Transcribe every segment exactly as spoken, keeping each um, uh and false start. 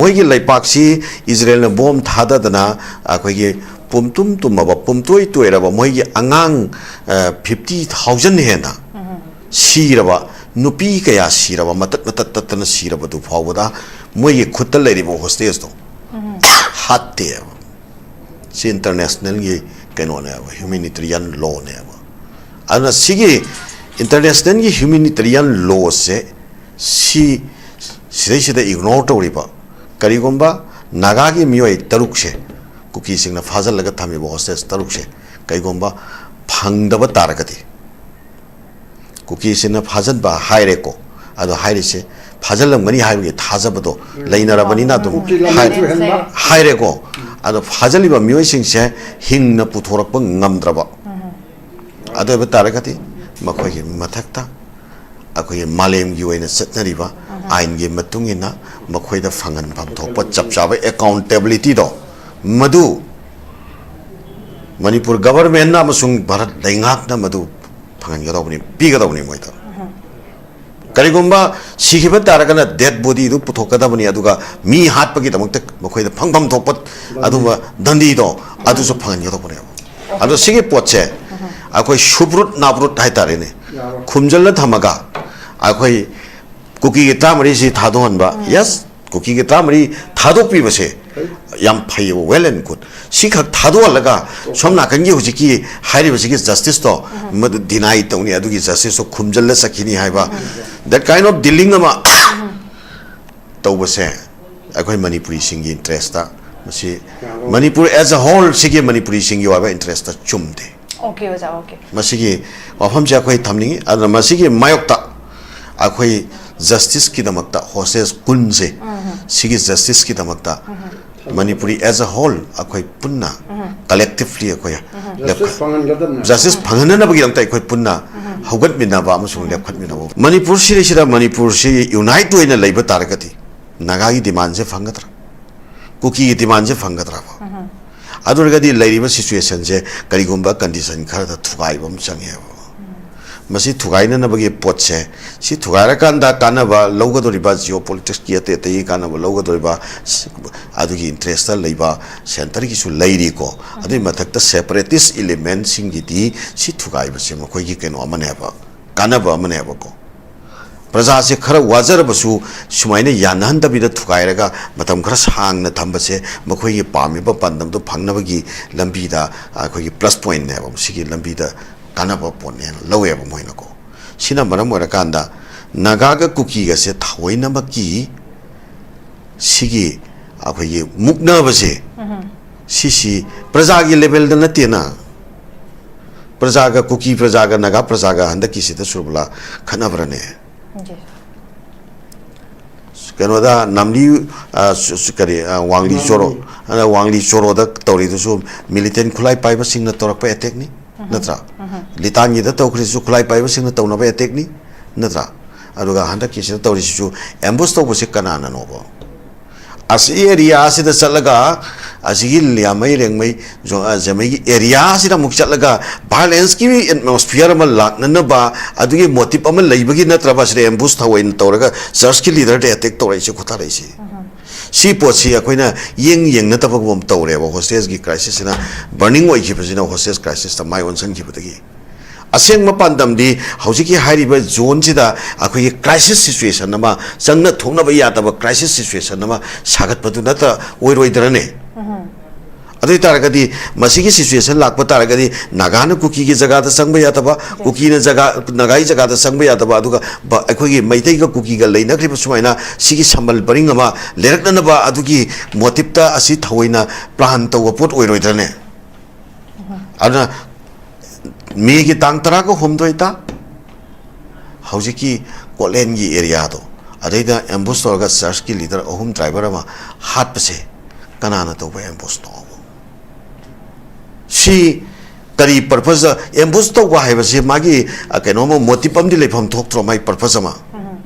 ꯑꯩꯈꯣꯏꯒꯤ ꯂꯩꯄꯥꯛꯁꯤ ꯏꯖꯔꯦꯜꯅ ꯕꯣꯝ ꯊꯥꯗꯗꯅ ꯑꯩꯈꯣꯏꯒꯤ ꯄꯨꯝꯇꯨꯝ ꯇꯨꯝꯃꯕ, ꯄꯨꯝꯇꯣꯏ ꯇꯣꯏꯔꯕ, ꯃꯣꯏꯒꯤ ꯑꯉꯥꯡ ꯐꯤꯐꯇꯤ ꯊꯥꯎꯖꯟ ꯍꯦꯟꯅ ꯁꯤꯔꯕ, ꯅꯨꯄꯤ ꯀꯌꯥ ꯁꯤꯔꯕ, ꯃꯇꯠ ꯃꯇꯠ ꯇꯠꯇꯅ ꯁꯤꯔꯕꯗꯨ ꯐꯥꯎꯕꯗ ꯃꯣꯏꯒꯤ ꯈꯨꯠꯇ ꯂꯩꯔꯤꯕ ꯍꯣꯁꯇꯦꯖꯇꯣ ꯍꯥꯠꯇꯦꯕ꯫ ꯁꯤ ꯏꯟꯇꯔꯅꯦꯁꯅꯦꯜꯒꯤ ꯀꯩꯅꯣꯅꯦꯕ, ꯍ꯭ꯌꯨꯃꯦꯅꯤꯇꯔꯤꯌꯟ ꯂꯣꯅꯦꯕ꯫ ꯑꯗꯨꯅ ꯁꯤꯒꯤ ꯏꯟꯇꯔꯅꯦꯁꯅꯦꯜꯒꯤ ꯍ꯭ꯌꯨꯃꯦꯅꯤꯇꯔꯤꯌꯟ ꯂꯣꯁꯦ ꯁꯤ, ꯁꯤꯗꯩꯁꯤꯗ ꯏꯒꯅꯣꯔ ꯇꯧꯔꯤꯕ, ꯀꯔꯤꯒꯨꯝꯕ ꯅꯥꯒꯥꯒꯤ ꯃꯤꯑꯣꯏ ꯇꯔꯨꯛꯁꯦ, ꯀꯨꯀꯤꯁꯤꯡꯅ ꯐꯥꯖꯤꯜꯂꯒ ꯊꯝꯃꯤꯕ ꯍꯣꯁꯇꯦꯖ ꯇꯔꯨꯛꯁꯦ ꯀꯩꯒꯨꯝꯕ ꯐꯪꯗꯕ ꯇꯥꯔꯒꯗꯤ, ꯀꯨꯀꯤꯁꯤꯡꯅ ꯐꯥꯖꯤꯟꯕ ꯍꯥꯏꯔꯦꯀꯣ, ꯑꯗꯣ ꯍꯥꯏꯔꯤꯁꯦ ꯐꯥꯖꯤꯜꯂꯝꯒꯅꯤ ꯍꯥꯏꯕꯒꯤ ꯊꯥꯖꯕꯗꯣ ꯂꯩꯅꯔꯕꯅꯤꯅ ꯑꯗꯨꯝ ꯍꯥꯏ-, ꯍꯥꯏꯔꯦꯀꯣ꯫ ꯑꯗꯣ ꯐꯥꯖꯤꯜꯂꯤꯕ ꯃꯤꯑꯣꯏꯁꯤꯡꯁꯦ ꯍꯤꯡꯅ ꯄꯨꯊꯣꯔꯛꯄ ꯉꯝꯗ꯭ꯔꯕ, ꯑꯗꯨ ꯑꯣꯏꯕ ꯇꯥꯔꯒꯗꯤ ꯃꯈꯣꯏꯒꯤ ꯃꯊꯛꯇ ꯑꯩꯈꯣꯏꯒꯤ ꯃꯥꯂꯦꯝꯒꯤ ꯑꯣꯏꯅ ꯆꯠꯅꯔꯤꯕ ꯑꯥꯏꯟꯒꯤ ꯃꯇꯨꯡ ꯏꯟꯅ ꯃꯈꯣꯏꯗ ꯐꯪꯍꯟꯐꯝ ꯊꯣꯛꯄ ꯆꯞ ꯆꯥꯕ ꯑꯦꯀꯥꯎꯟꯇꯦꯕꯤꯂꯤꯇꯤꯗꯣ ꯃꯗꯨ ꯃꯅꯤꯄꯨꯔ ꯒꯚꯔꯟꯃꯦꯟꯠꯅ ꯑꯃꯁꯨꯡ ꯚꯥꯔꯠ ꯂꯩꯉꯥꯛꯅ ꯃꯗꯨ ꯐꯪꯍꯟꯒꯗꯧꯕꯅꯤ, ꯄꯤꯒꯗꯧꯕꯅꯤ ꯃꯣꯏꯗ꯫ ꯀꯔꯤꯒꯨꯝꯕ ꯁꯤꯈꯤꯕ ꯇꯥꯔꯒꯅ ꯗꯦꯗ ꯕꯣꯗꯤꯗꯨ ꯄꯨꯊꯣꯛꯀꯗꯕꯅꯤ, ꯑꯗꯨꯒ ꯃꯤ ꯍꯥꯠꯄꯒꯤꯗꯃꯛꯇ ꯃꯈꯣꯏꯗ ꯐꯪꯐꯝ ꯊꯣꯛꯄ ꯑꯗꯨꯝꯕ ꯗꯟꯗꯤꯗꯣ ꯑꯗꯨꯁꯨ ꯐꯪꯍꯟꯒꯗꯧꯕꯅꯦꯕ꯫ ꯑꯗꯣ ꯁꯤꯒꯤ ꯄꯣꯠꯁꯦ ꯑꯩꯈꯣꯏ ꯁꯨꯞꯔꯨꯠ ꯅꯥꯞꯔꯨꯠ ꯍꯥꯏꯇꯥꯔꯦꯅꯦ, ꯈꯨꯝꯖꯤꯜꯂ ꯊꯝꯃꯒ ꯑꯩꯈꯣꯏ ꯀꯨꯀꯤꯒꯤ ꯇꯔꯥꯃꯔꯤꯁꯤ ꯊꯥꯗꯣꯛꯍꯟꯕ, ꯌꯦꯁ, ꯀꯨꯀꯤꯒꯤ ꯇꯔꯥꯃꯔꯤ ꯊꯥꯗꯣꯛꯄꯤꯕꯁꯦ ꯌꯥꯝ ꯐꯩꯌꯦꯕ, well and good꯫ ꯁꯤꯈꯛ ꯊꯥꯗꯣꯛꯍꯜꯂꯒ ꯁꯣꯝ ꯅꯥꯀꯟꯒꯤ ꯍꯧꯖꯤꯛꯀꯤ ꯍꯥꯏꯔꯤꯕꯁꯤꯒꯤ ꯖꯁꯇꯤꯁꯇꯣ ꯃꯗꯨ ꯗꯤꯅꯥꯏ ꯇꯧꯅꯤ, ꯑꯗꯨꯒꯤ ꯖꯁꯇꯤꯁꯇꯣ ꯈꯨꯝꯖꯤꯜꯂ ꯆꯠꯈꯤꯅꯤ ꯍꯥꯏꯕ, that kind of dealing ꯑꯃ ꯇꯧꯕꯁꯦ ꯑꯩꯈꯣꯏ ꯃꯅꯤꯄꯨꯔꯤꯁꯤꯡꯒꯤ ꯏꯟꯇꯔꯦꯁꯇ, ꯃꯁꯤ ꯃꯅꯤꯄꯨꯔ as a whole ꯁꯤꯒꯤ ꯃꯅꯤꯄꯨꯔꯤꯁꯤꯡꯒꯤ ꯑꯣꯏꯕ ꯏꯟꯇꯔꯦꯁꯇ ꯆꯨꯝꯗꯦ꯫ ꯑꯣꯀꯦ ꯑꯣꯖꯥ, ꯑꯣꯀꯦ꯫ ꯃꯁꯤꯒꯤ ꯋꯥꯐꯝꯁꯦ ꯑꯩꯈꯣꯏ ꯊꯝꯅꯤꯡꯉꯤ꯫ ꯑꯗꯨꯅ ꯃꯁꯤꯒꯤ ꯃꯥꯌꯣꯛꯇ ꯑꯩꯈꯣꯏ ꯖꯁꯇꯤꯁꯀꯤꯗꯃꯛꯇ, ꯍꯣꯁꯇꯦꯖ ꯀꯨꯟꯁꯦ ꯁꯤꯒꯤ ꯖꯁꯇꯤꯁꯀꯤꯗꯃꯛꯇ ꯃꯅꯤꯄꯨꯔꯤ as a whole ꯑꯩꯈꯣꯏ ꯄꯨꯟꯅ, ꯀꯂꯦꯛꯇꯤꯚꯂꯤ ꯑꯩꯈꯣꯏ ꯖꯁꯇꯤꯁ ꯐꯪꯍꯟꯒꯗꯕꯅꯤ꯫ ꯖꯁꯇꯤꯁ ꯐꯪꯍꯟꯅꯕꯒꯤꯗꯃꯛꯇ ꯑꯩꯈꯣꯏ ꯄꯨꯟꯅ ꯍꯧꯒꯠꯃꯤꯟꯅꯕ ꯑꯃꯁꯨꯡ ꯂꯦꯞꯈꯠꯃꯤꯟꯅꯕ꯫ ꯃꯅꯤꯄꯨꯔꯁꯤꯗꯩꯁꯤꯗ ꯃꯅꯤꯄꯨꯔꯁꯤ ꯌꯨꯅꯥꯏꯠ ꯑꯣꯏꯅ ꯂꯩꯕ ꯇꯥꯔꯒꯗꯤ ꯅꯥꯒꯥꯒꯤ ꯗꯤꯃꯥꯟꯁꯦ ꯐꯪꯒꯗ꯭ꯔꯥ? ꯀꯨꯀꯤꯒꯤ ꯗꯤꯃꯥꯟꯁꯦ ꯐꯪꯒꯗ꯭ꯔꯕ? ꯑꯗꯨ ꯑꯣꯏꯔꯒꯗꯤ ꯂꯩꯔꯤꯕ ꯁꯤꯆꯨꯋꯦꯁꯟꯁꯦ ꯀꯔꯤꯒꯨꯝꯕ ꯀꯟꯗꯤꯁꯟ ꯈꯔꯗ ꯊꯨꯒꯥꯏꯕ ꯑꯃ ꯆꯪꯉꯦꯕ꯫ ꯃꯁꯤ ꯊꯨꯒꯥꯏꯅꯅꯕꯒꯤ ꯄꯣꯠꯁꯦ, ꯁꯤ ꯊꯨꯒꯥꯏꯔꯀꯥꯟꯗ ꯀꯥꯟꯅꯕ ꯂꯧꯒꯗꯧꯔꯤꯕ, ꯖꯤꯑꯣ ꯄꯣꯂꯤꯇꯤꯛꯁꯀꯤ ꯑꯇꯩ ꯑꯇꯩꯒꯤ ꯀꯥꯟꯅꯕ ꯂꯧꯒꯗꯧꯔꯤꯕ, ꯁ-, ꯑꯗꯨꯒꯤ ꯏꯟꯇꯔꯦꯁꯇ ꯂꯩꯕ ꯁꯦꯟꯇꯔꯒꯤꯁꯨ ꯂꯩꯔꯤꯀꯣ꯫ ꯑꯗꯨꯒꯤ ꯃꯊꯛꯇ ꯁꯦꯄꯔꯦꯇꯤꯁ ꯏꯂꯤꯃꯦꯟꯁꯤꯡꯒꯤꯗꯤ ꯁꯤ ꯊꯨꯒꯥꯏꯕꯁꯦ ꯃꯈꯣꯏꯒꯤ ꯀꯩꯅꯣ ꯑꯃꯅꯦꯕ, ꯀꯥꯟꯅꯕ ꯑꯃꯅꯦꯕꯀꯣ꯫ ꯄ꯭ꯔꯖꯥꯁꯦ ꯈꯔ ꯋꯥꯖꯔꯕꯁꯨ ꯁꯨꯃꯥꯏꯅ ꯌꯥꯅꯍꯟꯗꯕꯤꯗ ꯊꯨꯒꯥꯏꯔꯒ ꯃꯇꯝ ꯈꯔ ꯁꯥꯡꯅ ꯊꯝꯕꯁꯦ ꯃꯈꯣꯏꯒꯤ ꯄꯥꯝꯃꯤꯕ ꯄꯥꯟꯗꯝꯗꯨ ꯐꯪꯅꯕꯒꯤ ꯂꯝꯕꯤꯗ, ꯑꯩꯈꯣꯏꯒꯤ ꯄ꯭ꯂꯁ ꯄꯣꯏꯟꯅꯦꯕ, ꯁꯤꯒꯤ ꯂꯝꯕꯤꯗ ꯀꯥꯟꯅꯕ ꯄꯣꯠꯅꯦꯅ ꯂꯧꯋꯦꯕ ꯃꯣꯏꯅꯀꯣ꯫ ꯁꯤꯅ ꯃꯔꯝ ꯑꯣꯏꯔꯀꯥꯟꯗ ꯅꯥꯒꯥꯒ ꯀꯨꯀꯤꯒꯁꯦ ꯊꯑꯣꯏꯅꯃꯛꯀꯤ ꯁꯤꯒꯤ ꯑꯩꯈꯣꯏꯒꯤ ꯃꯨꯛꯅꯕꯁꯦ, ꯁꯤꯁꯤ ꯄ꯭ꯔꯖꯥꯒꯤ ꯂꯦꯚꯦꯜꯗ ꯅꯠꯇꯦꯅ꯫ ꯄ꯭ꯔꯖꯥꯒ, ꯀꯨꯀꯤ ꯄ꯭ꯔꯖꯥꯒ ꯅꯥꯒꯥ ꯄ꯭ꯔꯖꯥꯒ ꯍꯟꯗꯛꯀꯤꯁꯤꯗ ꯁꯨꯔꯕꯂꯥ ꯈꯠꯅꯕ꯭ꯔꯅꯦ? ꯖꯤ꯫ ꯀꯩꯅꯣꯗ ꯅꯥꯝꯂꯤ, ꯑ, ꯁꯨ-, ꯁꯨ-, ꯀꯔꯤ, ꯑ, ꯋꯥꯡꯂꯤ ꯆꯣꯔꯣ, ꯑ, ꯋꯥꯡꯂꯤ ꯆꯣꯔꯣꯗ ꯇꯧꯔꯤꯗꯨꯁꯨ ꯃꯤꯂꯤꯇꯦꯟ ꯈꯨꯠꯂꯥꯏ ꯄꯥꯏꯕꯁꯤꯡꯅ ꯇꯧꯔꯛꯄ ꯑꯦꯇꯦꯛꯅꯤ, ꯅꯠꯇ꯭ꯔꯥ? ꯂꯤꯇꯥꯟꯒꯤꯗ ꯇꯧꯈ꯭ꯔꯤꯁꯨ ꯈꯨꯠꯂꯥꯏ ꯄꯥꯏꯕꯁꯤꯡꯅ ꯇꯧꯅꯕ ꯑꯦꯇꯦꯛꯅꯤ, ꯅꯠꯇ꯭ꯔꯥ? ꯑꯗꯨꯒ ꯍꯟꯗꯛꯀꯤꯁꯤꯗ ꯇꯧꯔꯤꯁꯤꯁꯨ ꯑꯦꯝꯕꯨꯁ ꯇꯧꯕꯁꯦ ꯀꯅꯥꯅꯅꯣꯕ? ꯑꯁꯤ ꯑꯦꯔꯤꯌꯥꯁꯤꯗ ꯆꯠꯂꯒ, ꯑꯁꯤꯒꯤ ꯂꯤꯌꯥꯃꯩ ꯔꯦꯡꯃꯩ ꯖꯣ-, ꯑ, ꯖꯦꯃꯩꯒꯤ ꯑꯦꯔꯤꯌꯥꯁꯤꯗ ꯑꯃꯨꯛ ꯆꯠꯂꯒ ꯚꯥꯏꯂꯦꯟꯁꯀꯤ ꯑꯦꯠꯃꯣꯁꯐꯤꯌꯔ ꯑꯃ ꯂꯥꯛꯅꯅꯕ, ꯑꯗꯨꯒꯤ ꯃꯣꯇꯤꯞ ꯑꯃ ꯂꯩꯕꯒꯤ ꯅꯠꯇ꯭ꯔꯕ ꯁꯤꯗ ꯑꯦꯝꯕꯨꯁ ꯊꯑꯣꯏꯅ ꯇꯧꯔꯒ ꯆꯔꯆꯀꯤ ꯂꯤꯗꯔꯗ ꯑꯦꯇꯦꯛ ꯇꯧꯔꯛꯏꯁꯦ, ꯈꯨꯠꯊꯥꯔꯛꯏꯁꯦ? ꯁꯤ ꯄꯣꯠꯁꯤ ꯑꯩꯈꯣꯏꯅ ꯌꯦꯡ ꯌꯦꯡꯅꯗꯕꯒꯨꯝ ꯇꯧꯔꯦꯕ꯫ ꯍꯣꯁꯇꯦꯖꯀꯤ ꯀ꯭ꯔꯥꯏꯁꯤꯁꯁꯤꯅ ꯕꯔꯅꯤꯡ ꯑꯣꯏꯈꯤꯕꯁꯤꯅ ꯍꯣꯁꯇꯦꯖ ꯀ꯭ꯔꯥꯏꯁꯤꯁꯇ ꯃꯥꯏ ꯑꯣꯟꯁꯤꯟꯈꯤꯕꯗꯒꯤ꯫ ꯑꯁꯦꯡꯕ ꯄꯥꯟꯗꯝꯗꯤ ꯍꯧꯖꯤꯛꯀꯤ ꯍꯥꯏꯔꯤꯕ ꯖꯣꯟꯁꯤꯗ ꯑꯩꯈꯣꯏꯒꯤ ꯀ꯭ꯔꯥꯏꯁꯤꯁ ꯁꯤꯆꯨꯋꯦꯁꯟ ꯑꯃ, ꯆꯪꯅ ꯊꯣꯛꯅꯕ ꯌꯥꯗꯕ ꯀ꯭ꯔꯥꯏꯁꯤꯁ ꯁꯤꯆꯨꯋꯦꯁꯟ ꯑꯃ ꯁꯥꯒꯠꯄꯗꯨ ꯅꯠꯇ ꯑꯣꯏꯔꯣꯏꯗ꯭ꯔꯅꯦ? ꯑꯗꯨ ꯑꯣꯏ ꯇꯥꯔꯒꯗꯤ ꯃꯁꯤꯒꯤ ꯁꯤꯆꯨꯋꯦꯁꯟ ꯂꯥꯛꯄ ꯇꯥꯔꯒꯗꯤ ꯅꯥꯒꯥꯅ ꯀꯨꯀꯤꯒꯤ ꯖꯒꯥꯗ ꯆꯪꯕ ꯌꯥꯗꯕ, ꯀꯨꯀꯤꯅ ꯖꯒꯥ, ꯅꯥꯒꯥꯒꯤ ꯖꯒꯥꯗ ꯆꯪꯕ ꯌꯥꯗꯕ, ꯑꯗꯨꯒ ꯕ-, ꯑꯩꯈꯣꯏꯒꯤ ꯃꯩꯇꯩꯒ ꯀꯨꯀꯤꯒ ꯂꯩꯅꯈ꯭ꯔꯤꯕ ꯁꯨꯃꯥꯏꯅ ꯁꯤꯒꯤ ꯁꯝꯕꯜ ꯄꯔꯤꯡ ꯑꯃ ꯂꯩꯔꯛꯅꯅꯕ ꯑꯗꯨꯒꯤ ꯃꯣꯇꯤꯞꯇ ꯑꯁꯤ ꯊꯑꯣꯏꯅ ꯄ꯭ꯂꯥꯟ ꯇꯧꯕ ꯄꯣꯠ ꯑꯣꯏꯔꯣꯏꯗ꯭ꯔꯅꯦ? ꯑꯗꯨꯅ ꯃꯦꯒꯤ ꯇꯥꯡ ꯇꯔꯥꯒ ꯍꯨꯝꯗꯣꯏꯗ ꯍꯧꯖꯤꯛꯀꯤ ꯀꯣꯠꯂꯦꯟꯒꯤ ꯑꯦꯔꯤꯌꯥꯗꯣ, ꯑꯗꯩꯗ ꯑꯦꯝꯕꯨꯁ ꯇꯧꯔꯒ ꯆꯔꯆꯀꯤ ꯂꯤꯗꯔ ꯑꯍꯨꯝ, ꯗ꯭ꯔꯥꯏꯚꯔ ꯑꯃ ꯍꯥꯠꯄꯁꯦ ꯀꯅꯥꯅ ꯇꯧꯕ ꯑꯦꯝꯕꯨꯁꯅꯣ? ꯁꯤ ꯀꯔꯤ ꯄꯔꯄꯁꯇ ꯑꯦꯝꯕꯨꯁ ꯇꯧꯕ ꯍꯥꯏꯕꯁꯤ? ꯃꯥꯒꯤ, ꯑ, ꯀꯩꯅꯣꯝꯃ ꯃꯣꯇꯤꯞ ꯑꯃꯗꯤ ꯂꯩꯐꯝ ꯊꯣꯛꯇ꯭ꯔꯣ, ꯃꯥꯒꯤ ꯄꯔꯄꯁ ꯑꯃ?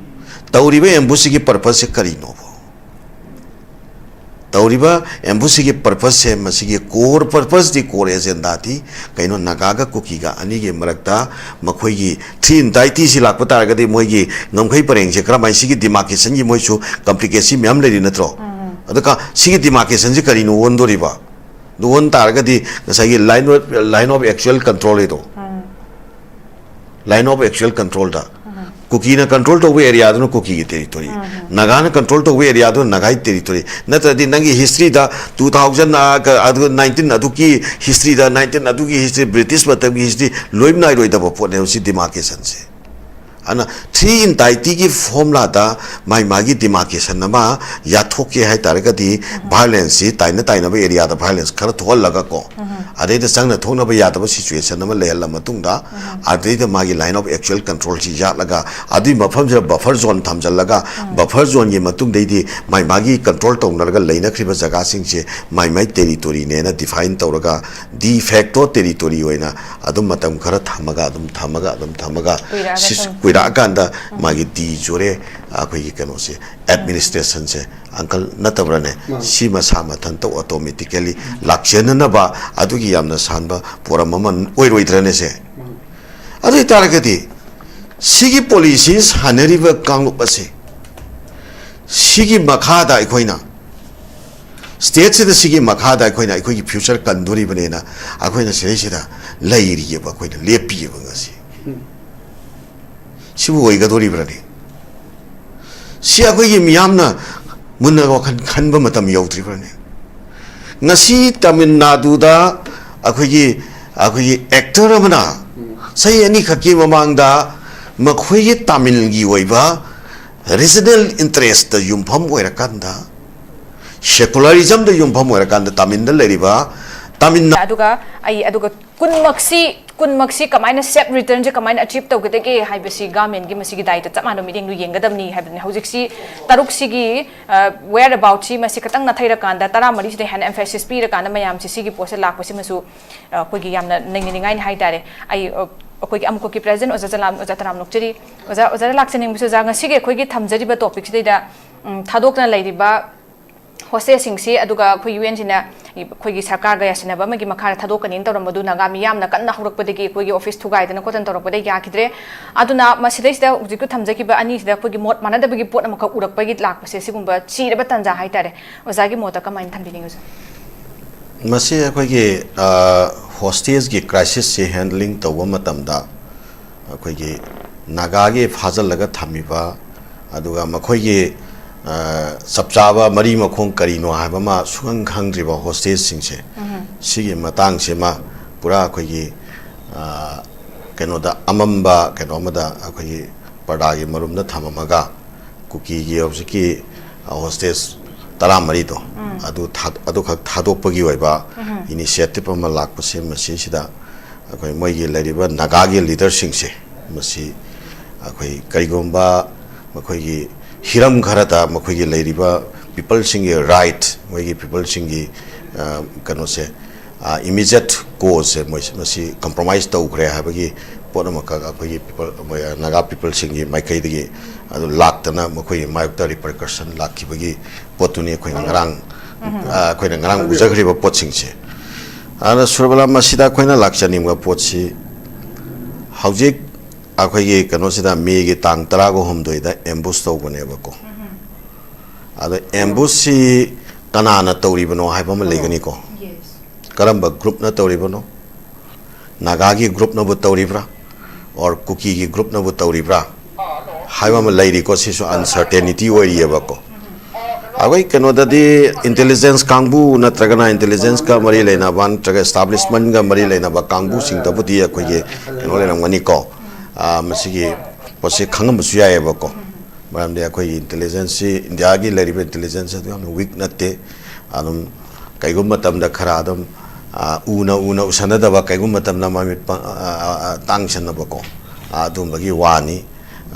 ꯇꯧꯔꯤꯕ ꯑꯦꯝꯕꯨꯁꯁꯤꯒꯤ ꯄꯔꯄꯁꯁꯦ ꯀꯔꯤꯅꯣꯕ? ꯇꯧꯔꯤꯕ ꯑꯦꯝꯕꯨꯁꯁꯤꯒꯤ ꯄꯔꯄꯁꯁꯦ, ꯃꯁꯤꯒꯤ ꯀꯣꯔ ꯄꯔꯄꯁꯇꯤ, ꯀꯣꯔ ꯑꯦꯖꯦꯟꯗꯥꯗꯤ ꯀꯩꯅꯣ? ꯅꯥꯒꯥꯒ ꯀꯨꯀꯤꯒ ꯑꯅꯤꯒꯤ ꯃꯔꯛꯇ ꯃꯈꯣꯏꯒꯤ ꯊ꯭ꯔꯤ ꯏꯟꯇꯥꯏꯇꯤꯁꯤ ꯂꯥꯛꯄ ꯇꯥꯔꯒꯗꯤ ꯃꯣꯏꯒꯤ ꯉꯝꯈꯩ ꯄꯔꯦꯡꯁꯦ ꯀꯔꯝꯍꯥꯏꯅ, ꯁꯤꯒꯤ ꯗꯤꯃꯥꯔꯀꯦꯁꯟꯒꯤ ꯃꯣꯏꯁꯨ ꯀꯝꯄ꯭ꯂꯤꯀꯦꯁꯤ ꯃꯌꯥꯝ ꯂꯩꯔꯤ ꯅꯠꯇ꯭ꯔꯣ? ꯑꯗꯨꯒ ꯁꯤꯒꯤ ꯗꯤꯃꯥꯔꯀꯦꯁꯟꯁꯤ ꯀꯔꯤꯅꯣ ꯑꯣꯟꯗꯣꯔꯤꯕ? ꯑꯗꯨ ꯑꯣꯟ ꯇꯥꯔꯒꯗꯤ ꯉꯁꯥꯏꯒꯤ line of, line of actual control ꯍꯥꯏꯗꯣ, line of actual controlꯗ ꯀꯨꯀꯤꯅ ꯀꯟꯇ꯭ꯔꯣꯜ ꯇꯧꯕ ꯑꯦꯔꯤꯌꯥꯗꯨꯅ ꯀꯨꯀꯤꯒꯤ ꯇꯦꯔꯤꯇꯣꯔꯤ, ꯅꯥꯒꯥꯅ ꯀꯟꯇ꯭ꯔꯣꯜ ꯇꯧꯕ ꯑꯦꯔꯤꯌꯥꯗꯨꯅ ꯅꯥꯒꯥꯒꯤ ꯇꯦꯔꯤꯇꯣꯔꯤ꯫ ꯅꯠꯇ꯭ꯔꯗꯤ ꯅꯪꯒꯤ ꯍꯤꯁꯇ꯭ꯔꯤꯗ two thousand, ꯑ, ꯀ-, ꯑꯗꯨ nineteen ꯑꯗꯨꯒꯤ ꯍꯤꯁꯇ꯭ꯔꯤꯗ, nineteen ꯑꯗꯨꯒꯤ ꯍꯤꯁꯇ꯭ꯔꯤ, ꯕ꯭ꯔꯤꯇꯤꯁ ꯃꯇꯝꯒꯤ ꯍꯤꯁꯇ꯭ꯔꯤ ꯂꯣꯏ ꯅꯥꯏꯔꯣꯏꯗꯕ ꯄꯣꯠꯅꯦꯕ ꯁꯤ ꯗꯤꯃꯥꯔꯀꯦꯁꯟꯁꯦ꯫ ꯑꯗꯨꯅ ꯊ꯭ꯔꯤ ꯏꯟꯇꯥꯏꯇꯤꯒꯤ ꯐꯣꯔꯃꯨꯂꯥꯗ ꯃꯥꯏ ꯃꯥꯒꯤ ꯗꯤꯃꯥꯔꯀꯦꯁꯟ ꯑꯃ ꯌꯥꯊꯣꯛꯀꯦ ꯍꯥꯏ ꯇꯥꯔꯒꯗꯤ, ꯚꯥꯏꯑꯣꯂꯦꯟꯁꯁꯤ ꯇꯥꯏꯅ ꯇꯥꯏꯅꯕ ꯑꯦꯔꯤꯌꯥꯗ ꯚꯥꯏꯑꯣꯂꯦꯟꯁ ꯈꯔ ꯊꯣꯛꯍꯜꯂꯒꯀꯣ, ꯑꯗꯩꯗ ꯆꯪꯅ ꯊꯣꯛꯅꯕ ꯌꯥꯗꯕ ꯁꯤꯆꯨꯋꯦꯁꯟ ꯑꯃ ꯂꯩꯍꯜꯂ ꯃꯇꯨꯡꯗ, ꯑꯗꯩꯗ ꯃꯥꯒꯤ line of actual controlꯁꯤ ꯌꯥꯠꯂꯒ, ꯑꯗꯨꯒꯤ ꯃꯐꯝꯁꯤꯗ ꯕꯐꯔ ꯖꯣꯟ ꯊꯝꯖꯤꯜꯂꯒ, ꯕꯐꯔ ꯖꯣꯟꯒꯤ ꯃꯇꯨꯡꯗꯩꯗꯤ ꯃꯥꯏ ꯃꯥꯒꯤ ꯀꯟꯇ꯭ꯔꯣꯜ ꯇꯧꯅꯔꯒ ꯂꯩꯅꯈ꯭ꯔꯤꯕ ꯖꯒꯥꯁꯤꯡꯁꯦ ꯃꯥꯏ ꯃꯥꯏ ꯇꯦꯔꯤꯇꯣꯔꯤꯅꯦꯅ ꯗꯤꯐꯥꯏꯟ ꯇꯧꯔꯒ, ꯗꯤ ꯐꯦꯛꯇꯣ ꯇꯦꯔꯤꯇꯣꯔꯤ ꯑꯣꯏꯅ ꯑꯗꯨꯝ ꯃꯇꯝ ꯈꯔ ꯊꯝꯃꯒ, ꯑꯗꯨꯝ ꯊꯝꯃꯒ, ꯑꯗꯨꯝ ꯊꯝꯃꯒ, ꯀꯨꯏꯔꯛꯑꯒ ꯁꯤ-, ꯁꯨꯝ꯫ ꯀꯨꯏꯔꯛꯑꯀꯥꯟꯗ ꯃꯥꯒꯤ ꯗꯤ ꯖꯨꯔꯦ, ꯑꯩꯈꯣꯏꯒꯤ ꯀꯩꯅꯣꯁꯦ, ꯑꯦꯗꯃꯤꯅꯤꯁꯇ꯭ꯔꯦꯁꯟꯁꯦ, ꯑꯪꯀꯜ, ꯅꯠꯇꯕ꯭ꯔꯥꯅꯦ? ꯃꯥꯅꯤ꯫ ꯁꯤ ꯃꯁꯥ ꯃꯊꯟꯇ ꯑꯣꯇꯣꯃꯦꯇꯤꯀꯦꯂꯤ ꯂꯥꯛꯆꯅꯅꯕ ꯑꯗꯨꯒꯤ ꯌꯥꯝꯅ ꯁꯥꯟꯕ ꯄꯣꯔꯝ ꯑꯃ ꯑꯣꯏꯔꯣꯏꯗ꯭ꯔꯅꯦ ꯁꯦ? ꯃꯥꯅꯤ꯫ ꯑꯗꯨ ꯑꯣꯏꯇꯥꯔꯒꯗꯤ ꯁꯤꯒꯤ ꯄꯣꯂꯤꯁꯤ ꯁꯥꯟꯅꯔꯤꯕ ꯀꯥꯡꯂꯨꯞ ꯑꯁꯤ, ꯁꯤꯒꯤ ꯃꯈꯥꯗ ꯑꯩꯈꯣꯏꯅ, ꯁ꯭ꯇꯦꯠꯁꯤꯗ, ꯁꯤꯒꯤ ꯃꯈꯥꯗ ꯑꯩꯈꯣꯏꯅ ꯑꯩꯈꯣꯏꯒꯤ ꯐ꯭ꯌꯨꯆꯔ ꯀꯟꯗꯣꯔꯤꯕꯅꯦꯅ ꯑꯩꯈꯣꯏꯅ ꯁꯤꯗꯩꯁꯤꯗ ꯂꯩꯔꯤꯑꯕ, ꯑꯩꯈꯣꯏꯅ ꯂꯦꯞꯄꯤꯑꯕ ꯉꯁꯤ꯫ ꯎꯝ꯫ ꯁꯤꯕꯨ ꯑꯣꯏꯒꯗꯣꯔꯤꯕ꯭ꯔꯅꯦ? ꯁꯤ ꯑꯩꯈꯣꯏꯒꯤ ꯃꯤꯌꯥꯝꯅ ꯃꯨꯟꯅ ꯋꯥꯈꯜ ꯈꯟꯕ ꯃꯇꯝ ꯌꯧꯗ꯭ꯔꯤꯕ꯭ꯔꯅꯦ? ꯉꯁꯤ ꯇꯥꯃꯤꯜ ꯅꯥꯗꯨꯗ ꯑꯩꯈꯣꯏꯒꯤ, ꯑꯩꯈꯣꯏꯒꯤ ꯑꯦꯛꯇꯔ ꯑꯃꯅ ꯎꯝ꯫ ꯆꯍꯤ ꯑꯅꯤꯈꯛꯀꯤ ꯃꯃꯥꯡꯗ ꯃꯈꯣꯏꯒꯤ ꯇꯥꯃꯤꯜꯒꯤ ꯑꯣꯏꯕ ꯔꯤꯖꯅꯦꯜ ꯏꯟꯇꯔꯦꯁꯇ ꯌꯨꯝꯐꯝ ꯑꯣꯏꯔꯀꯥꯟꯗ, ꯁꯦꯀꯨꯂꯔꯤꯖꯝꯗ ꯌꯨꯝꯐꯝ ꯑꯣꯏꯔꯀꯥꯟꯗ ꯇꯥꯃꯤꯜꯗ ꯂꯩꯔꯤꯕ ꯇꯥꯃꯤꯜ ꯅꯥ- ꯑꯗꯨꯒ ꯑꯩ, ꯑꯗꯨꯒ ꯀꯨꯟꯃꯛꯁꯤ, ꯀꯨꯟꯃꯛꯁꯤ ꯀꯃꯥꯏꯅ ꯁꯦꯐ ꯔꯤꯇꯔꯟꯁꯦ ꯀꯃꯥꯏꯅ ꯑꯆꯤꯞ ꯇꯧꯒꯗꯒꯦ ꯍꯥꯏꯕꯁꯤ ꯒꯃꯦꯟꯒꯤ ꯃꯁꯤꯒꯤ ꯗꯥꯏꯇ ꯆꯞ ꯃꯥꯟꯅꯕ ꯃꯤꯠꯌꯦꯡꯗꯣ ꯌꯦꯡꯒꯗꯕꯅꯤ ꯍꯥꯏꯕꯅꯤ꯫ ꯍꯧꯖꯤꯛꯁꯤ ꯇꯔꯨꯛꯁꯤꯒꯤ, ꯑ, ꯋꯦꯌꯔ ꯑꯕꯥꯎꯠꯁꯤ ꯃꯁꯤ ꯈꯇꯪ ꯅꯥꯊꯩꯔꯀꯥꯟꯗ ꯇꯔꯥꯃꯔꯤꯁꯤꯗ ꯍꯦꯟꯅ ꯑꯦꯝꯐꯦꯁꯤꯁ ꯄꯤꯔꯀꯥꯟꯗ ꯃꯌꯥꯝꯁꯤ ꯁꯤꯒꯤ ꯄꯣꯠꯁꯦ ꯂꯥꯛꯄꯁꯤꯃꯁꯨ, ꯑ, ꯑꯩꯈꯣꯏꯒꯤ ꯌꯥꯝꯅ ꯅꯩꯅꯅꯤꯡꯉꯥꯏꯅꯤ ꯍꯥꯏ ꯇꯥꯔꯦ꯫ ꯑꯩ, ꯑ, ꯑꯩꯈꯣꯏꯒꯤ ꯑꯃꯨꯛꯀꯤ ꯄ꯭ꯔꯦꯖꯤꯗꯦꯟ ꯑꯣꯖꯥ ꯖꯂꯥꯝ, ꯑꯣꯖꯥ ꯇꯔꯥꯝ ꯅꯣꯛꯆꯔꯤ꯫ ꯑꯣꯖꯥ, ꯑꯣꯖꯥꯗ ꯂꯥꯛꯆꯅꯤꯡꯕꯁꯦ, ꯑꯣꯖꯥ, ꯉꯁꯤꯒꯤ ꯑꯩꯈꯣꯏꯒꯤ ꯊꯝꯖꯔꯤꯕ ꯇꯣꯄꯤꯛꯁꯤꯗꯩꯗ, ꯎꯝ, ꯊꯥꯗꯣꯛꯇꯅ ꯂꯩꯔꯤꯕ ꯍꯣꯁꯇꯦꯜꯁꯤꯡꯁꯤ ꯑꯗꯨꯒ ꯑꯩꯈꯣꯏ ꯌꯨ ꯑꯦꯟꯁꯤꯅ ꯑꯩꯈꯣꯏꯒꯤ ꯁꯔꯀꯥꯔꯒ ꯌꯥꯁꯤꯟꯅꯕ ꯑꯃꯒꯤ ꯃꯈꯥꯗ ꯊꯥꯗꯣꯛꯀꯅꯤꯅ ꯇꯧꯔꯝꯕꯗꯨ ꯅꯥꯒꯥ ꯃꯤꯌꯥꯝꯅ ꯀꯟꯅ ꯍꯧꯔꯛꯄꯗꯒꯤ ꯑꯩꯈꯣꯏꯒꯤ ꯑꯣꯐꯤꯁ ꯊꯨꯒꯥꯏꯗꯅ ꯈꯣꯠꯇꯅ ꯇꯧꯔꯛꯄꯗꯒꯤ ꯌꯥꯈꯤꯗ꯭ꯔꯦ꯫ ꯑꯗꯨꯅ ꯃꯁꯤꯗꯩꯁꯤꯗ ꯍꯧꯖꯤꯛꯀꯤ ꯊꯝꯖꯈꯤꯕ ꯑꯅꯤꯁꯤꯗ ꯑꯩꯈꯣꯏꯒꯤ ꯃꯣꯠ ꯃꯥꯟꯅꯗꯕꯒꯤ ꯄꯣꯠ ꯑꯃꯈꯛ ꯎꯔꯛꯄꯒꯤ ꯂꯥꯛꯄꯁꯦ ꯁꯤꯒꯨꯝꯕ ꯆꯤꯔꯕ ꯇꯥꯟꯖꯥ ꯍꯥꯏꯇꯥꯔꯦ꯫ ꯑꯣꯖꯥꯒꯤ ꯃꯣꯠꯇ ꯀꯃꯥꯏꯅ ꯊꯝꯕꯤꯅꯤꯡꯉꯤ ꯑꯣꯖꯥ? ꯃꯁꯤ ꯑꯩꯈꯣꯏꯒꯤ ꯍꯣꯁꯇꯦꯖꯀꯤ ꯀ꯭ꯔꯥꯏꯁꯤꯁꯁꯤ ꯍꯦꯟꯗꯂꯤꯡ ꯇꯧꯕ ꯃꯇꯝꯗ ꯑꯩꯈꯣꯏꯒꯤ ꯅꯥꯒꯥꯒꯤ ꯐꯥꯖꯤꯜꯂꯒ ꯊꯝꯃꯤꯕ ꯑꯗꯨꯒ ꯃꯈꯣꯏꯒꯤ ꯆꯞ ꯆꯥꯕ ꯃꯔꯤ ꯃꯈꯣꯡ ꯀꯔꯤꯅꯣ ꯍꯥꯏꯕ ꯑꯃ ꯁꯨꯈꯪ ꯈꯪꯗ꯭ꯔꯤꯕ ꯍꯣꯁꯇꯦꯖꯁꯤꯡꯁꯦ, ꯁꯤꯒꯤ ꯃꯇꯥꯡꯁꯤꯃ ꯄꯨꯔꯥ ꯑꯩꯈꯣꯏꯒꯤ ꯀꯩꯅꯣꯗ ꯑꯃꯝꯕ ꯀꯩꯅꯣ ꯑꯃꯗ ꯑꯩꯈꯣꯏꯒꯤ ꯄꯔꯗꯥꯒꯤ ꯃꯔꯨꯝꯗ ꯊꯝꯃꯝꯃꯒ ꯀꯨꯀꯤꯒꯤ ꯍꯧꯖꯤꯛꯀꯤ ꯍꯣꯁꯇꯦꯖ ꯇꯔꯥꯃꯔꯤꯗꯣ ꯑꯗꯨ ꯊꯥ- ꯑꯗꯨꯈꯛ ꯊꯥꯗꯣꯛꯄꯒꯤ ꯑꯣꯏꯕ ꯏꯅꯤꯁꯤꯌꯦꯇꯤꯞ ꯑꯃ ꯂꯥꯛꯄꯁꯦ ꯃꯁꯤꯁꯤꯗ ꯑꯩꯈꯣꯏ ꯃꯣꯏꯒꯤ ꯂꯩꯔꯤꯕ ꯅꯥꯒꯥꯒꯤ ꯂꯤꯗꯔꯁꯤꯡꯁꯦ ꯃꯁꯤ ꯑꯩꯈꯣꯏ ꯀꯔꯤꯒꯨꯝꯕ ꯃꯈꯣꯏꯒꯤ ꯍꯤꯔꯝ ꯈꯔꯗ ꯃꯈꯣꯏꯒꯤ ꯂꯩꯔꯤꯕ ꯄꯤꯄꯜꯁꯤꯡꯒꯤ ꯔꯥꯏꯠ, ꯃꯣꯏꯒꯤ ꯄꯤꯄꯜꯁꯤꯡꯒꯤ ꯀꯩꯅꯣꯁꯦ ꯏꯃꯤꯖꯦꯠ ꯀꯣꯖꯁꯦ ꯃꯣꯏ ꯃꯁꯤ ꯀꯝꯄ꯭ꯔꯣꯃꯥꯏꯁ ꯇꯧꯈ꯭ꯔꯦ ꯍꯥꯏꯕꯒꯤ ꯄꯣꯠ ꯑꯃꯈꯛ ꯑꯩꯈꯣꯏꯒꯤ ꯄꯤꯄꯜ ꯃꯣꯏ ꯅꯥꯒꯥ ꯄꯤꯄꯜꯁꯤꯡꯒꯤ ꯃꯥꯏꯀꯩꯗꯒꯤ ꯑꯗꯨ ꯂꯥꯛꯇꯅ ꯃꯈꯣꯏꯒꯤ ꯃꯥꯌꯣꯛꯇ ꯔꯤꯄꯔꯀꯁꯟ ꯂꯥꯛꯈꯤꯕꯒꯤ ꯄꯣꯠꯇꯨꯅꯤ ꯑꯩꯈꯣꯏꯅ ꯉꯔꯥꯡ ꯑꯩꯈꯣꯏꯅ ꯉꯔꯥꯡ ꯎꯖꯈ꯭ꯔꯤꯕ ꯄꯣꯠꯁꯤꯡꯁꯦ꯫ ꯑꯗꯨꯅ ꯁꯨꯔꯕꯂꯥ ꯃꯁꯤꯗ ꯑꯩꯈꯣꯏꯅ ꯂꯥꯛꯆꯅꯤꯡꯕ ꯄꯣꯠꯁꯤ ꯍꯧꯖꯤꯛ ꯑꯩꯈꯣꯏꯒꯤ ꯀꯩꯅꯣꯁꯤꯗ ꯃꯦꯒꯤ ꯇꯥꯡ ꯇꯔꯥꯒ ꯍꯨꯝꯗꯣꯏꯗ ꯑꯦꯝꯕꯨꯁ ꯇꯧꯕꯅꯦꯕꯀꯣ꯫ ꯑꯗꯣ ꯑꯦꯝꯕꯨꯁꯁꯤ ꯀꯅꯥꯅ ꯇꯧꯔꯤꯕꯅꯣ ꯍꯥꯏꯕ ꯑꯃ ꯂꯩꯒꯅꯤꯀꯣ꯫ ꯀꯔꯝꯕ ꯒ꯭ꯔꯨꯞꯅ ꯇꯧꯔꯤꯕꯅꯣ? ꯅꯥꯒꯥꯒꯤ ꯒ꯭ꯔꯨꯞꯅꯕꯨ ꯇꯧꯔꯤꯕ꯭ꯔꯥ, ꯑꯣꯔ ꯀꯨꯀꯤꯒꯤ ꯒ꯭ꯔꯨꯞꯅꯕꯨ ꯇꯧꯔꯤꯕ꯭ꯔꯥ ꯍꯥꯏꯕ ꯑꯃ ꯂꯩꯔꯤꯀꯣ꯫ ꯁꯤꯁꯨ ꯑꯟꯁꯔꯇꯦꯅꯤꯇꯤ ꯑꯣꯏꯔꯤꯑꯕꯀꯣ꯫ ꯑꯩꯈꯣꯏ ꯀꯩꯅꯣꯗꯗꯤ ꯏꯟꯇꯦꯂꯤꯖꯦꯟꯁ ꯀꯥꯡꯕꯨ ꯅꯠꯇ꯭ꯔꯒꯅ ꯏꯟꯇꯦꯂꯤꯖꯦꯟꯁꯀ ꯃꯔꯤ ꯂꯩꯅꯕ ꯅꯠꯇ꯭ꯔꯒ ꯏꯁꯇꯥꯕ꯭ꯂꯤꯁꯃꯦꯟꯒ ꯃꯔꯤ ꯂꯩꯅꯕ ꯀꯥꯡꯕꯨꯁꯤꯡꯗꯕꯨꯗꯤ ꯑꯩꯈꯣꯏꯒꯤ ꯀꯩꯅꯣ ꯂꯩꯔꯝꯒꯅꯤꯀꯣ꯫ ꯃꯁꯤꯒꯤ ꯄꯣꯠꯁꯤ ꯈꯪꯉꯝꯕꯁꯨ ꯌꯥꯏꯑꯕꯀꯣ꯫ ꯃꯔꯝꯗꯤ ꯑꯩꯈꯣꯏꯒꯤ ꯏꯟꯇꯦꯂꯤꯖꯦꯟꯁꯁꯤ, ꯏꯟꯗꯤꯌꯥꯒꯤ ꯂꯩꯔꯤꯕ ꯏꯟꯇꯦꯂꯤꯖꯦꯟꯁ ꯑꯗꯨ ꯌꯥꯝꯅ ꯋꯤꯛ ꯅꯠꯇꯦ꯫ ꯑꯗꯨꯝ ꯀꯩꯒꯨꯝꯕ ꯃꯇꯝꯗ ꯈꯔ ꯑꯗꯨꯝ ꯎꯅ ꯎꯅ ꯎꯁꯟꯅꯗꯕ, ꯀꯩꯒꯨꯝꯕ ꯃꯇꯝꯗ ꯃꯃꯤꯠ ꯇꯥꯡꯁꯟꯅꯕꯀꯣ, ꯑꯗꯨꯝꯕꯒꯤ ꯋꯥꯅꯤ꯫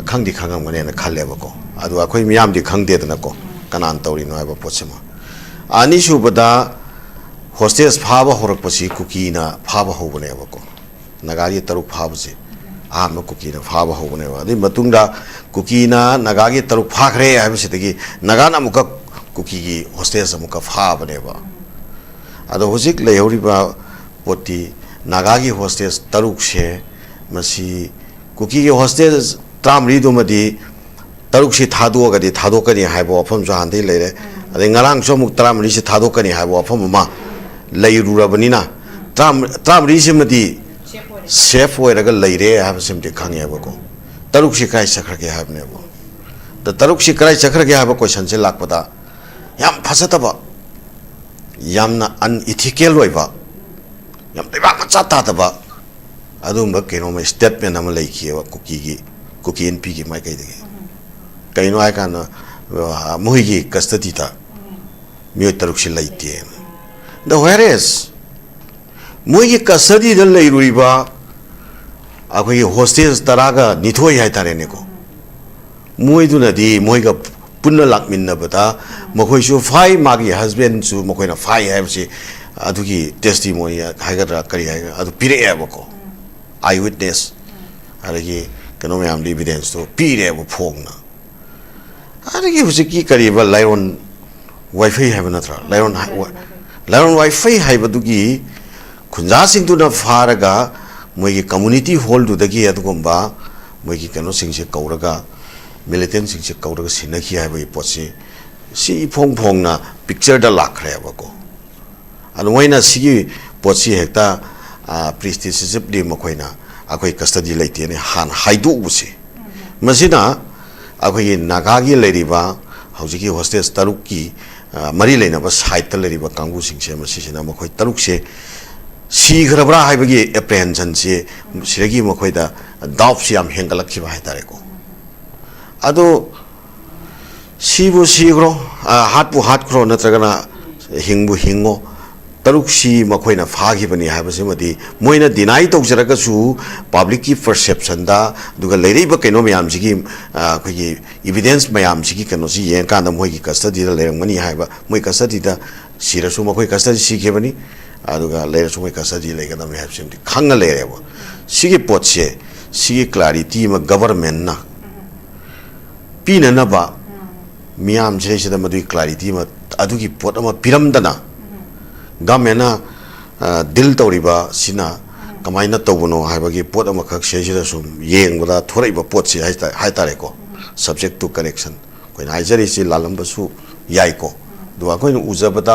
ꯈꯪꯗꯤ ꯈꯪꯉꯝꯒꯅꯦꯅ ꯈꯜꯂꯦꯕꯀꯣ꯫ ꯑꯗꯨ ꯑꯩꯈꯣꯏ ꯃꯤꯌꯥꯝꯗꯤ ꯈꯪꯗꯦꯗꯅꯀꯣ ꯀꯅꯥꯅ ꯇꯧꯔꯤꯅꯣ ꯍꯥꯏꯕ ꯄꯣꯠꯁꯤꯃ꯫ ꯑꯅꯤꯁꯨꯕꯗ, ꯍꯣꯁꯇꯦꯖ ꯐꯥꯕ ꯍꯧꯔꯛꯄꯁꯤ ꯀꯨꯀꯤꯅ ꯐꯥꯕ ꯍꯧꯕꯅꯦꯕꯀꯣ꯫ ꯅꯥꯒꯥꯒꯤ ꯇꯔꯨꯛ ꯐꯥꯕꯁꯤ ꯑꯍꯥꯟꯕ ꯀꯨꯀꯤꯅ ꯐꯥꯕ ꯍꯧꯕꯅꯦꯕ꯫ ꯑꯗꯨꯒꯤ ꯃꯇꯨꯡꯗ ꯀꯨꯀꯤꯅ ꯅꯥꯒꯥꯒꯤ ꯇꯔꯨꯛ ꯐꯥꯈ꯭ꯔꯦ ꯍꯥꯏꯕꯁꯤꯗꯒꯤ ꯅꯥꯒꯥꯅ ꯑꯃꯨꯛꯀ ꯀꯨꯀꯤꯒꯤ ꯍꯣꯁꯇꯦꯖ ꯑꯃꯨꯛꯀ ꯐꯥꯕꯅꯦꯕ꯫ ꯑꯗꯣ ꯍꯧꯖꯤꯛ ꯂꯩꯍꯧꯔꯤꯕ ꯄꯣꯠꯇꯤ ꯅꯥꯒꯥꯒꯤ ꯍꯣꯁꯇꯦꯖ ꯇꯔꯨꯛꯁꯦ, ꯃꯁꯤ ꯀꯨꯀꯤꯒꯤ ꯍꯣꯁꯇꯦꯖ ꯇꯔꯥꯃꯔꯤꯗꯨꯃꯗꯤ ꯇꯔꯨꯛꯁꯤ ꯊꯥꯗꯣꯛꯑꯒꯗꯤ ꯊꯥꯗꯣꯛꯀꯅꯤ ꯍꯥꯏꯕ ꯋꯥꯐꯝꯁꯨ ꯍꯥꯟꯅꯗꯒꯤ ꯂꯩꯔꯦ꯫ ꯑꯗꯩ ꯉꯔꯥꯡꯁꯨ ꯑꯃꯨꯛ ꯇꯔꯥꯃꯔꯤꯁꯤ ꯊꯥꯗꯣꯛꯀꯅꯤ ꯍꯥꯏꯕ ꯋꯥꯐꯝ ꯑꯃ ꯂꯩꯔꯨꯔꯕꯅꯤꯅ, ꯇꯔꯥ-, ꯇꯔꯥꯃꯔꯤꯁꯤꯃꯗꯤ ꯁꯦꯐ ꯑꯣꯏꯔꯒ ꯂꯩꯔꯦ ꯍꯥꯏꯕꯁꯤꯃꯗꯤ ꯈꯪꯉꯦꯕꯀꯣ꯫ ꯇꯔꯨꯛꯁꯤ ꯀꯥꯏ ꯆꯠꯈ꯭ꯔꯒꯦ ꯍꯥꯏꯕꯅꯦꯕ꯫ ꯑꯗ ꯇꯔꯨꯛꯁꯤ ꯀꯗꯥꯏ ꯆꯠꯈ꯭ꯔꯒꯦ ꯍꯥꯏꯕ ꯀꯣꯏꯁꯟꯁꯦ ꯂꯥꯛꯄꯗ, ꯌꯥꯝ ꯐꯖꯗꯕ, ꯌꯥꯝꯅ ꯑꯟꯏꯊꯤꯀꯦꯜ ꯑꯣꯏꯕ, ꯌꯥꯝ ꯂꯩꯕꯥꯛ ꯃꯆꯥ ꯇꯥꯗꯕ ꯑꯗꯨꯒꯨꯝꯕ ꯀꯩꯅꯣꯝꯃ ꯁ꯭ꯇꯦꯠꯃꯦꯟ ꯑꯃ ꯂꯩꯈꯤꯑꯕ ꯀꯨꯀꯤꯒꯤ, ꯀꯨꯀꯤ ꯑꯦꯟ ꯄꯤꯒꯤ ꯃꯥꯏꯀꯩꯗꯒꯤ꯫ ꯀꯩꯅꯣ ꯍꯥꯏꯀꯥꯟꯗ, ꯑ, ꯃꯣꯏꯒꯤ ꯀꯁꯇꯗꯤꯗ ꯃꯤꯑꯣꯏ ꯇꯔꯨꯛꯁꯤ ꯂꯩꯇꯦꯅ꯫ The whereas ꯃꯣꯏꯒꯤ ꯀꯁꯇꯗꯤꯗ ꯂꯩꯔꯨꯔꯤꯕ ꯑꯩꯈꯣꯏꯒꯤ ꯍꯣꯁꯇꯦꯖ ꯇꯔꯥꯒ ꯅꯤꯊꯣꯏ ꯍꯥꯏꯇꯥꯔꯦꯅꯦꯀꯣ, ꯃꯣꯏꯗꯨꯅꯗꯤ ꯃꯣꯏꯒ ꯄꯨꯟꯅ ꯂꯥꯛꯃꯤꯟꯅꯕꯗ ꯃꯈꯣꯏꯁꯨ ꯐꯥꯏ, ꯃꯥꯒꯤ ꯍꯁꯕꯦꯟꯁꯨ ꯃꯈꯣꯏꯅ ꯐꯥꯏ ꯍꯥꯏꯕꯁꯤ ꯑꯗꯨꯒꯤ ꯇꯦꯁꯇꯤꯃꯣꯅꯤ ꯍꯥꯏꯒꯗ꯭ꯔꯥ ꯀꯔꯤ ꯍꯥꯏꯒꯗ꯭ꯔꯥ ꯑꯗꯨ ꯄꯤꯔꯛꯑꯦꯕꯀꯣ꯫ ꯑꯥꯏ ꯋꯤꯠꯅꯦꯁ, ꯑꯗꯒꯤ ꯀꯩꯅꯣ ꯃꯌꯥꯝꯗꯤ ꯏꯚꯤꯗꯦꯟꯁꯇꯣ ꯄꯤꯔꯦꯕ ꯐꯣꯡꯅ꯫ ꯑꯗꯒꯤ ꯍꯧꯖꯤꯛꯀꯤ ꯀꯔꯤꯕ ꯂꯥꯏꯔꯣꯟ ꯋꯥꯏꯐꯩ ꯍꯥꯏꯕ ꯅꯠꯇ꯭ꯔꯥ? ꯂꯥꯏꯔꯣꯟ ꯍꯥꯏ-, ꯋꯥ-, ꯂꯥꯏꯔꯣꯟ ꯋꯥꯏꯐꯩ ꯍꯥꯏꯕꯗꯨꯒꯤ ꯈꯨꯟꯖꯥꯁꯤꯡꯗꯨꯅ ꯐꯥꯔꯒ ꯃꯣꯏꯒꯤ ꯀꯝꯃꯨꯅꯤꯇꯤ ꯍꯣꯜꯗꯨꯗꯒꯤ ꯑꯗꯨꯒꯨꯝꯕ ꯃꯣꯏꯒꯤ ꯀꯩꯅꯣꯁꯤꯡꯁꯦ ꯀꯧꯔꯒ, ꯃꯤꯂꯤꯇꯦꯟꯁꯤꯡꯁꯦ ꯀꯧꯔꯒ ꯁꯤꯟꯅꯈꯤ ꯍꯥꯏꯕꯒꯤ ꯄꯣꯠꯁꯤ, ꯁꯤ ꯏꯐꯣꯡ ꯐꯣꯡꯅ ꯄꯤꯛꯆꯔꯗ ꯂꯥꯛꯈ꯭ꯔꯦꯕꯀꯣ꯫ ꯑꯗꯨ ꯃꯣꯏꯅ ꯁꯤꯒꯤ ꯄꯣꯠꯁꯤ ꯍꯦꯛꯇ, ꯑ, ꯄ꯭ꯔꯤꯁꯇꯤꯁꯤꯖꯤꯞꯂꯤ ꯃꯈꯣꯏꯅ ꯑꯩꯈꯣꯏ ꯀꯁꯇꯗꯤ ꯂꯩꯇꯦꯅ ꯍꯥꯟꯅ ꯍꯥꯏꯗꯣꯛꯎꯕꯁꯦ, ꯃꯁꯤꯅ ꯑꯩꯈꯣꯏꯒꯤ ꯅꯥꯒꯥꯒꯤ ꯂꯩꯔꯤꯕ ꯍꯧꯖꯤꯛꯀꯤ ꯍꯣꯁꯇꯦꯖ ꯇꯔꯨꯛꯀꯤ, ꯑ, ꯃꯔꯤ ꯂꯩꯅꯕ ꯁꯥꯏꯠꯇ ꯂꯩꯔꯤꯕ ꯀꯥꯡꯕꯨꯁꯤꯡꯁꯦ, ꯃꯁꯤꯁꯤꯅ ꯃꯈꯣꯏ ꯇꯔꯨꯛꯁꯦ ꯁꯤꯈ꯭ꯔꯕ꯭ꯔꯥ ꯍꯥꯏꯕꯒꯤ ꯑꯦꯄ꯭ꯔꯦꯍꯦꯟꯁꯟꯁꯤ, ꯁꯤꯗꯒꯤ ꯃꯈꯣꯏꯗ ꯗꯥꯎꯠꯁꯤ ꯌꯥꯝ ꯍꯦꯟꯒꯠꯂꯛꯈꯤꯕ ꯍꯥꯏꯇꯥꯔꯦꯀꯣ꯫ ꯑꯗꯣ ꯁꯤꯕꯨ ꯁꯤꯈ꯭ꯔꯣ, ꯑ, ꯍꯥꯠꯄꯨ ꯍꯥꯠꯈ꯭ꯔꯣ, ꯅꯠꯇ꯭ꯔꯒꯅ ꯍꯤꯡꯕꯨ ꯍꯤꯡꯉꯣ, ꯇꯔꯨꯛꯁꯤ ꯃꯈꯣꯏꯅ ꯐꯥꯈꯤꯕꯅꯤ ꯍꯥꯏꯕꯁꯤꯃꯗꯤ ꯃꯣꯏꯅ ꯗꯤꯅꯥꯏ ꯇꯧꯖꯔꯒꯁꯨ, ꯄꯕ꯭ꯂꯤꯛꯀꯤ ꯄꯔꯁꯦꯞꯁꯟꯗ, ꯑꯗꯨꯒ ꯂꯩꯔꯛꯏꯕ ꯀꯩꯅꯣ ꯃꯌꯥꯝꯁꯤꯒꯤ, ꯑ, ꯑꯩꯈꯣꯏꯒꯤ ꯏꯚꯤꯗꯦꯟꯁ ꯃꯌꯥꯝꯁꯤꯒꯤ ꯀꯩꯅꯣꯁꯤ ꯌꯦꯡꯉꯀꯥꯟꯗ ꯃꯣꯏꯒꯤ ꯀꯁꯇꯗꯤꯗ ꯂꯩꯔꯝꯒꯅꯤ ꯍꯥꯏꯕ, ꯃꯣꯏ ꯀꯁꯇꯗꯤꯗ ꯁꯤꯔꯁꯨ ꯃꯈꯣꯏ ꯀꯁꯇꯗꯤ ꯁꯤꯈꯤꯕꯅꯤ, ꯑꯗꯨꯒ ꯂꯩꯔꯁꯨ ꯃꯣꯏ ꯀꯁꯇꯗꯤ ꯂꯩꯒꯗꯕꯅꯤ ꯍꯥꯏꯕꯁꯤꯃꯗꯤ ꯈꯪꯉ ꯂꯩꯔꯦꯕ꯫ ꯁꯤꯒꯤ ꯄꯣꯠꯁꯦ, ꯁꯤꯒꯤ ꯀ꯭ꯂꯥꯔꯤꯇꯤ ꯑꯃ ꯒꯕꯔꯃꯦꯟꯅ ꯄꯤꯅꯅꯕ ꯃꯤꯌꯥꯝꯁꯤꯗꯩꯁꯤꯗ ꯃꯗꯨꯒꯤ clarity ꯑꯃ, ꯑꯗꯨꯒꯤ ꯄꯣꯠ ꯑꯃ ꯄꯤꯔꯝꯗꯅ, government ꯅ ꯗꯤꯜ ꯇꯧꯔꯤꯕ ꯁꯤꯅ ꯀꯃꯥꯏꯅ ꯇꯧꯕꯅꯣ ꯍꯥꯏꯕꯒꯤ ꯄꯣꯠ ꯑꯃꯈꯛ ꯁꯤꯗꯩꯁꯤꯗ ꯁꯨꯝ ꯌꯦꯡꯕꯗ ꯊꯣꯔꯛꯏꯕ ꯄꯣꯠꯁꯤ ꯍꯥꯏꯇꯥ-, ꯍꯥꯏꯇꯥꯔꯦꯀꯣ, subject to correction꯫ ꯑꯩꯈꯣꯏꯅ ꯍꯥꯏꯖꯔꯤꯁꯤ ꯂꯥꯜꯂꯝꯕꯁꯨ ꯌꯥꯏꯀꯣ, ꯑꯗꯨꯒ ꯑꯩꯈꯣꯏꯅ ꯎꯖꯕꯗ,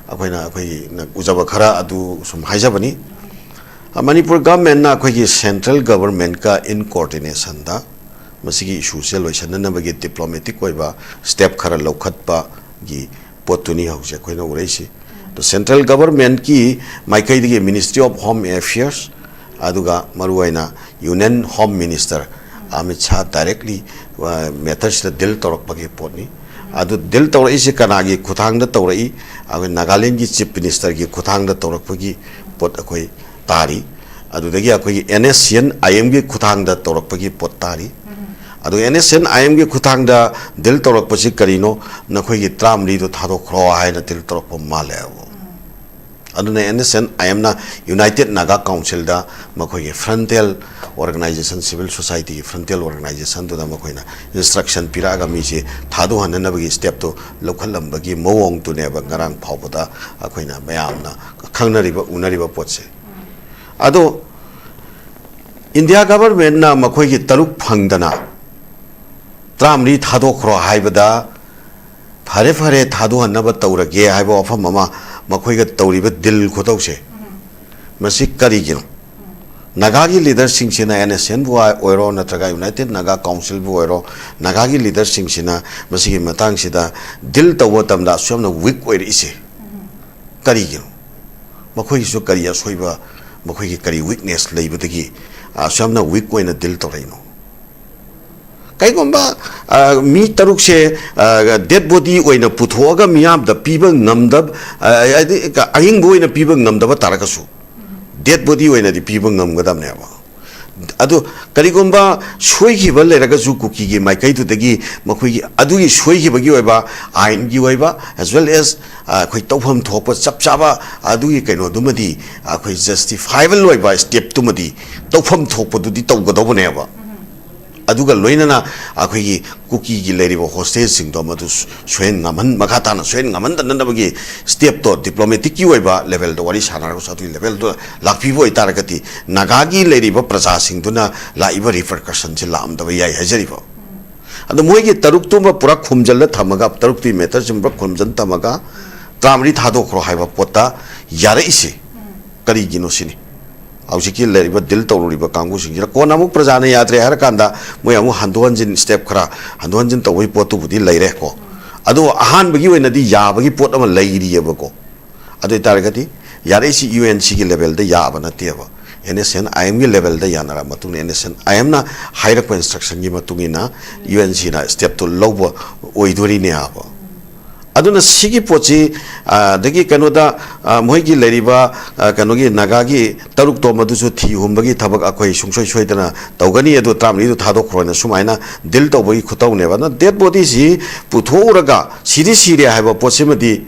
ꯑꯩꯈꯣꯏꯅ, ꯑꯩꯈꯣꯏꯅ ꯎꯖꯕ ꯈꯔ ꯑꯗꯨ ꯁꯨꯝ ꯍꯥꯏꯖꯕꯅꯤ꯫ ꯃꯅꯤꯄꯨꯔ government ꯅ ꯑꯩꯈꯣꯏꯒꯤ central government ꯀ in coordination ꯗ ꯃꯁꯤꯒꯤ issue ꯁꯦ ꯂꯣꯏꯁꯤꯟꯅꯅꯕꯒꯤ diplomatic ꯑꯣꯏꯕ step ꯈꯔ ꯂꯧꯈꯠꯄꯒꯤ ꯄꯣꯠꯇꯨꯅꯤ ꯍꯧꯖꯤꯛ ꯑꯩꯈꯣꯏꯅ ꯎꯔꯛꯏꯁꯤ꯫ ꯑꯗꯣ central government ꯀꯤ ꯃꯥꯏꯀꯩꯗꯒꯤ Ministry of Home Affairs, ꯑꯗꯨꯒ ꯃꯔꯨꯑꯣꯏꯅ Union Home Minister Amit Shah directly, ꯑ, matter ꯁꯤꯗ deal ꯇꯧꯔꯛꯄꯒꯤ ꯄꯣꯠꯅꯤ꯫ ꯑꯗꯨ deal ꯇꯧꯔꯛꯏꯁꯦ ꯀꯅꯥꯒꯤ ꯈꯨꯠꯊꯥꯡꯗ ꯇꯧꯔꯛꯏ? ꯑꯩꯈꯣꯏ ꯅꯥꯒꯥꯂꯦꯟꯒꯤ Chief Minister ꯒꯤ ꯈꯨꯠꯊꯥꯡꯗ ꯇꯧꯔꯛꯄꯒꯤ ꯄꯣꯠ ꯑꯩꯈꯣꯏ ꯇꯥꯔꯤ꯫ ꯑꯗꯨꯗꯒꯤ ꯑꯩꯈꯣꯏꯒꯤ NSCN IM ꯒꯤ ꯈꯨꯠꯊꯥꯡꯗ ꯇꯧꯔꯛꯄꯒꯤ ꯄꯣꯠ ꯇꯥꯔꯤ꯫ ꯑꯗꯨ NSCN IM ꯒꯤ ꯈꯨꯠꯊꯥꯡꯗ deal ꯇꯧꯔꯛꯄꯁꯤ ꯀꯔꯤꯅꯣ? "ꯅꯈꯣꯏꯒꯤ ꯇꯔꯥꯃꯔꯤꯗꯣ ꯊꯥꯗꯣꯛꯈ꯭ꯔꯣ" ꯍꯥꯏꯅ deal ꯇꯧꯔꯛꯄ ꯃꯥꯜꯂꯦꯕ꯫ ꯑꯗꯨꯅ NSCN IM ꯅ United Naga Council ꯗ ꯃꯈꯣꯏꯒꯤ frontal organization, civil society ꯒꯤ frontal organization ꯗꯨꯗ ꯃꯈꯣꯏꯅ instruction ꯄꯤꯔꯛꯑꯒ ꯃꯤꯁꯦ ꯊꯥꯗꯣꯛꯍꯟꯅꯅꯕꯒꯤ step ꯇꯨ ꯂꯧꯈꯠꯂꯝꯕꯒꯤ ꯃꯑꯣꯡꯗꯨꯅꯦꯕ ꯉꯔꯥꯡ ꯐꯥꯎꯕꯗ ꯑꯩꯈꯣꯏꯅ ꯃꯌꯥꯝꯅ ꯈꯪꯅꯔꯤꯕ, ꯎꯅꯔꯤꯕ ꯄꯣꯠꯁꯦ꯫ ꯑꯗꯣ India government ꯅ ꯃꯈꯣꯏꯒꯤ ꯇꯔꯨꯛ ꯐꯪꯗꯅ ꯇꯔꯥꯃꯔꯤ ꯊꯥꯗꯣꯛꯈ꯭ꯔꯣ ꯍꯥꯏꯕꯗ, "ꯐꯔꯦ, ꯐꯔꯦ, ꯊꯥꯗꯣꯛꯍꯟꯅꯕ ꯇꯧꯔꯒꯦ" ꯍꯥꯏꯕ ꯋꯥꯐꯝ ꯑꯃ ꯃꯈꯣꯏꯒ ꯇꯧꯔꯤꯕ deal ꯈꯨꯇꯧꯁꯦ, ꯃꯁꯤ ꯀꯔꯤꯒꯤꯅꯣ? ꯅꯥꯒꯥꯒꯤ leader ꯁꯤꯡꯁꯤꯅ NSCN ꯕꯨ ꯑꯣꯏꯔꯣ, ꯅꯠꯇ꯭ꯔꯒ United Naga Council ꯕꯨ ꯑꯣꯏꯔꯣ, ꯅꯥꯒꯥꯒꯤ leader ꯁꯤꯡꯁꯤꯅ ꯃꯁꯤꯒꯤ ꯃꯇꯥꯡꯁꯤꯗ deal ꯇꯧꯕ ꯃꯇꯝꯗ ꯑꯁꯨꯛ ꯌꯥꯝꯅ weak ꯑꯣꯏꯔꯛꯏꯁꯦ ꯀꯔꯤꯒꯤꯅꯣ? ꯃꯈꯣꯏꯒꯤꯁꯨ ꯀꯔꯤ ꯑꯁꯣꯏꯕ, ꯃꯈꯣꯏꯒꯤ ꯀꯔꯤ weakness ꯂꯩꯕꯗꯒꯤ, ꯑ, ꯑꯁꯨꯛ ꯌꯥꯝꯅ weak ꯑꯣꯏꯅ deal ꯇꯧꯔꯛꯏꯅꯣ? ꯀꯩꯒꯨꯝꯕ, ꯑ, ꯃꯤ ꯇꯔꯨꯛꯁꯦ, ꯑ, dead body ꯑꯣꯏꯅ ꯄꯨꯊꯣꯛꯑꯒ ꯃꯤꯌꯥꯝꯗ ꯄꯤꯕ ꯉꯝꯗꯕ, ꯑ, ꯍꯥꯏꯗꯤ ꯑꯍꯤꯡꯕ ꯑꯣꯏꯅ ꯄꯤꯕ ꯉꯝꯗꯕ ꯇꯥꯔꯒꯁꯨ, dead body ꯑꯣꯏꯅꯗꯤ ꯄꯤꯕ ꯉꯝꯒꯗꯕꯅꯦꯕ꯫ ꯑꯗꯨ ꯀꯔꯤꯒꯨꯝꯕ ꯁꯣꯏꯈꯤꯕ ꯂꯩꯔꯒꯁꯨ, ꯀꯨꯀꯤꯒꯤ ꯃꯥꯏꯀꯩꯗꯨꯗꯒꯤ ꯃꯈꯣꯏꯒꯤ ꯑꯗꯨꯒꯤ ꯁꯣꯏꯈꯤꯕꯒꯤ ꯑꯣꯏꯕ ꯑꯥꯏꯟꯒꯤ ꯑꯣꯏꯕ, as well as, ꯑ, ꯑꯩꯈꯣꯏ ꯇꯧꯐꯝ ꯊꯣꯛꯄ ꯆꯞ ꯆꯥꯕ ꯑꯗꯨꯒꯤ ꯀꯩꯅꯣꯗꯨꯃꯗꯤ, ꯑꯩꯈꯣꯏ justifiable ꯑꯣꯏꯕ step ꯇꯨꯃꯗꯤ ꯇꯧꯐꯝ ꯊꯣꯛꯄꯗꯨꯗꯤ ꯇꯧꯒꯗꯧꯕꯅꯦꯕ꯫ ꯑꯗꯨꯒ ꯂꯣꯏꯅꯅ ꯑꯩꯈꯣꯏꯒꯤ ꯀꯨꯀꯤꯒꯤ ꯂꯩꯔꯤꯕ ꯍꯣꯁꯇꯦꯖꯁꯤꯡꯗꯣ ꯃꯗꯨ ꯁꯣꯏꯍꯟ ꯉꯝꯍꯟ-, ꯃꯈꯥ ꯇꯥꯅ ꯁꯣꯏꯍꯟ ꯉꯝꯍꯟꯗꯅꯕꯒꯤ ꯁ꯭ꯇꯦꯞꯇꯣ ꯗꯤꯄ꯭ꯂꯣꯃꯦꯇꯤꯛꯀꯤ ꯑꯣꯏꯕ ꯂꯦꯚꯦꯜꯗ ꯋꯥꯔꯤ ꯁꯥꯟꯅꯔꯒꯁꯨ ꯑꯗꯨꯒꯤ ꯂꯦꯚꯦꯜꯗꯨꯗ ꯂꯥꯛꯄꯤꯕ ꯑꯣꯏꯇꯥꯔꯒꯗꯤ ꯅꯥꯒꯥꯒꯤ ꯂꯩꯔꯤꯕ ꯄ꯭ꯔꯖꯥꯁꯤꯡꯗꯨꯅ ꯂꯥꯛꯏꯕ ꯔꯤꯄꯔꯀꯁꯟꯁꯦ ꯂꯥꯛꯑꯝꯗꯕ ꯌꯥꯏ ꯍꯥꯏꯖꯔꯤꯕ꯫ ꯑꯗꯣ ꯃꯣꯏꯒꯤ ꯇꯔꯨꯛꯇꯨꯃ ꯄꯨꯔꯥ ꯈꯨꯝꯖꯤꯜꯂ ꯊꯝꯃꯒ, ꯇꯔꯨꯛꯇꯨꯒꯤ ꯃꯦꯇꯔꯁꯤꯡ ꯄꯨꯔꯥ ꯈꯨꯝꯖꯤꯜ ꯊꯝꯃꯒ ꯇꯔꯥꯃꯔꯤ ꯊꯥꯗꯣꯛꯈ꯭ꯔꯣ ꯍꯥꯏꯕ ꯄꯣꯠꯇ ꯌꯥꯔꯛꯏꯁꯦ ꯀꯔꯤꯒꯤꯅꯣ ꯁꯤꯅꯤ꯫ ꯍꯧꯖꯤꯛꯀꯤ ꯂꯩꯔꯤꯕ ꯗꯤꯜ ꯇꯧꯔꯨꯔꯤꯕ ꯀꯥꯡꯕꯨꯁꯤꯡꯁꯤꯅ ꯀꯣꯟꯅ ꯑꯃꯨꯛ ꯄ꯭ꯔꯖꯥꯅ ꯌꯥꯗ꯭ꯔꯦ ꯍꯥꯏꯔꯀꯥꯟꯗ ꯃꯣꯏ ꯑꯃꯨꯛ ꯍꯟꯗꯣꯛ ꯍꯟꯖꯤꯟ ꯁ꯭ꯇꯦꯞ ꯈꯔ ꯍꯟꯗꯣꯛ ꯍꯟꯖꯤꯟ ꯇꯧꯕꯒꯤ ꯄꯣꯠꯇꯨꯕꯨꯗꯤ ꯂꯩꯔꯦꯀꯣ꯫ ꯑꯗꯣ ꯑꯍꯥꯟꯕꯒꯤ ꯑꯣꯏꯅꯗꯤ ꯌꯥꯕꯒꯤ ꯄꯣꯠ ꯑꯃ ꯂꯩꯔꯤꯑꯕꯀꯣ꯫ ꯑꯗꯨ ꯑꯣꯏꯇꯥꯔꯒꯗꯤ ꯌꯥꯔꯛꯏꯁꯤ ꯌꯨ ꯑꯦꯟ ꯁꯤꯒꯤ ꯂꯦꯚꯦꯜꯗ ꯌꯥꯕ ꯅꯠꯇꯦꯕ, ꯑꯦꯟ ꯑꯦꯁ ꯑꯦꯟ ꯑꯥꯏ ꯑꯦꯝꯒꯤ ꯂꯦꯚꯦꯜꯗ ꯌꯥꯅꯔꯕ ꯃꯇꯨꯡꯗ, ꯑꯦꯟ ꯑꯦꯁ ꯑꯦꯟ ꯑꯥꯏ ꯑꯦꯝꯅ ꯍꯥꯏꯔꯛꯄ ꯏꯟꯁꯇ꯭ꯔꯛꯁꯟꯒꯤ ꯃꯇꯨꯡ ꯏꯟꯅ ꯌꯨ ꯑꯦꯟ ꯁꯤꯅ ꯁ꯭ꯇꯦꯞꯇꯨ ꯂꯧꯕ ꯑꯣꯏꯗꯣꯔꯤꯅꯦꯕ꯫ ꯑꯗꯨꯅ ꯁꯤꯒꯤ ꯄꯣꯠꯁꯤ, ꯑ, ꯑꯗꯒꯤ ꯀꯩꯅꯣꯗ, ꯑ, ꯃꯣꯏꯒꯤ ꯂꯩꯔꯤꯕ, ꯑ, ꯀꯩꯅꯣꯒꯤ ꯅꯥꯒꯥꯒꯤ ꯇꯔꯨꯛꯇꯣ ꯃꯗꯨꯁꯨ ꯊꯤ ꯍꯨꯝꯕꯒꯤ ꯊꯕꯛ ꯑꯩꯈꯣꯏ ꯁꯨꯡꯁꯣꯏ ꯁꯣꯏꯗꯅ ꯇꯧꯒꯅꯤ꯫ ꯑꯗꯨ ꯇꯔꯥꯃꯔꯤꯗꯨ ꯊꯥꯗꯣꯛꯈ꯭ꯔꯣꯅ ꯁꯨꯃꯥꯏꯅ ꯗꯤꯜ ꯇꯧꯕꯒꯤ ꯈꯨꯇꯧꯅꯦꯕ꯫ ꯑꯗꯨꯅ ꯗꯦꯠ ꯕꯣꯗꯤꯁꯤ ꯄꯨꯊꯣꯛꯎꯔꯒ ꯁꯤꯗꯤ ꯁꯤꯔꯦ ꯍꯥꯏꯕ ꯄꯣꯠꯁꯤꯃꯗꯤ,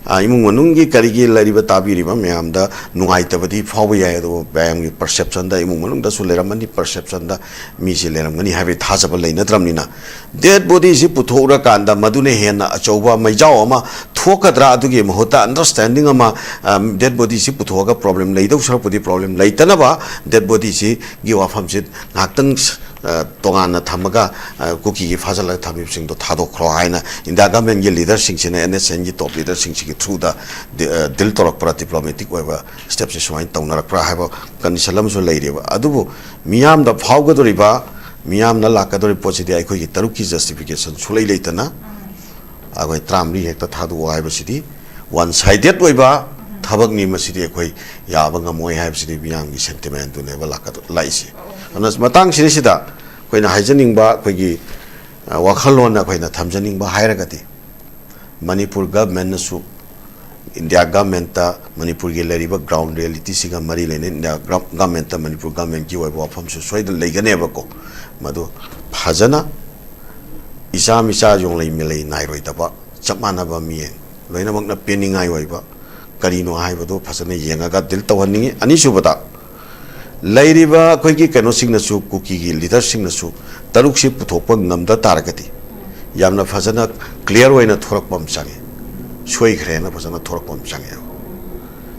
ꯑ, ꯏꯃꯨꯡ ꯃꯅꯨꯡꯒꯤ ꯀꯔꯤꯒꯤ ꯂꯩꯔꯤꯕ ꯇꯥꯕꯤꯔꯤꯕ ꯃꯌꯥꯝꯗ ꯅꯨꯡꯉꯥꯏꯇꯕꯗꯤ ꯐꯥꯎꯕ ꯌꯥꯏ, ꯑꯗꯨꯕꯨ ꯃꯌꯥꯝꯒꯤ ꯄꯔꯁꯦꯞꯁꯟꯗ, ꯏꯃꯨꯡ ꯃꯅꯨꯡꯗꯁꯨ ꯂꯩꯔꯝꯃꯅꯤ, ꯄꯔꯁꯦꯞꯁꯟꯗ ꯃꯤꯁꯤ ꯂꯩꯔꯝꯒꯅꯤ ꯍꯥꯏꯕꯒꯤ ꯊꯥꯖꯕ ꯂꯩꯅꯗ꯭ꯔꯕꯅꯤꯅ, ꯗꯦꯠ ꯕꯣꯗꯤꯁꯤ ꯄꯨꯊꯣꯛꯎꯔꯀꯥꯟꯗ ꯃꯗꯨꯅ ꯍꯦꯟꯅ ꯑꯆꯧꯕ ꯃꯩꯖꯥꯎ ꯑꯃ ꯊꯣꯛꯀꯗ꯭ꯔꯥ? ꯑꯗꯨꯒꯤ ꯃꯍꯨꯠꯇ ꯑꯟꯗꯔꯁ꯭ꯇꯦꯟꯗꯤꯡ ꯑꯃ, ꯑ, ꯗꯦꯠ ꯕꯣꯗꯤꯁꯤ ꯄꯨꯊꯣꯛꯑꯒ ꯄ꯭ꯔꯣꯕ꯭ꯂꯦꯝ ꯂꯩꯗꯧ ꯁꯔꯨꯛꯄꯨꯗꯤ ꯄ꯭ꯔꯣꯕ꯭ꯂꯦꯝ ꯂꯩꯇꯅꯕ ꯗꯦꯠ ꯕꯣꯗꯤꯁꯤꯒꯤ ꯋꯥꯐꯝꯁꯤ ꯉꯥꯏꯍꯥꯛꯇꯪ, ꯑ, ꯇꯣꯉꯥꯟꯅ ꯊꯝꯃꯒ, ꯑ, ꯀꯨꯀꯤꯒꯤ ꯐꯥꯖꯤꯜꯂꯒ ꯊꯝꯃꯤꯕꯁꯤꯡꯗꯣ ꯊꯥꯗꯣꯛꯈ꯭ꯔꯣ ꯍꯥꯏꯅ ꯏꯟꯗꯤꯌꯥ ꯒꯃꯦꯟꯒꯤ ꯂꯤꯗꯔꯁꯤꯡꯁꯤꯅ, ꯑꯦꯟ ꯑꯦꯁ ꯑꯦꯟꯒꯤ ꯇꯣꯞ ꯂꯤꯗꯔꯁꯤꯡꯁꯤꯒꯤ ꯊ꯭ꯔꯨꯗ ꯗꯤ-, ꯑ, ꯗꯤꯜ ꯇꯧꯔꯛꯄ꯭ꯔꯥ, ꯗꯤꯄ꯭ꯂꯣꯃꯦꯇꯤꯛ ꯑꯣꯏꯕ ꯁ꯭ꯇꯦꯞꯁꯦ ꯁꯨꯃꯥꯏꯅ ꯇꯧꯅꯔꯛꯄ꯭ꯔꯥ ꯍꯥꯏꯕ ꯀꯟꯗꯤꯁꯟ ꯑꯃꯁꯨ ꯂꯩꯔꯤꯕ꯫ ꯑꯗꯨꯕꯨ ꯃꯤꯌꯥꯝꯗ ꯐꯥꯎꯒꯗꯧꯔꯤꯕ, ꯃꯤꯌꯥꯝꯅ ꯂꯥꯛꯀꯗꯧꯔꯤꯕ ꯄꯣꯠꯁꯤꯗꯤ ꯑꯩꯈꯣꯏꯒꯤ ꯇꯔꯨꯛꯀꯤ ꯖꯁꯇꯤꯐꯤꯀꯦꯁꯟ ꯁꯨꯡꯂꯩ ꯂꯩꯇꯅ ꯑꯩꯈꯣꯏ ꯇꯔꯥꯃꯔꯤ ꯍꯦꯛꯇ ꯊꯥꯗꯣꯛꯑꯣ ꯍꯥꯏꯕꯁꯤꯗꯤ ꯋꯥꯟ ꯁꯥꯏꯗꯦꯠ ꯑꯣꯏꯕ ꯊꯕꯛꯅꯤ꯫ ꯃꯁꯤꯗꯤ ꯑꯩꯈꯣꯏ ꯌꯥꯕ ꯉꯝꯃꯣꯏ ꯍꯥꯏꯕꯁꯤꯗꯤ ꯃꯤꯌꯥꯝꯒꯤ ꯁꯦꯟꯇꯤꯃꯦꯟꯗꯨꯅꯦꯕ ꯂꯥꯛꯀꯗ-, ꯂꯥꯛꯏꯁꯦ꯫ ꯑꯗꯨꯅ ꯃꯇꯥꯡꯁꯤꯗꯩꯁꯤꯗ ꯑꯩꯈꯣꯏꯅ ꯍꯥꯏꯖꯅꯤꯡꯕ, ꯑꯩꯈꯣꯏꯒꯤ, ꯑ, ꯋꯥꯈꯜꯂꯣꯟ ꯑꯩꯈꯣꯏꯅ ꯊꯝꯖꯅꯤꯡꯕ ꯍꯥꯏꯔꯒꯗꯤ, ꯃꯅꯤꯄꯨꯔ ꯒꯚꯔꯟꯃꯦꯟꯠꯅꯁꯨ ꯏꯟꯗꯤꯌꯥ ꯒꯚꯔꯟꯃꯦꯟꯠꯇ ꯃꯅꯤꯄꯨꯔꯒꯤ ꯂꯩꯔꯤꯕ ꯒ꯭ꯔꯥꯎꯟ ꯔꯤꯌꯦꯂꯤꯇꯤꯁꯤꯒ ꯃꯔꯤ ꯂꯩꯅꯩ꯫ ꯏꯟꯗꯤꯌꯥ ꯒ꯭ꯔꯥꯎꯟ ꯒꯚꯔꯟꯃꯦꯟꯠꯇ ꯃꯅꯤꯄꯨꯔ ꯒꯚꯔꯟꯃꯦꯟꯠꯀꯤ ꯑꯣꯏꯕ ꯋꯥꯐꯝꯁꯨ ꯁꯣꯏꯗꯅ ꯂꯩꯒꯅꯦꯕꯀꯣ꯫ ꯃꯗꯨ ꯐꯖꯅ ꯏꯆꯥ ꯃꯤꯆꯥ ꯌꯣꯡꯂꯩ ꯃꯤꯂꯩ ꯅꯥꯏꯔꯣꯏꯗꯕ ꯆꯞ ꯃꯥꯟꯅꯕ ꯃꯤꯠꯌꯦꯡ, ꯂꯣꯏꯅꯃꯛꯅ ꯄꯦꯟꯅꯤꯡꯉꯥꯏ ꯑꯣꯏꯕ ꯀꯔꯤꯅꯣ ꯍꯥꯏꯕꯗꯨ ꯐꯖꯅ ꯌꯦꯡꯉꯒ ꯗꯤꯜ ꯇꯧꯍꯟꯅꯤꯡꯉꯤ꯫ ꯑꯅꯤꯁꯨꯕꯗ, ꯂꯩꯔꯤꯕ ꯑꯩꯈꯣꯏꯒꯤ ꯀꯩꯅꯣꯁꯤꯡꯅꯁꯨ, ꯀꯨꯀꯤꯒꯤ ꯂꯤꯗꯔꯁꯤꯡꯅꯁꯨ ꯇꯔꯨꯛꯁꯤ ꯄꯨꯊꯣꯛꯄ ꯉꯝꯗ ꯇꯥꯔꯒꯗꯤ ꯌꯥꯝꯅ ꯐꯖꯅ ꯀ꯭ꯂꯤꯌꯥꯔ ꯑꯣꯏꯅ ꯊꯣꯔꯛꯄ ꯑꯃ ꯆꯪꯉꯤ꯫ ꯁꯣꯏꯈ꯭ꯔꯦꯅ ꯐꯖꯅ ꯊꯣꯔꯛꯄ ꯑꯃ ꯆꯪꯉꯦꯕ꯫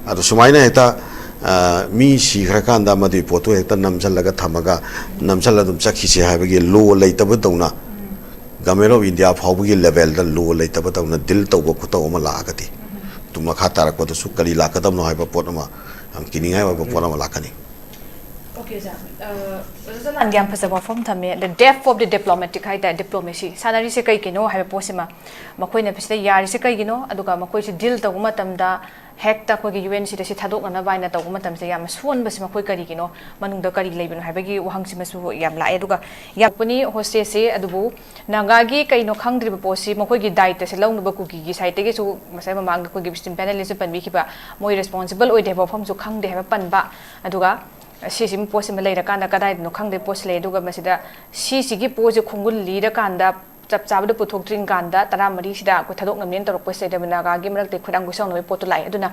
ꯑꯗꯣ ꯁꯨꯃꯥꯏꯅ ꯍꯦꯛꯇ, ꯑ, ꯃꯤ ꯁꯤꯈ꯭ꯔꯀꯥꯟꯗ ꯃꯗꯨꯒꯤ ꯄꯣꯠꯇꯨ ꯍꯦꯛꯇ ꯅꯝꯁꯤꯜꯂꯒ ꯊꯝꯃꯒ, ꯅꯝꯁꯤꯜꯂ ꯑꯗꯨꯝ ꯆꯠꯈꯤꯁꯦ ꯍꯥꯏꯕꯒꯤ ꯂꯣ ꯂꯩꯇꯕꯗꯧꯅ, Government of India ꯐꯥꯎꯕꯒꯤ ꯂꯦꯚꯦꯜꯗ ꯂꯣ ꯂꯩꯇꯕꯗꯧꯅ ꯗꯤꯜ ꯇꯧꯕ ꯈꯣꯠꯇꯧꯕ ꯑꯃ ꯂꯥꯛꯑꯒꯗꯤ, ꯇꯨꯡ ꯃꯈꯥ ꯇꯥꯔꯛꯄꯗꯁꯨ ꯀꯔꯤ ꯂꯥꯛꯀꯗꯕꯅꯣ ꯍꯥꯏꯕ ꯄꯣꯠ ꯑꯃ, ꯌꯥꯝ ꯀꯤꯅꯤꯡꯉꯥꯏ ꯑꯣꯏꯕ ꯄꯣꯠ ꯑꯃ ꯂꯥꯛꯀꯅꯤ꯫ ꯑꯣꯀꯦ ꯑꯣꯖꯥ꯫ ꯑ, ꯑꯣꯖꯥ ꯆꯂꯥꯟꯒꯤ ꯌꯥꯝ ꯐꯖꯕ ꯋꯥꯐꯝ ꯊꯝꯃꯦ꯫ The depth of the diplomatic ꯍꯥꯏ ꯇꯥꯔꯦ, ꯗꯤꯄ꯭ꯂꯣꯃꯦꯁꯤ ꯁꯥꯟꯅꯔꯤꯁꯦ ꯀꯩꯒꯤꯅꯣ ꯍꯥꯏꯕ ꯄꯣꯠꯁꯤꯃ, ꯃꯈꯣꯏꯅ ꯁꯤꯗ ꯌꯥꯔꯤꯁꯦ ꯀꯩꯒꯤꯅꯣ, ꯑꯗꯨꯒ ꯃꯈꯣꯏꯁꯦ ꯗꯤꯜ ꯇꯧꯕ ꯃꯇꯝꯗ ꯍꯦꯛꯇ ꯑꯩꯈꯣꯏꯒꯤ ꯌꯨ ꯑꯦꯟ ꯁꯤꯗ ꯁꯤ ꯊꯥꯗꯣꯛꯅꯅꯕ ꯍꯥꯏꯅ ꯇꯧꯕ ꯃꯇꯝꯁꯦ ꯌꯥꯝꯅ ꯁꯣꯟꯕꯁꯦ ꯃꯈꯣꯏ ꯀꯔꯤꯒꯤꯅꯣ, ꯃꯅꯨꯡꯗ ꯀꯔꯤ ꯂꯩꯕꯅꯣ ꯍꯥꯏꯕꯒꯤ ꯋꯥꯍꯪꯁꯤꯃꯁꯨ ꯌꯥꯝ ꯂꯥꯛꯑꯦ꯫ ꯑꯗꯨꯒ ꯌꯥꯝꯄꯅꯤ ꯍꯣꯁꯇꯦꯁꯁꯦ, ꯑꯗꯨꯕꯨ ꯅꯥꯒꯥꯒꯤ ꯀꯩꯅꯣ ꯈꯪꯗ꯭ꯔꯤꯕ ꯄꯣꯠꯁꯤ ꯃꯈꯣꯏꯒꯤ ꯗꯥꯏꯇꯁꯦ ꯂꯧꯅꯕ ꯀꯨꯀꯤꯒꯤ ꯁꯥꯏꯠꯇꯒꯤꯁꯨ ꯉꯁꯥꯏ ꯃꯃꯥꯡꯗ ꯑꯩꯈꯣꯏꯒꯤ ꯚꯤꯁꯇꯤꯟ ꯄꯦꯅꯦꯂꯤꯁꯁꯨ ꯄꯟꯕꯤꯈꯤꯕ, ꯃꯣꯏ ꯔꯦꯁꯄꯣꯟꯁꯤꯕꯜ ꯑꯣꯏꯗꯦ ꯍꯥꯏꯕ ꯋꯥꯐꯝꯁꯨ ꯈꯪꯗꯦ ꯍꯥꯏꯕ ꯄꯟꯕ꯫ ꯑꯗꯨꯒ ꯁꯤꯁꯤꯒꯤ ꯄꯣꯠꯁꯤꯃ ꯂꯩꯔꯀꯥꯟꯗ ꯀꯗꯥꯏꯗꯅꯣ ꯈꯪꯗꯦ ꯄꯣꯠꯁꯤ ꯂꯩ꯫ ꯑꯗꯨꯒ ꯃꯁꯤꯗ ꯁꯤꯁꯤꯒꯤ ꯄꯣꯠꯁꯦ ꯈꯣꯡꯒꯨꯜ ꯂꯤꯔꯀꯥꯟꯗ ꯆꯞ ꯆꯥꯕꯗ ꯄꯨꯊꯣꯛꯇ꯭ꯔꯤ ꯀꯥꯟꯗ ꯇꯔꯥꯃꯔꯤꯁꯤꯗ ꯑꯩꯈꯣꯏ ꯊꯥꯗꯣꯛꯅꯕꯅꯦꯅ ꯇꯧꯔꯛꯄꯁꯤꯗ ꯅꯥꯒꯥꯒꯤ ꯃꯔꯛꯇ ꯈꯣꯏꯔꯥꯡ ꯈꯣꯏꯁꯥꯎꯅꯕꯒꯤ ꯄꯣꯠꯇꯣ ꯂꯥꯛꯑꯦ꯫ ꯑꯗꯨꯅ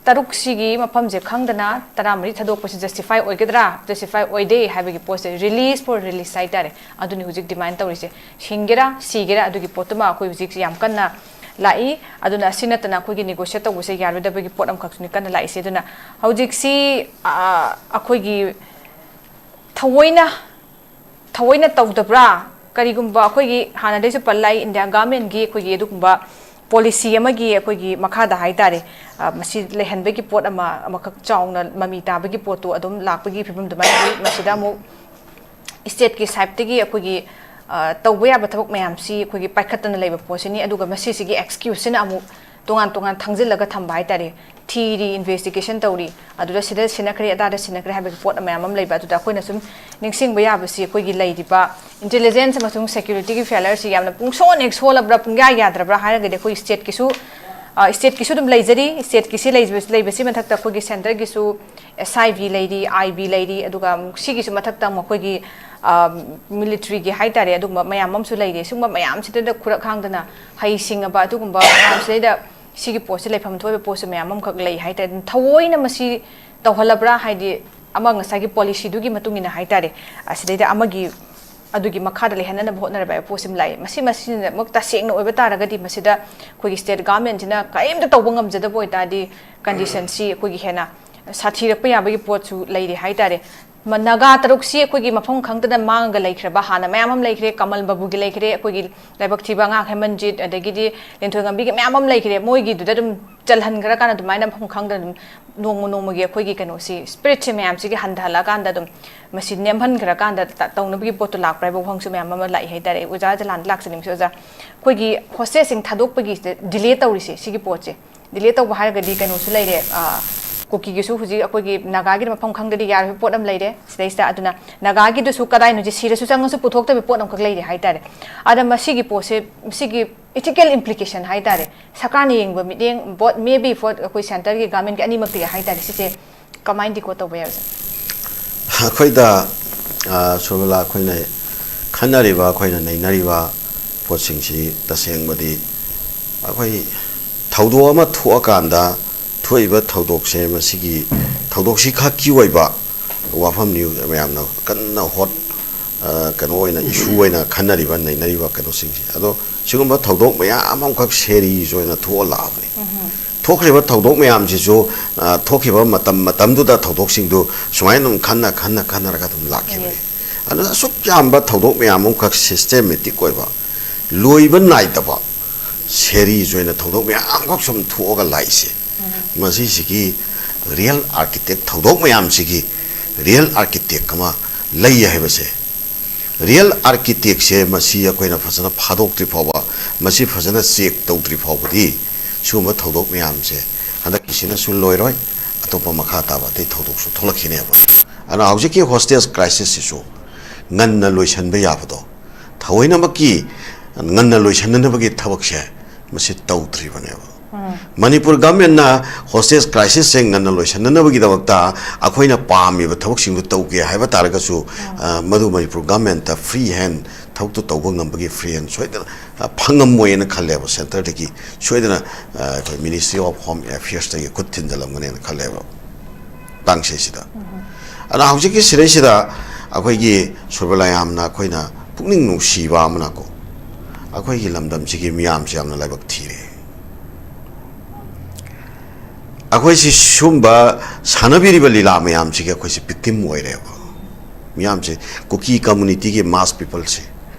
ꯇꯔꯨꯛꯁꯤꯒꯤ ꯃꯐꯝꯁꯦ ꯈꯪꯗꯅ ꯇꯔꯥꯃꯔꯤ ꯊꯥꯗꯣꯛꯄꯁꯤ ꯖꯁꯇꯤꯐꯥꯏ ꯑꯣꯏꯒꯗ꯭ꯔꯥ, ꯖꯁꯇꯤꯐꯥꯏ ꯑꯣꯏꯗꯦ ꯍꯥꯏꯕꯒꯤ ꯄꯣꯠꯁꯦ, ꯔꯤꯂꯤꯁ ꯐꯣꯔ ꯔꯤꯂꯤꯁ ꯍꯥꯏꯇꯥꯔꯦ, ꯑꯗꯨꯅꯤ ꯍꯧꯖꯤꯛ ꯗꯤꯃꯥꯟ ꯇꯧꯔꯤꯁꯦ꯫ ꯍꯤꯡꯒꯦꯔꯥ ꯁꯤꯒꯦꯔꯥ ꯑꯗꯨꯒꯤ ꯄꯣꯠꯇꯨꯃ ꯑꯩꯈꯣꯏ ꯍꯧꯖꯤꯛ ꯌꯥꯝ ꯀꯟꯅ ꯂꯥꯛꯏ꯫ ꯑꯗꯨꯅ ꯑꯁꯤ ꯅꯠꯇꯅ ꯑꯩꯈꯣꯏꯒꯤ ꯅꯦꯒꯣꯁꯤꯌꯦꯠ ꯇꯧꯕꯁꯦ ꯌꯥꯔꯣꯏꯗꯕꯒꯤ ꯄꯣꯠ ꯑꯃꯈꯛꯁꯨꯅꯤ ꯀꯟꯅ ꯂꯥꯛꯏꯁꯦ꯫ ꯑꯗꯨꯅ ꯍꯧꯖꯤꯛꯁꯤ, ꯑ, ꯑꯩꯈꯣꯏꯒꯤ ꯊꯑꯣꯏꯅ, ꯊꯑꯣꯏꯅ ꯇꯧꯗꯕ꯭ꯔꯥ? ꯀꯔꯤꯒꯨꯝꯕ ꯑꯩꯈꯣꯏꯒꯤ ꯍꯥꯟꯅꯗꯩꯁꯨ ꯄꯜꯂꯛꯏ, ꯏꯟꯗꯤꯌꯥ ꯒꯚꯔꯟꯃꯦꯟꯠꯀꯤ ꯑꯩꯈꯣꯏꯒꯤ ꯑꯗꯨꯒꯨꯝꯕ ꯄꯣꯂꯤꯁꯤ ꯑꯃꯒꯤ ꯑꯩꯈꯣꯏꯒꯤ ꯃꯈꯥꯗ ꯍꯥꯏꯇꯥꯔꯦ, ꯑ, ꯃꯁꯤ ꯂꯩꯍꯟꯕꯒꯤ ꯄꯣꯠ ꯑꯃ, ꯑꯃꯈꯛ ꯆꯥꯎꯅ ꯃꯃꯤ ꯇꯥꯕꯒꯤ ꯄꯣꯠꯇꯨ ꯑꯗꯨꯝ ꯂꯥꯛꯄꯒꯤ ꯐꯤꯕꯝ ꯑꯗꯨꯃꯥꯏꯅ ꯂꯩ꯫ ꯃꯁꯤꯗ ꯑꯃꯨꯛ ꯁ꯭ꯇꯦꯠꯀꯤ ꯁꯥꯏꯠꯇꯒꯤ ꯑꯩꯈꯣꯏꯒꯤ, ꯑ, ꯇꯧꯕ ꯌꯥꯕ ꯊꯕꯛ ꯃꯌꯥꯝꯁꯤ ꯑꯩꯈꯣꯏꯒꯤ ꯄꯥꯏꯈꯠꯇꯅ ꯂꯩꯕ ꯄꯣꯠꯁꯤꯅꯤ꯫ ꯑꯗꯨꯒ ꯃꯁꯤꯁꯤꯒꯤ ꯑꯦꯛꯁꯀ꯭ꯌꯨꯁꯁꯤꯅ ꯑꯃꯨꯛ ꯇꯣꯉꯥꯟ ꯇꯣꯉꯥꯟ ꯊꯥꯡꯖꯤꯜꯂꯒ ꯊꯝꯕ ꯍꯥꯏꯇꯥꯔꯦ꯫ ꯊꯤꯔꯤ, ꯏꯟꯚꯦꯁꯇꯤꯒꯦꯁꯟ ꯇꯧꯔꯤ, ꯑꯗꯨꯗ ꯁꯤꯗ ꯁꯤꯟꯅꯈ꯭ꯔꯦ, ꯑꯗꯥꯗ ꯁꯤꯟꯅꯈ꯭ꯔꯦ ꯍꯥꯏꯕꯒꯤ ꯄꯣꯠ ꯃꯌꯥꯝ ꯑꯃ ꯂꯩꯕ꯫ ꯑꯗꯨꯗ ꯑꯩꯈꯣꯏꯅ ꯁꯨꯝ ꯅꯤꯡꯁꯤꯡꯕ ꯌꯥꯕꯁꯤ, ꯑꯩꯈꯣꯏꯒꯤ ꯂꯩꯔꯤꯕ ꯏꯟꯇꯦꯂꯤꯖꯦꯟꯁ ꯑꯃꯁꯨꯡ ꯁꯦꯀ꯭ꯌꯨꯔꯤꯇꯤꯒꯤ ꯐꯦꯂꯔꯁꯤ ꯌꯥꯝꯅ ꯄꯨꯡꯁꯣꯟ ꯍꯦꯛ ꯁꯣꯜꯂꯕ꯭ꯔꯥ, ꯄꯨꯡꯌꯥ ꯌꯥꯗ꯭ꯔꯕ꯭ꯔꯥ ꯍꯥꯏꯔꯒꯗꯤ ꯑꯩꯈꯣꯏ ꯁ꯭ꯇꯦꯠꯀꯤꯁꯨ, ꯑ, ꯁ꯭ꯇꯦꯠꯀꯤꯁꯨ ꯑꯗꯨꯝ ꯂꯩꯖꯔꯤ꯫ ꯁ꯭ꯇꯦꯠꯀꯤꯁꯤ ꯂꯩꯕ-, ꯂꯩꯕꯁꯤ ꯃꯊꯛꯇ ꯑꯩꯈꯣꯏꯒꯤ ꯁꯦꯟꯇꯔꯒꯤꯁꯨ ꯑꯦꯁ ꯑꯥꯏ ꯕꯤ ꯂꯩꯔꯤ, ꯑꯥꯏ ꯕꯤ ꯂꯩꯔꯤ, ꯑꯗꯨꯒ ꯑꯃꯨꯛ ꯁꯤꯒꯤꯁꯨ ꯃꯊꯛꯇ ꯑꯃꯨꯛ ꯑꯩꯈꯣꯏꯒꯤ, ꯑ, ꯃꯤꯂꯤꯇ꯭ꯔꯤꯒꯤ ꯍꯥꯏꯇꯥꯔꯦ, ꯑꯗꯨꯒꯨꯝꯕ ꯃꯌꯥꯝ ꯑꯃꯁꯨ ꯂꯩꯔꯤ꯫ ꯁꯤꯒꯨꯝꯕ ꯃꯌꯥꯝꯁꯤꯗ ꯈꯨꯔꯛ ꯍꯥꯡꯗꯅ ꯍꯩꯁꯤꯡꯉꯕ ꯑꯗꯨꯒꯨꯝꯕ ꯃꯌꯥꯝꯁꯤꯗꯩꯗ ꯁꯤꯒꯤ ꯄꯣꯠꯁꯤ ꯂꯩꯐꯝ ꯊꯣꯛꯏꯕ ꯄꯣꯠꯁꯨ ꯃꯌꯥꯝ ꯑꯃꯈꯛ ꯂꯩ ꯍꯥꯏꯇꯥꯔꯦ꯫ ꯑꯗꯨꯝ ꯊꯑꯣꯏꯅ ꯃꯁꯤ ꯇꯧꯍꯜꯂꯕ꯭ꯔꯥ? ꯍꯥꯏꯗꯤ, ꯑꯃ ꯉꯁꯥꯏꯒꯤ ꯄꯣꯂꯤꯁꯤꯗꯨꯒꯤ ꯃꯇꯨꯡ ꯏꯟꯅ ꯍꯥꯏꯇꯥꯔꯦ, ꯑꯁꯤꯗꯩꯗ ꯑꯃꯒꯤ ꯑꯗꯨꯒꯤ ꯃꯈꯥꯗ ꯂꯩꯍꯟꯅꯅꯕ ꯍꯣꯠꯅꯔꯕ ꯍꯥꯏꯕ ꯄꯣꯠꯁꯤꯃ ꯂꯥꯛꯑꯦ꯫ ꯃꯁꯤ, ꯃꯁꯤꯅꯃꯛ ꯇꯁꯦꯡꯅ ꯑꯣꯏꯕ ꯇꯥꯔꯒꯗꯤ ꯃꯁꯤꯗ ꯑꯩꯈꯣꯏꯒꯤ ꯁ꯭ꯇꯦꯠ ꯒꯚꯔꯟꯃꯦꯟꯠꯁꯤꯅ ꯀꯔꯤꯝꯇ ꯇꯧꯕ ꯉꯝꯖꯗꯕ ꯑꯣꯏꯇꯥꯔꯗꯤ ꯀꯟꯗꯤꯁꯟꯁꯤ ꯑꯩꯈꯣꯏꯒꯤ ꯍꯦꯟꯅ ꯁꯥꯊꯤꯔꯛꯄ ꯌꯥꯕꯒꯤ ꯄꯣꯠꯁꯨ ꯂꯩꯔꯦ ꯍꯥꯏꯇꯥꯔꯦ꯫ ꯃ-, ꯅꯥꯒꯥ ꯇꯔꯨꯛꯁꯤ ꯑꯩꯈꯣꯏꯒꯤ ꯃꯐꯝ ꯈꯪꯗꯅ ꯃꯥꯡꯉꯒ ꯂꯩꯈ꯭ꯔꯕ, ꯍꯥꯟꯅ ꯃꯌꯥꯝ ꯑꯃ ꯂꯩꯈ꯭ꯔꯦ, ꯀꯃꯜ ꯕꯥꯕꯨꯒꯤ ꯂꯩꯈ꯭ꯔꯦ, ꯑꯩꯈꯣꯏꯒꯤ ꯂꯥꯏꯕꯛ ꯊꯤꯕ ꯑꯉꯥꯡ ꯍꯦꯃꯟꯖꯤꯠ, ꯑꯗꯒꯤꯗꯤ ꯂꯤꯟꯊꯣꯏꯉꯝꯕꯤꯒꯤ ꯃꯌꯥꯝ ꯑꯃ ꯂꯩꯈ꯭ꯔꯦ꯫ ꯃꯣꯏꯒꯤꯗꯨꯗ ꯑꯗꯨꯝ ꯆꯜꯍꯟꯈ꯭ꯔꯀꯥꯟꯗ ꯑꯗꯨꯃꯥꯏꯅ ꯃꯐꯝ ꯈꯪꯗꯅ ꯑꯗꯨꯝ ꯅꯣꯡꯃ ꯅꯣꯡꯃꯒꯤ ꯑꯩꯈꯣꯏꯒꯤ ꯀꯩꯅꯣꯁꯤ, ꯁ꯭ꯄꯤꯔꯤꯠꯁꯦ ꯃꯌꯥꯝꯁꯤꯒꯤ ꯍꯟꯊꯍꯜꯂꯀꯥꯟꯗ ꯑꯗꯨꯝ ꯃꯁꯤ ꯅꯦꯝꯍꯟꯈ꯭ꯔꯀꯥꯟꯗ ꯇ-, ꯇꯧꯅꯕꯒꯤ ꯄꯣꯠꯇꯣ ꯂꯥꯛꯄ꯭ꯔꯥ ꯍꯥꯏꯕ ꯋꯥꯍꯪꯁꯨ ꯃꯌꯥꯝ ꯑꯃ ꯂꯥꯛꯏ ꯍꯥꯏꯇꯥꯔꯦ꯫ ꯑꯣꯖꯥ ꯖꯂꯥꯟꯗ ꯂꯥꯛꯆꯅꯤꯡꯕꯁꯦ, ꯑꯣꯖꯥ, ꯑꯩꯈꯣꯏꯒꯤ ꯍꯣꯁꯇꯦꯖꯁꯤꯡ ꯊꯥꯗꯣꯛꯄꯒꯤꯁꯤꯗ ꯗꯤꯂꯦ ꯇꯧꯔꯤꯁꯦ, ꯁꯤꯒꯤ ꯄꯣꯠꯁꯦ ꯗꯤꯂꯦ ꯇꯧꯕ ꯍꯥꯏꯔꯒꯗꯤ ꯀꯩꯅꯣꯁꯨ ꯂꯩꯔꯦ, ꯑ, ꯀꯨꯀꯤꯒꯤꯁꯨ ꯍꯧꯖꯤꯛ ꯑꯩꯈꯣꯏꯒꯤ ꯅꯥꯒꯥꯒꯤꯗ ꯃꯐꯝ ꯈꯪꯗꯗꯤ ꯌꯥꯔꯣꯏꯕ ꯄꯣꯠ ꯑꯃ ꯂꯩꯔꯦ ꯁꯤꯗꯩꯁꯤꯗ꯫ ꯑꯗꯨꯅ ꯅꯥꯒꯥꯒꯤꯗꯨꯁꯨ ꯀꯗꯥꯏꯅꯣꯁꯦ, ꯁꯤꯔꯁꯨ ꯆꯪꯉꯁꯨ ꯄꯨꯊꯣꯛꯇꯕ ꯄꯣꯠ ꯑꯃꯈꯛ ꯂꯩꯔꯦ ꯍꯥꯏꯇꯥꯔꯦ꯫ ꯑꯗ ꯃꯁꯤꯒꯤ ꯄꯣꯠꯁꯦ, ꯃꯁꯤꯒꯤ ꯏꯊꯤꯀꯦꯜ ꯏꯝꯄ꯭ꯂꯤꯀꯦꯁꯟ ꯍꯥꯏꯇꯥꯔꯦ, ꯁꯔꯀꯥꯔꯅ ꯌꯦꯡꯕ ꯃꯤꯠꯌꯦꯡ, ꯕꯣꯠ ꯃꯦ ꯕꯤ ꯐꯣꯔ ꯑꯩꯈꯣꯏ ꯁꯦꯟꯇꯔꯒꯤ ꯒꯚꯔꯟꯃꯦꯟꯠꯀꯤ ꯑꯅꯤꯃꯛꯇꯒꯤ ꯍꯥꯏꯇꯥꯔꯦ, ꯁꯤꯁꯦ ꯀꯃꯥꯏꯅ ꯗꯤꯀꯣꯗ ꯇꯧꯕ ꯌꯥꯏ, ꯑꯣꯖꯥ? ꯑꯩꯈꯣꯏꯗ, ꯑ, ꯁꯣꯃꯤꯂꯥ, ꯑꯩꯈꯣꯏꯅ ꯈꯟꯅꯔꯤꯕ, ꯑꯩꯈꯣꯏꯅ ꯅꯩꯅꯔꯤꯕ ꯄꯣꯠꯁꯤꯡꯁꯤ ꯇꯁꯦꯡꯕꯗꯤ ꯑꯩꯈꯣꯏ ꯊꯧꯗꯣꯛ ꯑꯃ ꯊꯣꯛꯑꯀꯥꯟꯗ ꯊꯣꯛꯏꯕ ꯊꯧꯗꯣꯛꯁꯦ, ꯃꯁꯤꯒꯤ ꯊꯧꯗꯣꯛꯁꯤ ꯈꯛꯀꯤ ꯑꯣꯏꯕ ꯋꯥꯐꯝꯅꯤ ꯃꯌꯥꯝꯅ ꯀꯟꯅ ꯍꯣꯠ, ꯑ, ꯀꯩꯅꯣ ꯑꯣꯏꯅ, ꯏꯁꯨ ꯑꯣꯏꯅ ꯈꯟꯅꯔꯤꯕ, ꯅꯩꯅꯔꯤꯕ ꯀꯩꯅꯣꯁꯤꯡꯁꯦ꯫ ꯑꯗꯣ ꯁꯤꯒꯨꯝꯕ ꯊꯧꯗꯣꯛ ꯃꯌꯥꯝ ꯑꯃꯈꯛ ꯁꯦꯔꯤꯁ ꯑꯣꯏꯅ ꯊꯣꯛꯑ ꯂꯥꯛꯑꯕꯅꯤ꯫ ꯊꯣꯛꯈ꯭ꯔꯤꯕ ꯊꯧꯗꯣꯛ ꯃꯌꯥꯝꯁꯤꯁꯨ, ꯑ, ꯊꯣꯛꯈꯤꯕ ꯃꯇꯝ ꯃꯇꯝꯗꯨꯗ ꯊꯧꯗꯣꯛꯁꯤꯡꯗꯨ ꯁꯨꯃꯥꯏꯅ ꯑꯗꯨꯝ ꯈꯟꯅ ꯈꯟꯅ ꯈꯟꯅꯔꯒ ꯑꯗꯨꯝ ꯂꯥꯛꯈꯤꯕꯅꯤ꯫ ꯑꯗꯨꯅ ꯑꯁꯨꯛ ꯌꯥꯝꯕ ꯊꯧꯗꯣꯛ ꯃꯌꯥꯝ ꯑꯃꯈꯛ ꯁꯤꯁꯇꯦꯃꯦꯇꯤꯛ ꯑꯣꯏꯕ, ꯂꯣꯏꯕ ꯅꯥꯏꯗꯕ ꯁꯦꯔꯤꯁ ꯑꯣꯏꯅ ꯊꯧꯗꯣꯛ ꯃꯌꯥꯝ ꯑꯃꯈꯛ ꯁꯨꯝ ꯊꯣꯛꯑꯒ ꯂꯥꯛꯏꯁꯦ, ꯃꯁꯤꯁꯤꯒꯤ ꯔꯤꯌꯦꯜ ꯑꯥꯔꯀꯤꯇꯦꯛ, ꯊꯧꯗꯣꯛ ꯃꯌꯥꯝꯁꯤꯒꯤ ꯔꯤꯌꯦꯜ ꯑꯥꯔꯀꯤꯇꯦꯛ ꯑꯃ ꯂꯩ ꯍꯥꯏꯕꯁꯦ, ꯔꯤꯌꯦꯜ ꯑꯥꯔꯀꯤꯇꯦꯛꯁꯦ ꯃꯁꯤ ꯑꯩꯈꯣꯏꯅ ꯐꯖꯅ ꯐꯥꯗꯣꯛꯇ꯭ꯔꯤ ꯐꯥꯎꯕ, ꯃꯁꯤ ꯐꯖꯅ ꯆꯦꯛ ꯇꯧꯗ꯭ꯔꯤ ꯐꯥꯎꯕꯗꯤ ꯁꯤꯒꯨꯝꯕ ꯊꯧꯗꯣꯛ ꯃꯌꯥꯝꯁꯦ ꯍꯟꯗꯛꯀꯤꯁꯤꯅꯁꯨ ꯂꯣꯏꯔꯣꯏ, ꯑꯇꯣꯞꯄ ꯃꯈꯥ ꯇꯥꯕ ꯑꯇꯩ ꯊꯧꯗꯣꯛꯁꯨ ꯊꯣꯛꯂꯛꯈꯤꯅꯦꯕ꯫ ꯑꯗꯨꯅ ꯍꯧꯖꯤꯛꯀꯤ ꯍꯣꯁꯇꯦꯖ ꯀ꯭ꯔꯥꯏꯁꯤꯁꯁꯤꯁꯨ ꯉꯟꯅ ꯂꯣꯏꯁꯤꯟꯕ ꯌꯥꯕꯗꯣ, ꯊꯑꯣꯏꯅꯃꯛꯀꯤ ꯉꯟꯅ ꯂꯣꯏꯁꯤꯟꯅꯅꯕꯒꯤ ꯊꯕꯛꯁꯦ ꯃꯁꯤ ꯇꯧꯗ꯭ꯔꯤꯕꯅꯦꯕ꯫ ꯃꯅꯤꯄꯨꯔ ꯒꯚꯔꯟꯃꯦꯟꯠꯅ ꯍꯣꯁꯇꯦꯖ ꯀ꯭ꯔꯥꯏꯁꯤꯁꯁꯦ ꯉꯟꯅ ꯂꯣꯏꯁꯤꯟꯅꯅꯕꯒꯤꯗꯃꯛꯇ ꯑꯩꯈꯣꯏꯅ ꯄꯥꯝꯃꯤꯕ ꯊꯕꯛꯁꯤꯡꯗꯨ ꯇꯧꯒꯦ ꯍꯥꯏꯕ ꯇꯥꯔꯒꯁꯨ, ꯑ, ꯃꯗꯨ ꯃꯅꯤꯄꯨꯔ ꯒꯚꯔꯟꯃꯦꯟꯠꯇ ꯐ꯭ꯔꯤ ꯍꯦꯟ ꯊꯕꯛꯇꯨ ꯇꯧꯕ ꯉꯝꯕꯒꯤ ꯐ꯭ꯔꯤ ꯍꯦꯟ ꯁꯣꯏꯗꯅ, ꯑ, ꯐꯪꯉꯝꯃꯣꯏꯅ ꯈꯜꯂꯦꯕ꯫ ꯁꯦꯟꯇꯔꯗꯒꯤ ꯁꯣꯏꯗꯅ, ꯑ, ꯑꯩꯈꯣꯏ ꯃꯤꯅꯤꯁꯇ꯭ꯔꯤ ꯑꯣꯐ ꯍꯣꯝ ꯑꯦꯐꯤꯌꯔꯁꯇꯒꯤ ꯈꯨꯠ ꯊꯤꯟꯖꯤꯜꯂꯝꯒꯅꯦꯅ ꯈꯜꯂꯦꯕ ꯇꯥꯡꯁꯦꯁꯤꯗ꯫ ꯑꯗꯣ ꯍꯧꯖꯤꯛꯀꯤ ꯁꯤꯗꯩꯁꯤꯗ ꯑꯩꯈꯣꯏꯒꯤ ꯁꯨꯔꯕꯂꯥꯌꯥꯝꯅ ꯑꯩꯈꯣꯏꯅ ꯄꯨꯛꯅꯤꯡ ꯅꯨꯡꯁꯤꯕ ꯑꯃꯅꯀꯣ, ꯑꯩꯈꯣꯏꯒꯤ ꯂꯝꯗꯝꯁꯤꯒꯤ ꯃꯤꯌꯥꯝꯁꯦ ꯌꯥꯝꯅ ꯂꯥꯏꯕꯛ ꯊꯤꯔꯦ꯫ ꯑꯩꯈꯣꯏꯁꯤ ꯁꯨꯝꯕ ꯁꯥꯟꯅꯕꯤꯔꯤꯕ ꯂꯤꯂꯥ ꯃꯌꯥꯝꯁꯤꯒꯤ ꯑꯩꯈꯣꯏꯁꯤ victim ꯑꯣꯏꯔꯦꯕ꯫ ꯃꯤꯌꯥꯝꯁꯦ, ꯀꯨꯀꯤ communityꯒꯤ mass peopleꯁꯦ,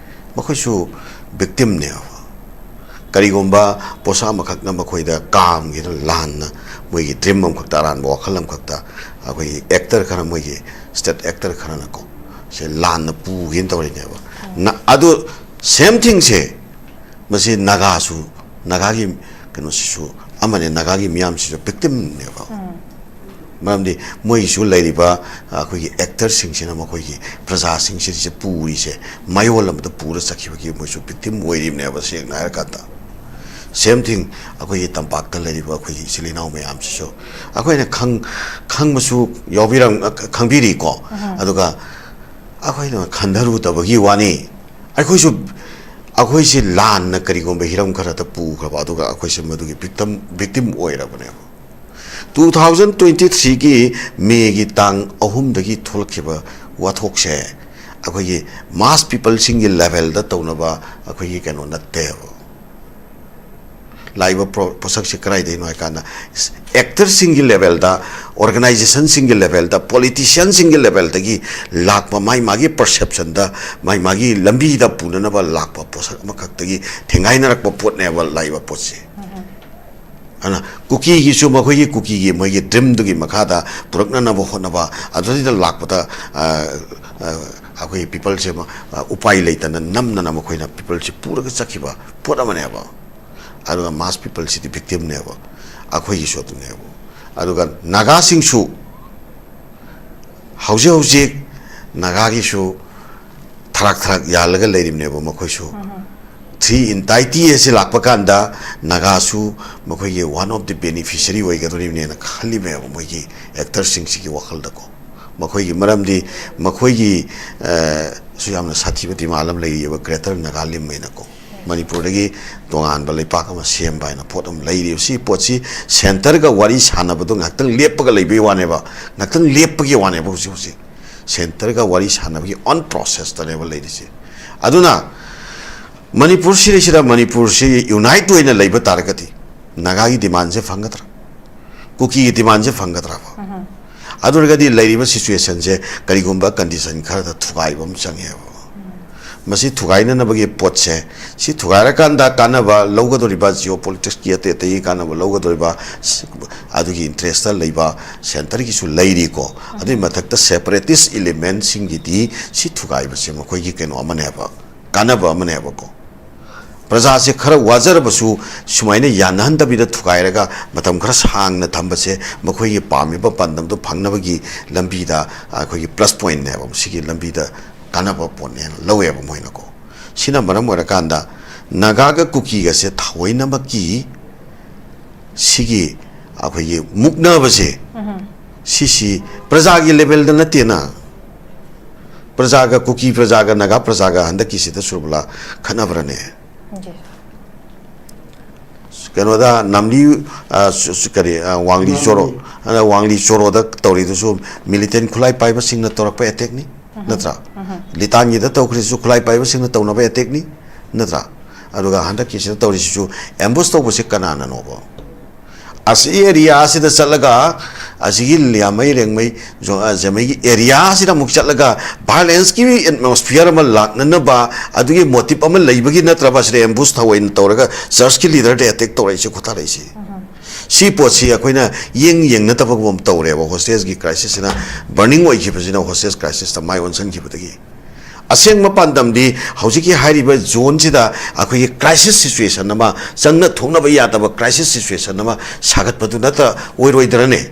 ꯃꯈꯣꯏꯁꯨ victimꯅꯦꯕ꯫ ꯀꯔꯤꯒꯨꯝꯕ ꯄꯣꯠꯁꯛ ꯑꯃꯈꯛꯅ ꯃꯈꯣꯏꯗ ꯀꯥꯝꯒꯦꯅ ꯂꯥꯟꯅ, ꯃꯣꯏꯒꯤ dream ꯑꯃꯈꯛꯇ, ꯑꯔꯥꯟꯕ ꯋꯥꯈꯜ ꯑꯃꯈꯛꯇ, ꯑꯩꯈꯣꯏꯒꯤ actor ꯈꯔ, ꯃꯣꯏꯒꯤ state actor ꯈꯔꯅꯀꯣ, ꯁꯦ ꯂꯥꯟꯅ ꯄꯨꯒꯦꯅ ꯇꯧꯔꯤꯅꯦꯕ꯫ ꯅ-, ꯑꯗꯨ same thingꯁꯦ, ꯃꯁꯤ ꯅꯥꯒꯥꯁꯨ, ꯅꯥꯒꯥꯒꯤ ꯀꯩꯅꯣꯁꯤꯁꯨ ꯑꯃꯅꯦ, ꯅꯥꯒꯥꯒꯤ ꯃꯤꯌꯥꯝꯁꯤꯁꯨ victimꯅꯦꯕ꯫ ꯃꯔꯝꯗꯤ ꯃꯣꯏꯒꯤꯁꯨ ꯂꯩꯔꯤꯕ, ꯑ, ꯑꯩꯈꯣꯏꯒꯤ actorꯁꯤꯡꯁꯤꯅ ꯃꯈꯣꯏꯒꯤ ꯄ꯭ꯔꯖꯥꯁꯤꯡꯁꯤꯁꯦ ꯄꯨꯔꯤꯁꯦ, ꯃꯌꯣꯜ ꯑꯃꯗ ꯄꯨꯔ ꯆꯠꯈꯤꯕꯒꯤ ꯃꯣꯏꯁꯨ victim ꯑꯣꯏꯔꯤꯕꯅꯦꯕ, ꯁꯦꯡꯅ ꯍꯥꯏꯔꯀꯥꯟꯗ꯫ Same thing, ꯑꯩꯈꯣꯏꯒꯤ ꯇꯝꯄꯥꯛꯇ ꯂꯩꯔꯤꯕ ꯑꯩꯈꯣꯏꯒꯤ ꯏꯆꯤꯜ ꯏꯅꯥꯎ ꯃꯌꯥꯝꯁꯤꯁꯨ ꯑꯩꯈꯣꯏꯅ ꯈꯪ-, ꯈꯪꯕꯁꯨ ꯌꯥꯎꯕꯤꯔꯝ-, ꯑ, ꯈꯪꯕꯤꯔꯤꯀꯣ꯫ ꯑꯗꯨꯒ ꯑꯩꯈꯣꯏꯅ ꯈꯟꯊꯔꯨꯗꯕꯒꯤ ꯋꯥꯅꯤ꯫ ꯑꯩꯈꯣꯏꯁꯨ, ꯑꯩꯈꯣꯏꯁꯦ ꯂꯥꯟꯅ ꯀꯔꯤꯒꯨꯝꯕ ꯍꯤꯔꯝ ꯈꯔꯗ ꯄꯨꯈ꯭ꯔꯕ, ꯑꯗꯨꯒ ꯑꯩꯈꯣꯏꯁꯦ ꯃꯗꯨꯒꯤ victim, victim ꯑꯣꯏꯔꯕꯅꯦꯕ꯫ Two thousand twenty threeꯒꯤ Mayꯒꯤ ꯇꯥꯡ ꯑꯍꯨꯝꯗꯒꯤ ꯊꯣꯛꯂꯛꯈꯤꯕ ꯋꯥꯊꯣꯛꯁꯦ ꯑꯩꯈꯣꯏꯒꯤ mass peopleꯁꯤꯡꯒꯤ levelꯗ ꯇꯧꯅꯕ ꯑꯩꯈꯣꯏꯒꯤ ꯀꯩꯅꯣ ꯅꯠꯇꯦꯕ꯫ ꯂꯥꯛꯏꯕ ꯄ꯭ꯔꯣ-, ꯄꯣꯠꯁꯛꯁꯦ ꯀꯗꯥꯏꯗꯒꯤꯅꯣ ꯍꯥꯏ ꯀꯥꯟꯗ, actorꯁꯤꯡꯒꯤ levelꯗ, organizationꯁꯤꯡꯒꯤ levelꯗ, politicianꯁꯤꯡꯒꯤ levelꯗꯒꯤ ꯂꯥꯛꯄ, ꯃꯥꯏ ꯃꯥꯒꯤ perceptionꯗ, ꯃꯥꯏ ꯃꯥꯒꯤ ꯂꯝꯕꯤꯗ ꯄꯨꯅꯅꯕ ꯂꯥꯛꯄ ꯄꯣꯠꯁꯛ ꯑꯃꯈꯛꯇꯒꯤ ꯊꯦꯡꯒꯥꯏꯅꯔꯛꯄ ꯄꯣꯠꯅꯦꯕ ꯂꯥꯛꯏꯕ ꯄꯣꯠꯁꯦ꯫ ꯑꯗꯨꯅ ꯀꯨꯀꯤꯒꯤꯁꯨ ꯃꯈꯣꯏꯒꯤ ꯀꯨꯀꯤꯒꯤ ꯃꯣꯏꯒꯤ dreamꯗꯨꯒꯤ ꯃꯈꯥꯗ ꯄꯨꯔꯛꯅꯅꯕ ꯍꯣꯠꯅꯕ, ꯑꯗꯨꯗꯩꯗ ꯂꯥꯛꯄꯗ, ꯑ, ꯑ, ꯑꯩꯈꯣꯏꯒꯤ peopleꯁꯦ, ꯑ, ꯎꯄꯥꯏ ꯂꯩꯇꯅ ꯅꯝꯗꯅ ꯃꯈꯣꯏꯅ peopleꯁꯦ ꯄꯨꯔꯒ ꯆꯠꯈꯤꯕ ꯄꯣꯠ ꯑꯃꯅꯦꯕ꯫ ꯑꯗꯨꯒ mass peopleꯁꯤꯗꯤ victimꯅꯦꯕ, ꯑꯩꯈꯣꯏꯒꯤꯁꯨ ꯑꯗꯨꯅꯦꯕ꯫ ꯑꯗꯨꯒ ꯅꯥꯒꯥꯁꯤꯡꯁꯨ ꯍꯧꯖꯤꯛ ꯍꯧꯖꯤꯛ ꯅꯥꯒꯥꯒꯤꯁꯨ ꯊꯔꯥꯛ ꯊꯔꯥꯛ ꯌꯥꯜꯂꯒ ꯂꯩꯔꯤꯕꯅꯦꯕ ꯃꯈꯣꯏꯁꯨ꯫ Three entity ꯑꯁꯤ ꯂꯥꯛꯄ ꯀꯥꯟꯗ ꯅꯥꯒꯥꯁꯨ ꯃꯈꯣꯏꯒꯤ one of the beneficiary ꯑꯣꯏꯒꯗꯧꯔꯤꯕꯅꯦꯅ ꯈꯜꯂꯤꯕꯅꯦꯕ ꯃꯣꯏꯒꯤ actorꯁꯤꯡꯁꯤꯒꯤ ꯋꯥꯈꯜꯗꯀꯣ꯫ ꯃꯈꯣꯏꯒꯤ ꯃꯔꯝꯗꯤ ꯃꯈꯣꯏꯒꯤ, ꯑ, ꯁꯨ ꯌꯥꯝꯅ ꯁꯥꯊꯤꯕ demand ꯑꯃ ꯂꯩꯔꯤꯑꯕ Greater Nagalim ꯍꯥꯏꯅꯀꯣ꯫ ꯃꯅꯤꯄꯨꯔꯗꯒꯤ ꯇꯣꯉꯥꯟꯕ ꯂꯩꯄꯥꯛ ꯑꯃ ꯁꯦꯝꯕ ꯍꯥꯏꯅ ꯄꯣꯠ ꯑꯃ ꯂꯩꯔꯤꯕ꯫ ꯁꯤ ꯄꯣꯠꯁꯤ centreꯒ ꯋꯥꯔꯤ ꯁꯥꯟꯅꯕꯗꯣ ꯉꯥꯛꯇꯪ ꯂꯦꯞꯄꯒ ꯂꯩꯕꯒꯤ ꯋꯥꯅꯦꯕ, ꯉꯥꯛꯇꯪ ꯂꯦꯞꯄꯒꯤ ꯋꯥꯅꯦꯕ꯫ ꯍꯧꯖꯤꯛ ꯍꯧꯖꯤꯛ centreꯒ ꯋꯥꯔꯤ ꯁꯥꯟꯅꯕꯒꯤ on processꯇꯅꯦꯕ ꯂꯩꯔꯤꯁꯦ꯫ ꯑꯗꯨꯅ ꯃꯅꯤꯄꯨꯔ ꯁꯤꯗꯩꯁꯤꯗ ꯃꯅꯤꯄꯨꯔꯁꯤ unite ꯑꯣꯏꯅ ꯂꯩꯕ ꯇꯥꯔꯒꯗꯤ ꯅꯥꯒꯥꯒꯤ demandꯁꯦ ꯐꯪꯒꯗ꯭ꯔꯥ? ꯀꯨꯀꯤꯒꯤ demandꯁꯦ ꯐꯪꯒꯗ꯭ꯔꯕ? ꯑꯗꯨ ꯑꯣꯏꯔꯒꯗꯤ ꯂꯩꯔꯤꯕ situationꯁꯦ ꯀꯔꯤꯒꯨꯝꯕ condition ꯈꯔꯗ ꯊꯨꯒꯥꯏꯕ ꯑꯃ ꯆꯪꯉꯦꯕ꯫ ꯃꯁꯤ ꯊꯨꯒꯥꯏꯅꯅꯕꯒꯤ ꯄꯣꯠꯁꯦ, ꯁꯤ ꯊꯨꯒꯥꯏꯔꯀꯥꯟꯗ ꯀꯥꯟꯅꯕ ꯂꯧꯒꯗꯧꯔꯤꯕ, geopoliticsꯀꯤ ꯑꯇꯩ ꯑꯇꯩꯒꯤ ꯀꯥꯟꯅꯕ ꯂꯧꯒꯗꯧꯔꯤꯕ, ꯁꯤ, ꯑꯗꯨꯒꯤ interestꯇ ꯂꯩꯕ centreꯒꯤꯁꯨ ꯂꯩꯔꯤꯀꯣ꯫ ꯑꯗꯨꯒꯤ ꯃꯊꯛꯇ separatist elementꯁꯤꯡꯒꯤꯗꯤ ꯁꯤ ꯊꯨꯒꯥꯏꯕꯁꯦ ꯃꯈꯣꯏꯒꯤ ꯀꯩꯅꯣ ꯑꯃꯅꯦꯕ, ꯀꯥꯟꯅꯕ ꯑꯃꯅꯦꯕꯀꯣ꯫ ꯄ꯭ꯔꯖꯥꯁꯦ ꯈꯔ ꯋꯥꯖꯔꯕꯁꯨ ꯁꯨꯃꯥꯏꯅ ꯌꯥꯅꯍꯟꯗꯕꯤꯗ ꯊꯨꯒꯥꯏꯔꯒ ꯃꯇꯝ ꯈꯔ ꯁꯥꯡꯅ ꯊꯝꯕꯁꯦ ꯃꯈꯣꯏꯒꯤ ꯄꯥꯝꯃꯤꯕ ꯄꯥꯟꯗꯝꯗꯨ ꯐꯪꯅꯕꯒꯤ ꯂꯝꯕꯤꯗ ꯑꯩꯈꯣꯏꯒꯤ plus pointꯅꯦꯕ, ꯁꯤꯒꯤ ꯂꯝꯕꯤꯗ ꯀꯥꯟꯅꯕ ꯄꯣꯠꯅꯦꯅ ꯂꯧꯋꯦꯕ ꯃꯣꯏꯅꯀꯣ꯫ ꯁꯤꯅ ꯃꯔꯝ ꯑꯣꯏꯔꯀꯥꯟꯗ ꯅꯥꯒꯥꯒ ꯀꯨꯀꯤꯒꯁꯦ ꯊꯑꯣꯏꯅꯃꯛꯀꯤ ꯁꯤꯒꯤ ꯑꯩꯈꯣꯏꯒꯤ ꯃꯨꯛꯅꯕꯁꯦ, ꯁꯤꯁꯤ ꯄ꯭ꯔꯖꯥꯒꯤ levelꯗ ꯅꯠꯇꯦꯅ, ꯄ꯭ꯔꯖꯥꯒ, ꯀꯨꯀꯤ ꯄ꯭ꯔꯖꯥꯒ ꯅꯥꯒꯥ ꯄ꯭ꯔꯖꯥꯒ ꯍꯟꯗꯛꯀꯤꯁꯤꯗ ꯁꯨꯔꯕꯂꯥ ꯈꯠꯅꯕ꯭ꯔꯅꯦ? ꯀꯩꯅꯣꯗ ꯅꯥꯝꯂꯤ, ꯑ, ꯁꯨ-, ꯁꯨ-, ꯀꯔꯤ, ꯑ, ꯋꯥꯡꯂꯤ ꯆꯣꯔꯣ, ꯑ, ꯋꯥꯡꯂꯤ ꯆꯣꯔꯣꯗ ꯇꯧꯔꯤꯗꯨꯁꯨ militant ꯈꯨꯠꯂꯥꯏ ꯄꯥꯏꯕꯁꯤꯡꯅ ꯇꯧꯔꯛꯄ attackꯅꯤ, ꯅꯠꯇ꯭ꯔꯥ? ꯂꯤꯇꯥꯟꯒꯤꯗ ꯇꯧꯈ꯭ꯔꯤꯁꯨ ꯈꯨꯠꯂꯥꯏ ꯄꯥꯏꯕꯁꯤꯡꯅ ꯇꯧꯅꯕ attackꯅꯤ, ꯅꯠꯇ꯭ꯔꯥ? ꯑꯗꯨꯒ ꯍꯟꯗꯛꯀꯤꯁꯤꯗ ꯇꯧꯔꯤꯁꯤꯁꯨ ambush ꯇꯧꯕꯁꯤ ꯀꯅꯥꯅꯅꯣꯕ? ꯑꯁꯤ areaꯁꯤꯗ ꯆꯠꯂꯒ, ꯑꯁꯤꯒꯤ ꯂꯤꯌꯥꯃꯩ ꯔꯦꯡꯃꯩ ꯖꯣ-, ꯑ, ꯖꯦꯃꯩꯒꯤ areaꯁꯤꯗ ꯑꯃꯨꯛ ꯆꯠꯂꯒ violenceꯀꯤ atmosphere ꯑꯃ ꯂꯥꯛꯅꯅꯕ ꯑꯗꯨꯒꯤ motive ꯑꯃ ꯂꯩꯕꯒꯤ ꯅꯠꯇ꯭ꯔꯕ ꯑꯁꯤꯗ ambush ꯊꯑꯣꯏꯅ ꯇꯧꯔꯒ churchꯀꯤ leaderꯗ attack ꯇꯧꯔꯛꯏꯁꯦ, ꯈꯨꯊꯥꯔꯛꯏꯁꯦ? ꯁꯤ ꯄꯣꯠꯁꯤ ꯑꯩꯈꯣꯏꯅ ꯌꯦꯡ ꯌꯦꯡꯅꯗꯕꯒꯨꯝ ꯇꯧꯔꯦꯕ꯫ Hostageꯀꯤ crisisꯁꯤꯅ burning ꯑꯣꯏꯈꯤꯕꯁꯤꯅ hostage crisisꯇ ꯃꯥꯏ ꯑꯣꯟꯁꯤꯟꯈꯤꯕꯗꯒꯤ꯫ ꯑꯁꯦꯡꯕ ꯄꯥꯟꯗꯝꯗꯤ ꯍꯧꯖꯤꯛꯀꯤ ꯍꯥꯏꯔꯤꯕ zoneꯁꯤꯗ ꯑꯩꯈꯣꯏꯒꯤ crisis situation ꯑꯃ, ꯆꯪꯅ ꯊꯣꯛꯅꯕ ꯌꯥꯗꯕ crisis situation ꯑꯃ ꯁꯥꯒꯠꯄꯗꯨ ꯅꯠꯇ ꯑꯣꯏꯔꯣꯏꯗ꯭ꯔꯅꯦ?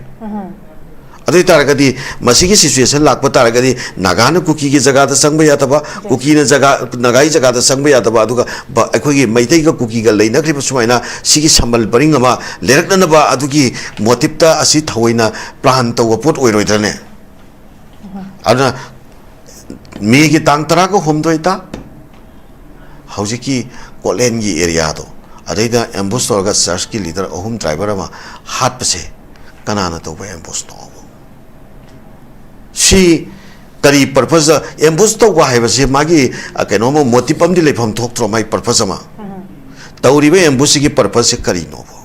ꯑꯗꯨ ꯑꯣꯏ ꯇꯥꯔꯒꯗꯤ ꯃꯁꯤꯒꯤ situation ꯂꯥꯛꯄ ꯇꯥꯔꯒꯗꯤ ꯅꯥꯒꯥꯅ ꯀꯨꯀꯤꯒꯤ ꯖꯒꯥꯗ ꯆꯪꯕ ꯌꯥꯗꯕ, ꯀꯨꯀꯤꯅ ꯖꯒꯥ, ꯅꯥꯒꯥꯒꯤ ꯖꯒꯥꯗ ꯆꯪꯕ ꯌꯥꯗꯕ, ꯑꯗꯨꯒ ꯕ-, ꯑꯩꯈꯣꯏꯒꯤ ꯃꯩꯇꯩꯒ ꯀꯨꯀꯤꯒ ꯂꯩꯅꯈ꯭ꯔꯤꯕ ꯁꯨꯃꯥꯏꯅ ꯁꯤꯒꯤ ꯁꯝꯕꯜ ꯄꯔꯤꯡ ꯑꯃ ꯂꯩꯔꯛꯅꯅꯕ ꯑꯗꯨꯒꯤ motiveꯇ ꯑꯁꯤ ꯊꯑꯣꯏꯅ plan ꯇꯧꯕ ꯄꯣꯠ ꯑꯣꯏꯔꯣꯏꯗ꯭ꯔꯅꯦ? ꯑꯗꯨꯅ ꯃꯦꯒꯤ ꯇꯥꯡ ꯇꯔꯥꯒ ꯍꯨꯝꯗꯣꯏꯗ ꯍꯧꯖꯤꯛꯀꯤ ꯁ꯭ꯀꯣꯠꯂꯦꯟꯒꯤ ꯑꯦꯔꯤꯌꯥꯗꯣ, ꯑꯗꯩꯗ ꯑꯦꯝꯕꯨꯁ ꯇꯧꯔꯒ ꯆꯔꯆꯀꯤ ꯂꯤꯗꯔ ꯑꯍꯨꯝ, ꯗ꯭ꯔꯥꯏꯚꯔ ꯑꯃ ꯍꯥꯠꯄꯁꯦ ꯀꯅꯥꯅ ꯇꯧꯕ ꯑꯦꯝꯕꯨꯁꯅꯣ? ꯁꯤ ꯀꯔꯤ ꯄꯔꯄꯁꯇ ꯑꯦꯝꯕꯨꯁ ꯇꯧꯕ ꯍꯥꯏꯕꯁꯦ? ꯃꯥꯒꯤ, ꯑ, ꯀꯩꯅꯣꯝꯃ, ꯃꯣꯇꯤꯞ ꯑꯃꯗꯤ ꯂꯩꯐꯝ ꯊꯣꯛꯇ꯭ꯔꯣ, ꯃꯥꯒꯤ ꯄꯔꯄꯁ ꯑꯃ? ꯎꯝ꯫ ꯇꯧꯔꯤꯕ ꯑꯦꯝꯕꯨꯁꯁꯤꯒꯤ ꯄꯔꯄꯁꯁꯦ ꯀꯔꯤꯅꯣꯕ?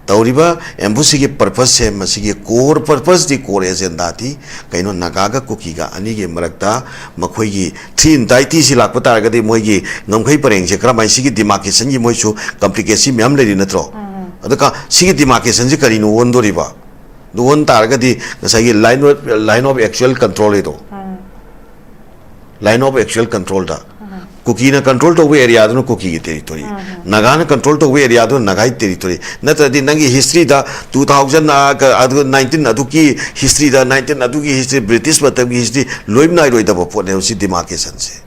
ꯇꯧꯔꯤꯕ ꯑꯦꯝꯕꯨꯁꯁꯤꯒꯤ ꯄꯔꯄꯁꯁꯦ, ꯃꯁꯤꯒꯤ ꯀꯣꯔ ꯄꯔꯄꯁꯇꯤ, ꯀꯣꯔ ꯑꯦꯖꯦꯟꯗꯥꯗꯤ ꯀꯩꯅꯣ? ꯅꯥꯒꯥꯒ ꯀꯨꯀꯤꯒ ꯑꯅꯤꯒꯤ ꯃꯔꯛꯇ ꯃꯈꯣꯏꯒꯤ ꯊ꯭ꯔꯤ ꯏꯟꯇꯥꯏꯇꯤꯁꯤ ꯂꯥꯛꯄ ꯇꯥꯔꯒꯗꯤ ꯃꯣꯏꯒꯤ ꯉꯝꯈꯩ ꯄꯔꯦꯡꯁꯦ ꯀꯔꯝꯍꯥꯏꯅ, ꯁꯤꯒꯤ ꯗꯤꯃꯥꯔꯀꯦꯁꯟꯒꯤ ꯃꯣꯏꯁꯨ ꯀꯝꯄ꯭ꯂꯤꯀꯦꯁꯤ ꯃꯌꯥꯝ ꯂꯩꯔꯤ ꯅꯠꯇ꯭ꯔꯣ? ꯎꯝ꯫ ꯑꯗꯨꯒ ꯁꯤꯒꯤ ꯗꯤꯃꯥꯔꯀꯦꯁꯟꯁꯤ ꯀꯔꯤꯅꯣ ꯑꯣꯟꯗꯣꯔꯤꯕ? ꯑꯗꯨ ꯑꯣꯟ ꯇꯥꯔꯒꯗꯤ ꯉꯁꯥꯏꯒꯤ line of, line of actual control ꯍꯥꯏꯗꯣ, ꯎꯝ꯫ Line of actual controlꯗ, ꯎꯝ꯫ ꯀꯨꯀꯤꯅ ꯀꯟꯇ꯭ꯔꯣꯜ ꯇꯧꯕ ꯑꯦꯔꯤꯌꯥꯗꯨꯅ ꯀꯨꯀꯤꯒꯤ ꯇꯦꯔꯤꯇꯣꯔꯤ, ꯎꯝ꯫ ꯅꯥꯒꯥꯅ ꯀꯟꯇ꯭ꯔꯣꯜ ꯇꯧꯕ ꯑꯦꯔꯤꯌꯥꯗꯨꯅ ꯅꯥꯒꯥꯒꯤ ꯇꯦꯔꯤꯇꯣꯔꯤ꯫ ꯅꯠꯇ꯭ꯔꯗꯤ ꯅꯪꯒꯤ ꯍꯤꯁꯇ꯭ꯔꯤꯗ two thousand, ꯑ, ꯀ-, ꯑꯗꯨꯒ nineteen ꯑꯗꯨꯒꯤ ꯍꯤꯁꯇ꯭ꯔꯤꯗ, nineteen ꯑꯗꯨꯒꯤ ꯍꯤꯁꯇ꯭ꯔꯤ, ꯕ꯭ꯔꯤꯇꯤꯁ ꯃꯇꯝꯒꯤ ꯍꯤꯁꯇ꯭ꯔꯤ ꯂꯣꯏ ꯅꯥꯏꯔꯣꯏꯗꯕ ꯄꯣꯠꯅꯦꯕ ꯁꯤ ꯗꯤꯃꯥꯔꯀꯦꯁꯟꯁꯦ꯫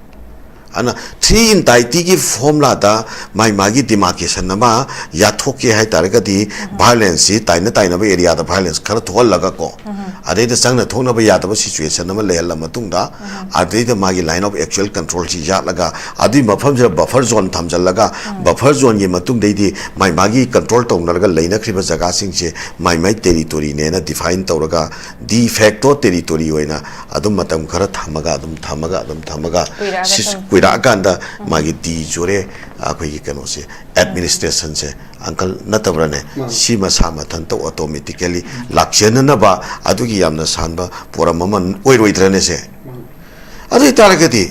ꯑꯗꯨꯅ ꯊ꯭ꯔꯤ ꯏꯟꯇꯥꯏꯇꯤꯒꯤ ꯐꯣꯔꯃꯨꯂꯥꯗ ꯃꯥꯏ ꯃꯥꯒꯤ ꯗꯤꯃꯥꯔꯀꯦꯁꯟ ꯑꯃ ꯌꯥꯊꯣꯛꯀꯦ ꯍꯥꯏ ꯇꯥꯔꯒꯗꯤ, ꯎꯝ꯫ ꯚꯥꯏꯑꯣꯂꯦꯟꯁꯁꯤ ꯇꯥꯏꯅ ꯇꯥꯏꯅꯕ ꯑꯦꯔꯤꯌꯥꯗ ꯚꯥꯏꯑꯣꯂꯦꯟꯁ ꯈꯔ ꯊꯣꯛꯍꯜꯂꯒꯀꯣ, ꯎꯝ꯫ ꯑꯗꯩꯗ ꯆꯪꯅ ꯊꯣꯛꯅꯕ ꯌꯥꯗꯕ ꯁꯤꯆꯨꯋꯦꯁꯟ ꯑꯃ ꯂꯩꯍꯜꯂ ꯃꯇꯨꯡꯗ, ꯎꯝ꯫ ꯑꯗꯩꯗ ꯃꯥꯒꯤ line of actual controlꯁꯤ ꯌꯥꯠꯂꯒ, ꯑꯗꯨꯒꯤ ꯃꯐꯝꯁꯤꯗ ꯕꯐꯔ ꯖꯣꯟ ꯊꯝꯖꯤꯜꯂꯒ, ꯎꯝ꯫ ꯕꯐꯔ ꯖꯣꯟꯒꯤ ꯃꯇꯨꯡꯗꯩꯗꯤ ꯃꯥꯏ ꯃꯥꯒꯤ ꯀꯟꯇ꯭ꯔꯣꯜ ꯇꯧꯅꯔꯒ ꯂꯩꯅꯈ꯭ꯔꯤꯕ ꯖꯒꯥꯁꯤꯡꯁꯦ ꯃꯥꯏ ꯃꯥꯏ ꯇꯦꯔꯤꯇꯣꯔꯤꯅꯦꯅ ꯗꯤꯐꯥꯏꯟ ꯇꯧꯔꯒ, ꯗꯤ ꯐꯦꯛꯇꯣ ꯇꯦꯔꯤꯇꯣꯔꯤ ꯑꯣꯏꯅ ꯑꯗꯨꯝ ꯃꯇꯝ ꯈꯔ ꯊꯝꯃꯒ, ꯑꯗꯨꯝ ꯊꯝꯃꯒ, ꯑꯗꯨꯝ ꯊꯝꯃꯒ, ꯀꯨꯏꯔꯛꯑꯒ ꯁꯤ ꯁꯨꯝ ꯀꯨꯏꯔꯛꯑꯀꯥꯟꯗ ꯎꯝ꯫ ꯃꯥꯒꯤ ꯗꯤ ꯖꯨꯔꯦ, ꯑꯩꯈꯣꯏꯒꯤ ꯀꯩꯅꯣꯁꯦ, ꯑꯦꯗꯃꯤꯅꯤꯁꯇ꯭ꯔꯦꯁꯟꯁꯦ, ꯑꯪꯀꯜ, ꯅꯠꯇꯕ꯭ꯔꯅꯦ? ꯃꯥꯅꯤ꯫ ꯁꯤ ꯃꯁꯥ ꯃꯊꯟꯇ ꯑꯣꯇꯣꯃꯦꯇꯤꯀꯦꯂꯤ ꯂꯥꯛꯆꯅꯅꯕ ꯑꯗꯨꯒꯤ ꯌꯥꯝꯅ ꯁꯥꯟꯕ ꯄꯣꯔꯝ ꯑꯃ ꯑꯣꯏꯔꯣꯏꯗ꯭ꯔꯅꯦ ꯁꯦ? ꯃꯥꯅꯤ꯫ ꯑꯗꯨ ꯑꯣꯏ ꯇꯥꯔꯒꯗꯤ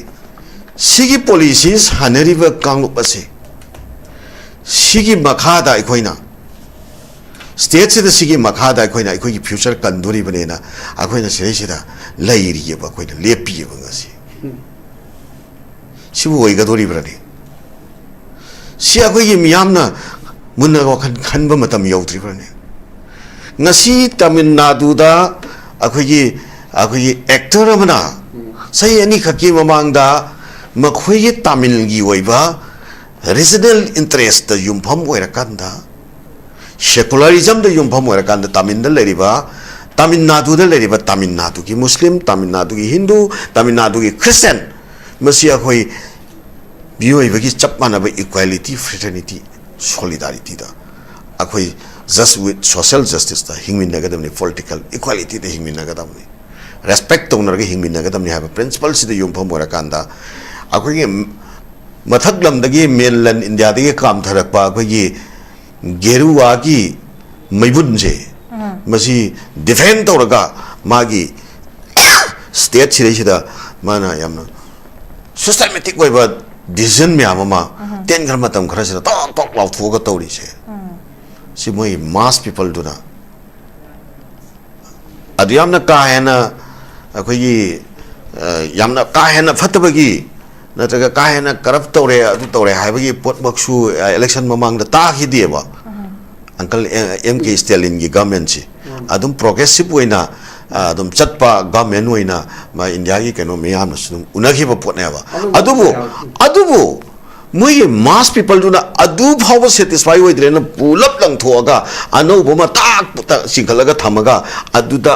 ꯁꯤꯒꯤ ꯄꯣꯂꯤꯁꯤ ꯁꯥꯟꯅꯔꯤꯕ ꯀꯥꯡꯂꯨꯞ ꯑꯁꯤ, ꯁꯤꯒꯤ ꯃꯈꯥꯗ ꯑꯩꯈꯣꯏꯅ, ꯁ꯭ꯇꯦꯠꯁꯤꯗ, ꯁꯤꯒꯤ ꯃꯈꯥꯗ ꯑꯩꯈꯣꯏꯅ ꯑꯩꯈꯣꯏꯒꯤ ꯐ꯭ꯌꯨꯆꯔ ꯀꯟꯗꯣꯔꯤꯕꯅꯦꯅ ꯑꯩꯈꯣꯏꯅ ꯁꯤꯗꯩꯁꯤꯗ ꯂꯩꯔꯤꯑꯕ, ꯑꯩꯈꯣꯏꯅ ꯂꯦꯞꯄꯤꯑꯕ ꯉꯁꯤ꯫ ꯎꯝ꯫ ꯁꯤꯕꯨ ꯑꯣꯏꯒꯗꯣꯔꯤꯕ꯭ꯔꯅꯦ? ꯁꯤ ꯑꯩꯈꯣꯏꯒꯤ ꯃꯤꯌꯥꯝꯅ ꯃꯨꯟꯅ ꯋꯥꯈꯜ ꯈꯟꯕ ꯃꯇꯝ ꯌꯧꯗ꯭ꯔꯤꯕ꯭ꯔꯅꯦ? ꯉꯁꯤ ꯇꯥꯃꯤꯜ ꯅꯥꯗꯨꯗ ꯑꯩꯈꯣꯏꯒꯤ, ꯑꯩꯈꯣꯏꯒꯤ ꯑꯦꯛꯇꯔ ꯑꯃꯅ ꯎꯝ꯫ ꯆꯍꯤ ꯑꯅꯤꯈꯛꯀꯤ ꯃꯃꯥꯡꯗ ꯃꯈꯣꯏꯒꯤ ꯇꯥꯃꯤꯜꯒꯤ ꯑꯣꯏꯕ ꯔꯤꯖꯅꯦꯜ ꯏꯟꯇꯔꯦꯁꯇ ꯌꯨꯝꯐꯝ ꯑꯣꯏꯔꯀꯥꯟꯗ, ꯁꯦꯀꯨꯂꯔꯤꯖꯝꯗ ꯌꯨꯝꯐꯝ ꯑꯣꯏꯔꯀꯥꯟꯗ, ꯇꯥꯃꯤꯜꯗ ꯂꯩꯔꯤꯕ, ꯇꯥꯃꯤꯜ ꯅꯥꯗꯨꯗ ꯂꯩꯔꯤꯕ ꯇꯥꯃꯤꯜ ꯅꯥꯗꯨꯒꯤ ꯃꯨꯁꯂꯤꯝ, ꯇꯥꯃꯤꯜ ꯅꯥꯗꯨꯒꯤ ꯍꯤꯟꯗꯨ, ꯇꯥꯃꯤꯜ ꯅꯥꯗꯨꯒꯤ ꯈ꯭ꯔꯤꯁꯇꯤꯌꯥꯟ, ꯃꯁꯤ ꯑꯩꯈꯣꯏ ꯃꯤꯑꯣꯏꯕꯒꯤ ꯆꯞ ꯃꯥꯟꯅꯕ equality, fraternity, solidarity ꯗ ꯑꯩꯈꯣꯏ just with social justice ꯇ ꯍꯤꯡꯃꯤꯟꯅꯒꯗꯕꯅꯤ, political equality ꯗ ꯍꯤꯡꯃꯤꯟꯅꯒꯗꯕꯅꯤ, respect ꯇꯧꯅꯔꯒ ꯍꯤꯡꯃꯤꯟꯅꯒꯗꯕꯅꯤ ꯍꯥꯏꯕ principle ꯁꯤꯗ ꯌꯨꯝꯐꯝ ꯑꯣꯏꯔꯀꯥꯟꯗ, ꯑꯩꯈꯣꯏꯒꯤ ꯃꯊꯛ ꯂꯝꯗꯒꯤ mainland India ꯗꯒꯤ ꯀꯥꯝꯊꯔꯛꯄ ꯑꯩꯈꯣꯏꯒꯤ ꯒꯦꯔꯨꯋꯥꯒꯤ ꯃꯩꯕꯨꯟꯁꯦ, ꯃꯁꯤ defend ꯇꯧꯔꯒ ꯃꯥꯒꯤ state ꯁꯤꯗꯩꯁꯤꯗ ꯃꯥꯅ ꯌꯥꯝꯅ systematic ꯑꯣꯏꯕ decision ꯃꯌꯥꯝ ꯑꯃ ꯇꯦꯟꯈ꯭ꯔ ꯃꯇꯝ ꯈꯔꯁꯤꯗ ꯇꯣꯛ ꯇꯣꯛ ꯂꯥꯎꯊꯣꯛꯑꯒ ꯇꯧꯔꯤꯁꯦ, ꯁꯤ ꯃꯣꯏ mass people ꯗꯨꯅ ꯑꯗꯨ ꯌꯥꯝꯅ ꯀꯥ ꯍꯦꯟꯅ ꯑꯩꯈꯣꯏꯒꯤ, ꯑ, ꯌꯥꯝꯅ ꯀꯥ ꯍꯦꯟꯅ ꯐꯠꯇꯕꯒꯤ ꯅꯠꯇ꯭ꯔꯒ ꯀꯥ ꯍꯦꯟꯅ corrupt ꯇꯧꯔꯦ, ꯑꯗꯨ ꯇꯧꯔꯦ ꯍꯥꯏꯕꯒꯤ ꯄꯣꯠꯃꯛꯁꯨ, ꯑ, election ꯃꯃꯥꯡꯗ ꯇꯥꯈꯤꯗꯦꯕ꯫ Uncle ꯑꯦꯝ ꯀꯦ ꯁ꯭ꯇꯦꯂꯤꯟꯒꯤ government ꯁꯤ ꯑꯗꯨꯝ progressive ꯑꯣꯏꯅ, ꯑ, ꯑꯗꯨꯝ ꯆꯠꯄ government ꯑꯣꯏꯅ ꯃꯥ India ꯒꯤ ꯀꯩꯅꯣ ꯃꯤꯌꯥꯝꯅꯁꯨ ꯑꯗꯨꯝ ꯎꯅꯈꯤꯕ ꯄꯣꯠꯅꯦꯕ꯫ ꯑꯗꯨꯕꯨ, ꯑꯗꯨꯕꯨ ꯃꯣꯏꯒꯤ mass people ꯗꯨꯅ ꯑꯗꯨ ꯐꯥꯎꯕ satisfy ꯑꯣꯏꯗ꯭ꯔꯦꯅ ꯄꯨꯂꯞ ꯂꯪꯊꯣꯛꯑꯒ ꯑꯅꯧꯕ ꯑꯃ ꯇꯥꯛ ꯇꯥꯛ ꯆꯤꯡꯈꯠꯂꯒ ꯊꯝꯃꯒ ꯑꯗꯨꯗ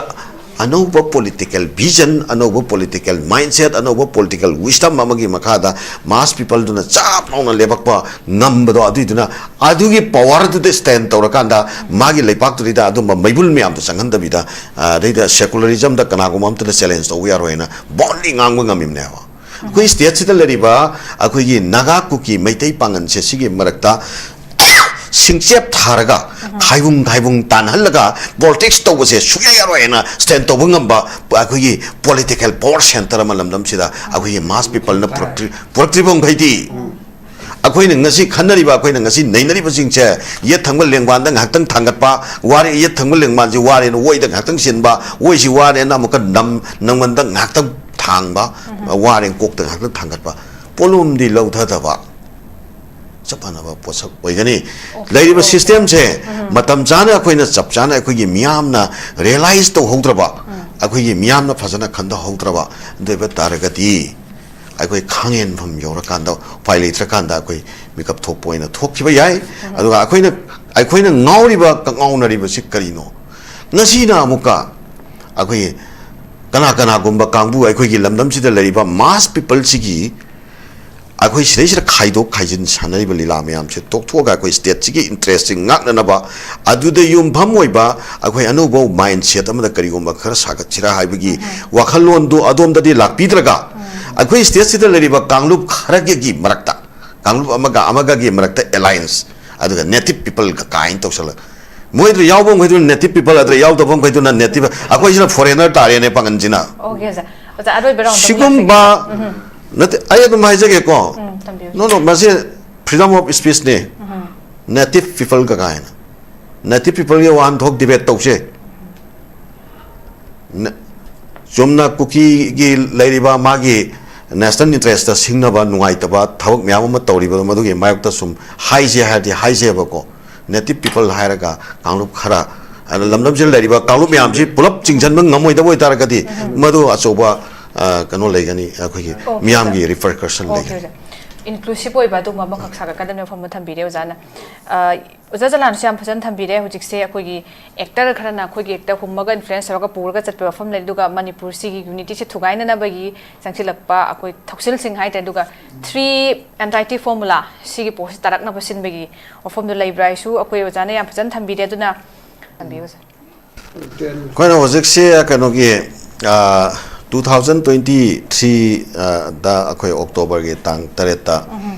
ꯑꯅꯧꯕ political vision, ꯑꯅꯧꯕ political mindset, ꯑꯅꯧꯕ political wisdom ꯑꯃꯒꯤ ꯃꯈꯥꯗ mass people ꯗꯨꯅ ꯆꯞ ꯂꯥꯎꯅ ꯂꯦꯞꯄꯛꯄ ꯉꯝꯕꯗꯣ, ꯑꯗꯨꯏꯗꯨꯅ ꯑꯗꯨꯒꯤ power ꯗꯨꯗ stand ꯇꯧꯔꯀꯥꯟꯗ ꯃꯥꯒꯤ ꯂꯩꯄꯥꯛꯇꯨꯗꯩꯗ ꯑꯗꯨꯝꯕ ꯃꯩꯕꯨꯜ ꯃꯌꯥꯝꯗꯣ ꯆꯪꯍꯟꯗꯕꯤꯗ, ꯑ, ꯑꯗꯩꯗ secularism ꯗ ꯀꯅꯥꯒꯨꯝꯕ ꯑꯝꯇꯅ challenge ꯇꯧꯕ ꯌꯥꯔꯣꯏꯅ boldly ꯉꯥꯡꯕ ꯉꯝꯃꯤꯕꯅꯦꯕ꯫ ꯑꯩꯈꯣꯏ state ꯁꯤꯗ ꯂꯩꯔꯤꯕ ꯑꯩꯈꯣꯏꯒꯤ ꯅꯥꯒꯥ, ꯀꯨꯀꯤ, ꯃꯩꯇꯩ ꯄꯥꯡꯒꯜꯁꯦ ꯁꯤꯒꯤ ꯃꯔꯛꯇ ꯁꯤꯡꯆꯦꯞ ꯊꯥꯔꯒ, ꯈꯥꯏꯕꯨꯡ ꯈꯥꯏꯕꯨꯡ ꯇꯥꯟꯍꯜꯂꯒ politics ꯇꯧꯕꯁꯦ ꯁꯨꯛꯌꯥ ꯌꯥꯔꯣꯏ ꯍꯥꯏꯅ stand ꯇꯧꯕ ꯉꯝꯕ ꯑꯩꯈꯣꯏꯒꯤ political power centre ꯑꯃ ꯂꯝꯗꯝꯁꯤꯗ ꯑꯩꯈꯣꯏꯒꯤ mass people ꯅ ꯄꯨꯔꯛꯇ꯭ꯔꯤ-, ꯄꯨꯔꯛꯇ꯭ꯔꯤꯕ ꯃꯈꯩꯗꯤ, ꯑꯩꯈꯣꯏꯅ ꯉꯁꯤ ꯈꯟꯅꯔꯤꯕ, ꯑꯩꯈꯣꯏꯅ ꯉꯁꯤ ꯅꯩꯅꯔꯤꯕꯁꯤꯡꯁꯦ, ꯌꯦꯠ ꯊꯪꯕ ꯂꯦꯡꯕꯥꯟꯗ ꯉꯥꯏꯍꯥꯛꯇꯪ ꯊꯥꯡꯒꯠꯄ, ꯋꯥꯔꯦ, ꯌꯦꯠ ꯊꯪꯕ ꯂꯦꯡꯕꯥꯟꯁꯤ ꯋꯥꯔꯦꯅ ꯑꯣꯏꯗ ꯉꯥꯏꯍꯥꯛꯇꯪ ꯁꯤꯟꯕ, ꯑꯣꯏꯁꯤ ꯋꯥꯔꯦꯅ ꯑꯃꯨꯛꯀ ꯅꯝ-, ꯅꯪꯒꯟꯗ ꯉꯥꯏꯍꯥꯛꯇꯪ ꯊꯥꯡꯕ, ꯋꯥꯔꯦ ꯀꯣꯛꯇ ꯉꯥꯏꯍꯥꯛꯇꯪ ꯊꯥꯡꯒꯠꯄ, ꯄꯣꯠꯂꯨꯝꯗꯤ ꯂꯧꯊꯗꯕ꯫ ꯆꯞ ꯃꯥꯟꯅꯕ ꯄꯣꯠꯁꯛ ꯑꯣꯏꯒꯅꯤ꯫ ꯂꯩꯔꯤꯕ system ꯁꯦ ꯃꯇꯝ ꯆꯥꯅ ꯑꯩꯈꯣꯏꯅ ꯆꯞ ꯆꯥꯅ ꯑꯩꯈꯣꯏꯒꯤ ꯃꯤꯌꯥꯝꯅ realize ꯇꯧꯍꯧꯗ꯭ꯔꯕ, ꯑꯩꯈꯣꯏꯒꯤ ꯃꯤꯌꯥꯝꯅ ꯐꯖꯅ ꯈꯟꯊꯍꯧꯗ꯭ꯔꯕ ꯑꯗꯨ ꯑꯣꯏꯕ ꯇꯥꯔꯒꯗꯤ, ꯑꯩꯈꯣꯏ ꯈꯥꯡꯍꯦꯟꯐꯝ ꯌꯧꯔꯀꯥꯟꯗ, ꯎꯄꯥꯏ ꯂꯩꯇ꯭ꯔꯀꯥꯟꯗ ꯑꯩꯈꯣꯏ ꯃꯤꯀꯞ ꯊꯣꯛꯄ ꯑꯣꯏꯅ ꯊꯣꯛꯈꯤꯕ ꯌꯥꯏ꯫ ꯑꯗꯨꯒ ꯑꯩꯈꯣꯏꯅ, ꯑꯩꯈꯣꯏꯅ ꯉꯥꯎꯔꯤꯕ, ꯀꯉꯥꯎꯅꯔꯤꯕꯁꯤ ꯀꯔꯤꯅꯣ? ꯉꯁꯤꯅ ꯑꯃꯨꯛꯀ ꯑꯩꯈꯣꯏ ꯀꯅꯥ ꯀꯅꯥꯒꯨꯝꯕ ꯀꯥꯡꯕꯨ, ꯑꯩꯈꯣꯏꯒꯤ ꯂꯝꯗꯝꯁꯤꯗ ꯂꯩꯔꯤꯕ mass people ꯁꯤꯒꯤ ꯑꯩꯈꯣꯏ ꯁꯤꯗꯩꯁꯤꯗ ꯈꯥꯏꯗꯣꯛ ꯈꯥꯏꯖꯤꯟ ꯁꯥꯟꯅꯔꯤꯕ ꯂꯤꯂꯥ ꯃꯌꯥꯝꯁꯦ ꯇꯣꯛꯊꯣꯛꯑꯒ ꯑꯩꯈꯣꯏ ꯁ꯭ꯇꯦꯠꯁꯤꯒꯤ ꯏꯟꯇꯔꯦꯁꯁꯤ ꯉꯥꯛꯅꯅꯕ, ꯑꯗꯨꯗ ꯌꯨꯝꯐꯝ ꯑꯣꯏꯕ ꯑꯩꯈꯣꯏ ꯑꯅꯧꯕ ꯃꯥꯏꯟꯁꯦꯠ ꯑꯃꯗ ꯀꯔꯤꯒꯨꯝꯕ ꯈꯔ ꯁꯥꯒꯠꯁꯤꯔꯥ ꯍꯥꯏꯕꯒꯤ ꯋꯥꯈꯜꯂꯣꯟꯗꯨ ꯑꯗꯣꯝꯗꯗꯤ ꯂꯥꯛꯄꯤꯗ꯭ꯔꯒ, ꯑꯩꯈꯣꯏ ꯁ꯭ꯇꯦꯠꯁꯤꯗ ꯂꯩꯔꯤꯕ ꯀꯥꯡꯂꯨꯞ ꯈꯔꯒꯤ ꯃꯔꯛꯇ, ꯀꯥꯡꯂꯨꯞ ꯑꯃꯒ ꯑꯃꯒꯒꯤ ꯃꯔꯛꯇ ꯑꯦꯂꯥꯏꯟꯁ, ꯑꯗꯨꯒ ꯅꯦꯇꯤꯚ ꯄꯤꯄꯜꯒ ꯀꯥꯏꯅ ꯇꯧꯁꯜꯂꯒ, ꯃꯣꯏꯗ ꯌꯥꯎꯕ ꯃꯈꯩꯗꯨꯅ ꯅꯦꯇꯤꯚ ꯄꯤꯄꯜ, ꯑꯗꯨꯗ ꯌꯥꯎꯗꯕ ꯃꯈꯩꯗꯨꯅ ꯅꯦꯇꯤꯚ, ꯑꯩꯈꯣꯏꯁꯤꯅ ꯐꯣꯔꯦꯅꯔ ꯇꯥꯔꯦꯅꯦ ꯄꯥꯡꯒꯟꯁꯤꯅ꯫ Okay sir. ꯑꯣꯖꯥ, ꯑꯔꯣꯏꯕ ꯔꯥꯎꯟꯗ ꯑꯃ ꯁꯤꯒꯨꯝꯕ ꯂꯥꯛꯆꯒꯦ꯫ ꯅꯠꯇꯦ, ꯑꯩ ꯑꯗꯨꯝ ꯍꯥꯏꯖꯒꯦꯀꯣ꯫ ꯎꯝ, ꯊꯝꯕꯤꯌꯨ꯫ ꯅꯣ ꯅꯣ, ꯃꯁꯤ ꯐ꯭ꯔꯤꯗꯝ ꯑꯣꯐ ꯁ꯭ꯄꯤꯁꯅꯤ꯫ ꯅꯦꯇꯤꯚ ꯄꯤꯄꯜꯒ ꯀꯥꯏꯅ, ꯅꯦꯇꯤꯚ ꯄꯤꯄꯜꯒꯤ ꯋꯥꯍꯟꯊꯣꯛ ꯗꯤꯕꯦꯠ ꯇꯧꯁꯦ꯫ ꯅ- ꯆꯨꯝꯅ ꯀꯨꯀꯤꯒꯤ ꯂꯩꯔꯤꯕ ꯃꯥꯒꯤ ꯅꯦꯁꯅꯦꯜ ꯏꯟꯇꯔꯦꯁꯇ ꯁꯤꯡꯅꯕ ꯅꯨꯡꯉꯥꯏꯇꯕ ꯊꯕꯛ ꯃꯌꯥꯝ ꯑꯃ ꯇꯧꯔꯤꯕꯗꯣ, ꯃꯗꯨꯒꯤ ꯃꯥꯌꯣꯛꯇ ꯁꯨꯝ ꯍꯥꯏꯁꯦ ꯍꯥꯏꯔꯗꯤ ꯍꯥꯏꯁꯦꯕꯀꯣ, ꯅꯦꯇꯤꯚ ꯄꯤꯄꯜ ꯍꯥꯏꯔꯒ ꯀꯥꯡꯂꯨꯞ ꯈꯔ, ꯑꯗ ꯂꯝꯗꯝꯁꯤꯗ ꯂꯩꯔꯤꯕ ꯀꯥꯡꯂꯨꯞ ꯃꯌꯥꯝꯁꯤ ꯄꯨꯂꯞ ꯆꯤꯡꯁꯤꯟꯕ ꯉꯝꯃꯣꯏꯗꯕ ꯑꯣꯏꯇꯥꯔꯒꯗꯤ, ꯃꯗꯨ ꯑꯆꯧꯕ, ꯑ, ꯀꯩꯅꯣ ꯂꯩꯒꯅꯤ, ꯑꯩꯈꯣꯏꯒꯤ ꯑꯣꯀꯦ, ꯃꯤꯌꯥꯝꯒꯤ ꯁꯥꯔ꯫ ꯔꯤꯄꯔꯀꯁꯟ ꯑꯣꯀꯦ, ꯂꯩꯒꯅꯤ꯫ ꯑꯣꯖꯥ꯫ ꯏꯟꯀ꯭ꯂꯨꯁꯤꯚ ꯑꯣꯏꯕ ꯑꯗꯨꯒꯨꯝꯕ ꯑꯃꯈꯛ ꯁꯥꯒꯠꯀꯗꯕꯅꯤ ꯋꯥꯐꯝ ꯑꯃ ꯊꯝꯕꯤꯔꯦ ꯑꯣꯖꯥꯅ꯫ ꯑ, ꯑꯣꯖꯥ ꯖꯂꯥꯟꯁꯨ ꯌꯥꯝ ꯐꯖꯅ ꯊꯝꯕꯤꯔꯦ꯫ ꯍꯧꯖꯤꯛꯁꯦ ꯑꯩꯈꯣꯏꯒꯤ ꯑꯦꯛꯇꯔ ꯈꯔꯅ ꯑꯩꯈꯣꯏꯒꯤ ꯍꯦꯛꯇ ꯍꯨꯝꯃꯒ ꯏꯟꯐ꯭ꯂꯨꯌꯦꯟꯁ ꯇꯧꯔꯒ ꯄꯨꯔꯒ ꯆꯠꯄ ꯋꯥꯐꯝ ꯂꯩ, ꯑꯗꯨꯒ ꯃꯅꯤꯄꯨꯔꯁꯤꯒꯤ ꯌꯨꯅꯤꯇꯤꯁꯦ ꯊꯨꯒꯥꯏꯅꯅꯕꯒꯤ ꯆꯪꯁꯤꯜꯂꯛꯄ ꯑꯩꯈꯣꯏ ꯊꯧꯁꯤꯜꯁꯤꯡ ꯍꯥꯏꯇꯥꯔꯦ, ꯑꯗꯨꯒ ꯊ꯭ꯔꯤ ꯑꯦꯟꯇꯥꯏꯇꯤ ꯐꯣꯔꯃꯨꯂꯥ ꯁꯤꯒꯤ ꯄꯣꯠꯁꯤ ꯇꯥꯔꯛꯅꯕ ꯁꯤꯟꯕꯒꯤ ꯋꯥꯐꯝꯗꯣ ꯂꯩꯕ꯭ꯔꯥ ꯍꯥꯏꯁꯨ ꯑꯩꯈꯣꯏ ꯑꯣꯖꯥꯅ ꯌꯥꯝ ꯐꯖꯅ ꯊꯝꯕꯤꯔꯦ, ꯑꯗꯨꯅ ꯊꯝꯕꯤꯌꯨ ꯁꯥꯔ꯫ ꯑꯩꯈꯣꯏꯅ ꯍꯧꯖꯤꯛꯁꯦ ꯀꯩꯅꯣꯒꯤ, ꯇꯨ ꯊꯥꯎꯖꯟ ꯇ꯭ꯋꯦꯟꯇꯤ ꯊ꯭ꯔꯤꯗ ꯑꯩꯈꯣꯏ ꯑꯣꯛꯇꯣꯕꯔꯒꯤ ꯇꯥꯡ ꯇꯔꯦꯠꯇ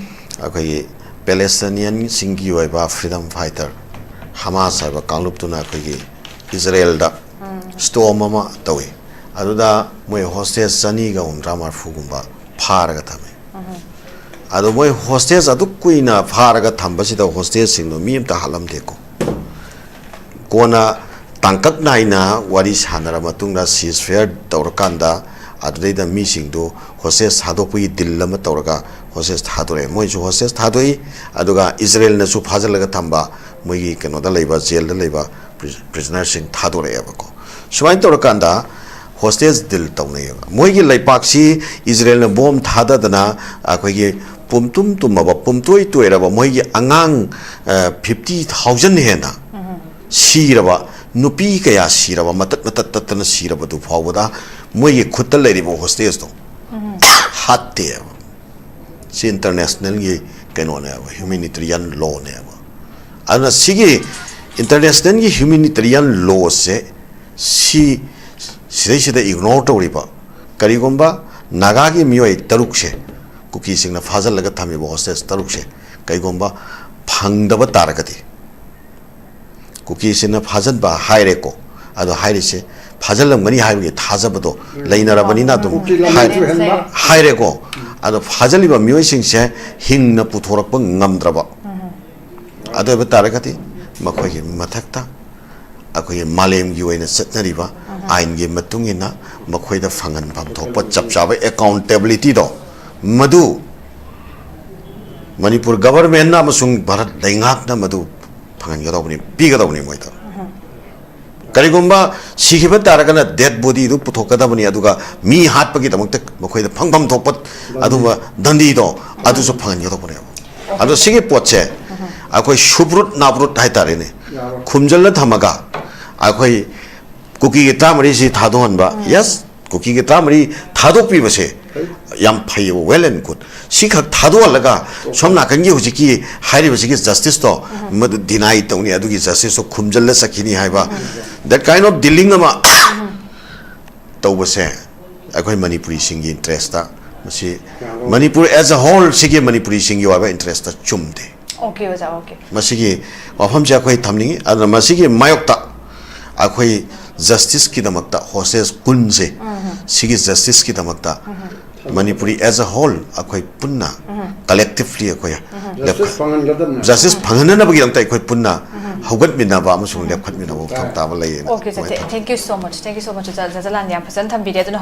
ꯑꯩꯈꯣꯏꯒꯤ ꯄꯦꯂꯦꯁꯇꯤꯅꯤꯌꯟꯁꯤꯡꯒꯤ ꯑꯣꯏꯕ ꯐ꯭ꯔꯤꯗꯝ ꯐꯥꯏꯇꯔ ꯍꯃꯥꯁ ꯍꯥꯏꯕ ꯀꯥꯡꯂꯨꯞꯇꯨꯅ ꯑꯩꯈꯣꯏꯒꯤ ꯏꯖꯔꯦꯜꯗ ꯁ꯭ꯇꯣꯝ ꯑꯃ ꯇꯧꯏ꯫ ꯑꯗꯨꯗ ꯃꯣꯏ ꯍꯣꯁꯇꯦꯖ ꯆꯅꯤꯒ ꯍꯨꯝꯗ꯭ꯔꯥ ꯃꯔꯐꯨꯒꯨꯝꯕ ꯐꯥꯔꯒ ꯊꯝꯃꯤ꯫ ꯑꯗꯣ ꯃꯣꯏ ꯍꯣꯁꯇꯦꯖ ꯑꯗꯨꯛ ꯀꯨꯏꯅ ꯐꯥꯔꯒ ꯊꯝꯕꯁꯤꯗ ꯍꯣꯁꯇꯦꯖꯁꯤꯡꯗꯣ ꯃꯤ ꯑꯝꯇ ꯍꯥꯠꯂꯝꯗꯦꯀꯣ꯫ ꯀꯣꯟꯅ ꯇꯥꯡꯀꯛ ꯅꯥꯏꯅ ꯋꯥꯔꯤ ꯁꯥꯟꯅꯔ ꯃꯇꯨꯡꯗ ceasefire ꯇꯧꯔꯀꯥꯟꯗ, ꯑꯗꯨꯗꯩꯗ ꯃꯤꯁꯤꯡꯗꯨ ꯍꯣꯁꯇꯦꯖ ꯊꯥꯗꯣꯛꯄꯒꯤ ꯗꯤꯜ ꯑꯃ ꯇꯧꯔꯒ ꯍꯣꯁꯇꯦꯖ ꯊꯥꯗꯣꯔꯛꯑꯦ꯫ ꯃꯣꯏꯁꯨ ꯍꯣꯁꯇꯦꯖ ꯊꯥꯗꯣꯛꯏ, ꯑꯗꯨꯒ ꯏꯖꯔꯦꯜꯅꯁꯨ ꯐꯥꯖꯤꯜꯂꯒ ꯊꯝꯕ ꯃꯣꯏꯒꯤ ꯀꯩꯅꯣꯗ ꯂꯩꯕ, ꯖꯦꯜꯗ ꯂꯩꯕ ꯄ꯭ꯔꯤ-, ꯄ꯭ꯔꯤꯖꯅꯔꯁꯤꯡ ꯊꯥꯗꯣꯔꯛꯑꯦꯕꯀꯣ꯫ ꯁꯨꯃꯥꯏꯅ ꯇꯧꯔꯀꯥꯟꯗ ꯍꯣꯁꯇꯦꯖ ꯗꯤꯜ ꯇꯧꯅꯩꯌꯦꯕ꯫ ꯃꯣꯏꯒꯤ ꯂꯩꯄꯥꯛꯁꯤ ꯏꯖꯔꯦꯜꯅ ꯕꯣꯝ ꯊꯥꯗꯗꯅ ꯑꯩꯈꯣꯏꯒꯤ ꯄꯨꯝꯇꯨꯝ ꯇꯨꯝꯃꯕ, ꯄꯨꯝꯇꯣꯏ ꯇꯣꯏꯔꯕ ꯃꯣꯏꯒꯤ ꯑꯉꯥꯡ, ꯑ, ꯐꯤꯐꯇꯤ ꯊꯥꯎꯖꯟ ꯍꯦꯟꯅ ꯁꯤꯔꯕ, ꯅꯨꯄꯤ ꯀꯌꯥ ꯁꯤꯔꯕ, ꯃꯇꯠ ꯃꯇꯠ ꯇꯠꯇꯅ ꯁꯤꯔꯕꯗꯨ ꯐꯥꯎꯕꯗ ꯃꯣꯏꯒꯤ ꯈꯨꯠꯇ ꯂꯩꯔꯤꯕ ꯍꯣꯁꯇꯦꯖꯇꯣ ꯍꯥꯠꯇꯦꯕ꯫ ꯁꯤ ꯏꯟꯇꯔꯅꯦꯁꯅꯦꯜꯒꯤ ꯀꯩꯅꯣꯅꯦꯕ, ꯍ꯭ꯌꯨꯃꯦꯅꯤꯇꯔꯤꯌꯟ ꯂꯣꯅꯦꯕ꯫ ꯑꯗꯨꯅ ꯁꯤꯒꯤ ꯏꯟꯇꯔꯅꯦꯁꯅꯦꯜꯒꯤ ꯍ꯭ꯌꯨꯃꯦꯅꯤꯇꯔꯤꯌꯟ ꯂꯣꯁꯦ ꯁꯤ ꯁꯤꯗꯩꯁꯤꯗ ꯏꯒꯅꯣꯔ ꯇꯧꯔꯤꯕ, ꯀꯔꯤꯒꯨꯝꯕ ꯅꯥꯒꯥꯒꯤ ꯃꯤꯑꯣꯏ ꯇꯔꯨꯛꯁꯦ, ꯀꯨꯀꯤꯁꯤꯡꯅ ꯐꯥꯖꯤꯜꯂꯒ ꯊꯝꯃꯤꯕ ꯍꯣꯁꯇꯦꯖ ꯇꯔꯨꯛꯁꯦ ꯀꯩꯒꯨꯝꯕ ꯐꯪꯗꯕ ꯇꯥꯔꯒꯗꯤ, ꯀꯨꯀꯤꯁꯤꯡꯅ ꯐꯥꯖꯤꯟꯕ ꯍꯥꯏꯔꯦꯀꯣ, ꯑꯗꯣ ꯍꯥꯏꯔꯤꯁꯦ ꯐꯥꯖꯤꯜꯂꯝꯒꯅꯤ ꯍꯥꯏꯕꯒꯤ ꯊꯥꯖꯕꯗꯣ ꯂꯩꯅꯔꯕꯅꯤꯅ ꯑꯗꯨꯝ ꯀꯨꯀꯤ ꯂꯝ ꯍꯥꯏ-, ꯂꯩꯇ꯭ꯔꯦ ꯍꯟꯕ꯫ ꯍꯥꯏꯔꯦꯀꯣ꯫ ꯑꯗꯣ ꯐꯥꯖꯤꯜꯂꯤꯕ ꯃꯤꯑꯣꯏꯁꯤꯡꯁꯦ ꯍꯤꯡꯅ ꯄꯨꯊꯣꯔꯛꯄ ꯉꯝꯗ꯭ꯔꯕ, ꯑꯗꯨ ꯑꯣꯏꯕ ꯇꯥꯔꯒꯗꯤ ꯃꯈꯣꯏꯒꯤ ꯃꯊꯛꯇ ꯑꯩꯈꯣꯏꯒꯤ ꯃꯥꯂꯦꯝꯒꯤ ꯑꯣꯏꯅ ꯆꯠꯅꯔꯤꯕ ꯑꯥꯏꯟꯒꯤ ꯃꯇꯨꯡ ꯏꯟꯅ ꯃꯈꯣꯏꯗ ꯐꯪꯍꯟꯐꯝ ꯊꯣꯛꯄ ꯆꯞ ꯆꯥꯕ ꯑꯦꯀꯥꯎꯟꯇꯦꯕꯤꯂꯤꯇꯤꯗꯣ, ꯃꯗꯨ ꯃꯅꯤꯄꯨꯔ ꯒꯚꯔꯟꯃꯦꯟꯠꯅ ꯑꯃꯁꯨꯡ ꯚꯥꯔꯠ ꯂꯩꯉꯥꯛꯅ ꯃꯗꯨ ꯐꯪꯍꯟꯒꯗꯧꯕꯅꯤ, ꯄꯤꯒꯗꯧꯕꯅꯤ ꯃꯣꯏꯗ꯫ ꯀꯔꯤꯒꯨꯝꯕ ꯁꯤꯈꯤꯕ ꯇꯥꯔꯒꯅ ꯗꯦꯗ ꯕꯣꯗꯤꯗꯨ ꯄꯨꯊꯣꯛꯀꯗꯕꯅꯤ, ꯑꯗꯨꯒ ꯃꯤ ꯍꯥꯠꯄꯒꯤꯗꯃꯛꯇ ꯃꯈꯣꯏꯗ ꯐꯪꯐꯝ ꯊꯣꯛꯄ ꯑꯗꯨꯝꯕ ꯗꯟꯗꯤꯗꯣ ꯑꯗꯨꯁꯨ ꯐꯪꯍꯟꯒꯗꯧꯕꯅꯦꯕ꯫ ꯑꯗꯣ ꯁꯤꯒꯤ ꯄꯣꯠꯁꯦ ꯑꯩꯈꯣꯏ ꯁꯨꯞꯔꯨꯠ ꯅꯥꯞꯔꯨꯠ ꯍꯥꯏꯇꯥꯔꯦꯅꯦ, ꯌꯥꯔꯣꯏ꯫ ꯈꯨꯝꯖꯤꯜꯂ ꯊꯝꯃꯒ ꯑꯩꯈꯣꯏ ꯀꯨꯀꯤꯒꯤ ꯇꯔꯥꯃꯔꯤꯁꯤ ꯊꯥꯗꯣꯛꯍꯟꯕ, ꯌꯦꯁ, ꯀꯨꯀꯤꯒꯤ ꯇꯔꯥꯃꯔꯤ ꯊꯥꯗꯣꯛꯄꯤꯕꯁꯦ ꯌꯥꯝ ꯐꯩꯌꯦꯕ, ꯋꯦꯜ ꯑꯦꯟ ꯒꯨꯗ꯫ ꯁꯤꯈꯛ ꯊꯥꯗꯣꯛꯍꯜꯂꯒ ꯁꯣꯝ ꯅꯥꯀꯟꯒꯤ ꯍꯧꯖꯤꯛꯀꯤ ꯍꯥꯏꯔꯤꯕꯁꯤꯒꯤ ꯖꯁꯇꯤꯁꯇꯣ ꯃꯗꯨ ꯗꯤꯅꯥꯏ ꯇꯧꯅꯤ, ꯑꯗꯨꯒꯤ ꯖꯁꯇꯤꯁꯇꯣ ꯈꯨꯝꯖꯤꯜꯂ ꯆꯠꯈꯤꯅꯤ ꯍꯥꯏꯕ, that kind of dealing ꯑꯃ ꯇꯧꯕꯁꯦ ꯑꯩꯈꯣꯏ ꯃꯅꯤꯄꯨꯔꯤꯁꯤꯡꯒꯤ ꯏꯟꯇꯔꯦꯁꯇ, ꯃꯁꯤ ꯃꯅꯤꯄꯨꯔ as a whole ꯁꯤꯒꯤ ꯃꯅꯤꯄꯨꯔꯤꯁꯤꯡꯒꯤ ꯑꯣꯏꯕ ꯏꯟꯇꯔꯦꯁꯇ ꯆꯨꯝꯗꯦ꯫ ꯑꯣꯀꯦ ꯑꯣꯖꯥ, ꯑꯣꯀꯦ꯫ ꯃꯁꯤꯒꯤ ꯋꯥꯐꯝꯁꯦ ꯑꯩꯈꯣꯏ ꯊꯝꯅꯤꯡꯉꯤ꯫ ꯑꯗꯨꯅ ꯃꯁꯤꯒꯤ ꯃꯥꯌꯣꯛꯇ ꯑꯩꯈꯣꯏ ꯖꯁꯇꯤꯁꯀꯤꯗꯃꯛꯇ, ꯍꯣꯁꯇꯦꯖ ꯀꯨꯟꯁꯦ ꯁꯤꯒꯤ ꯖꯁꯇꯤꯁꯀꯤꯗꯃꯛꯇ ꯃꯅꯤꯄꯨꯔꯤ as a whole ꯑꯩꯈꯣꯏ ꯄꯨꯟꯅ, ꯀꯂꯦꯛꯇꯤꯚꯂꯤ ꯑꯩꯈꯣꯏ ꯖꯁꯇꯤꯁ ꯐꯪꯍꯟꯒꯗꯕꯅꯤ꯫ ꯖꯁꯇꯤꯁ ꯐꯪꯍꯟꯅꯅꯕꯒꯤꯗꯃꯛꯇ ꯑꯩꯈꯣꯏ ꯄꯨꯟꯅ ꯍꯧꯒꯠꯃꯤꯟꯅꯕ ꯑꯃꯁꯨꯡ ꯂꯦꯞꯈꯠꯃꯤꯟꯅꯕ ꯃꯊꯧ ꯇꯥꯕ ꯂꯩꯌꯦꯅ ꯑꯣꯀꯦ ꯁꯥꯔ, ꯑꯗꯨꯃꯥꯏꯅ ꯊꯝꯖꯒꯦ꯫ Thank you so much, thank you so much ꯑꯣꯖꯥ, ꯑꯣꯖꯥ ꯂꯥꯟ ꯌꯥꯝ ꯐꯖꯅ ꯊꯝꯕꯤꯔꯦ꯫ ꯑꯗꯨꯅ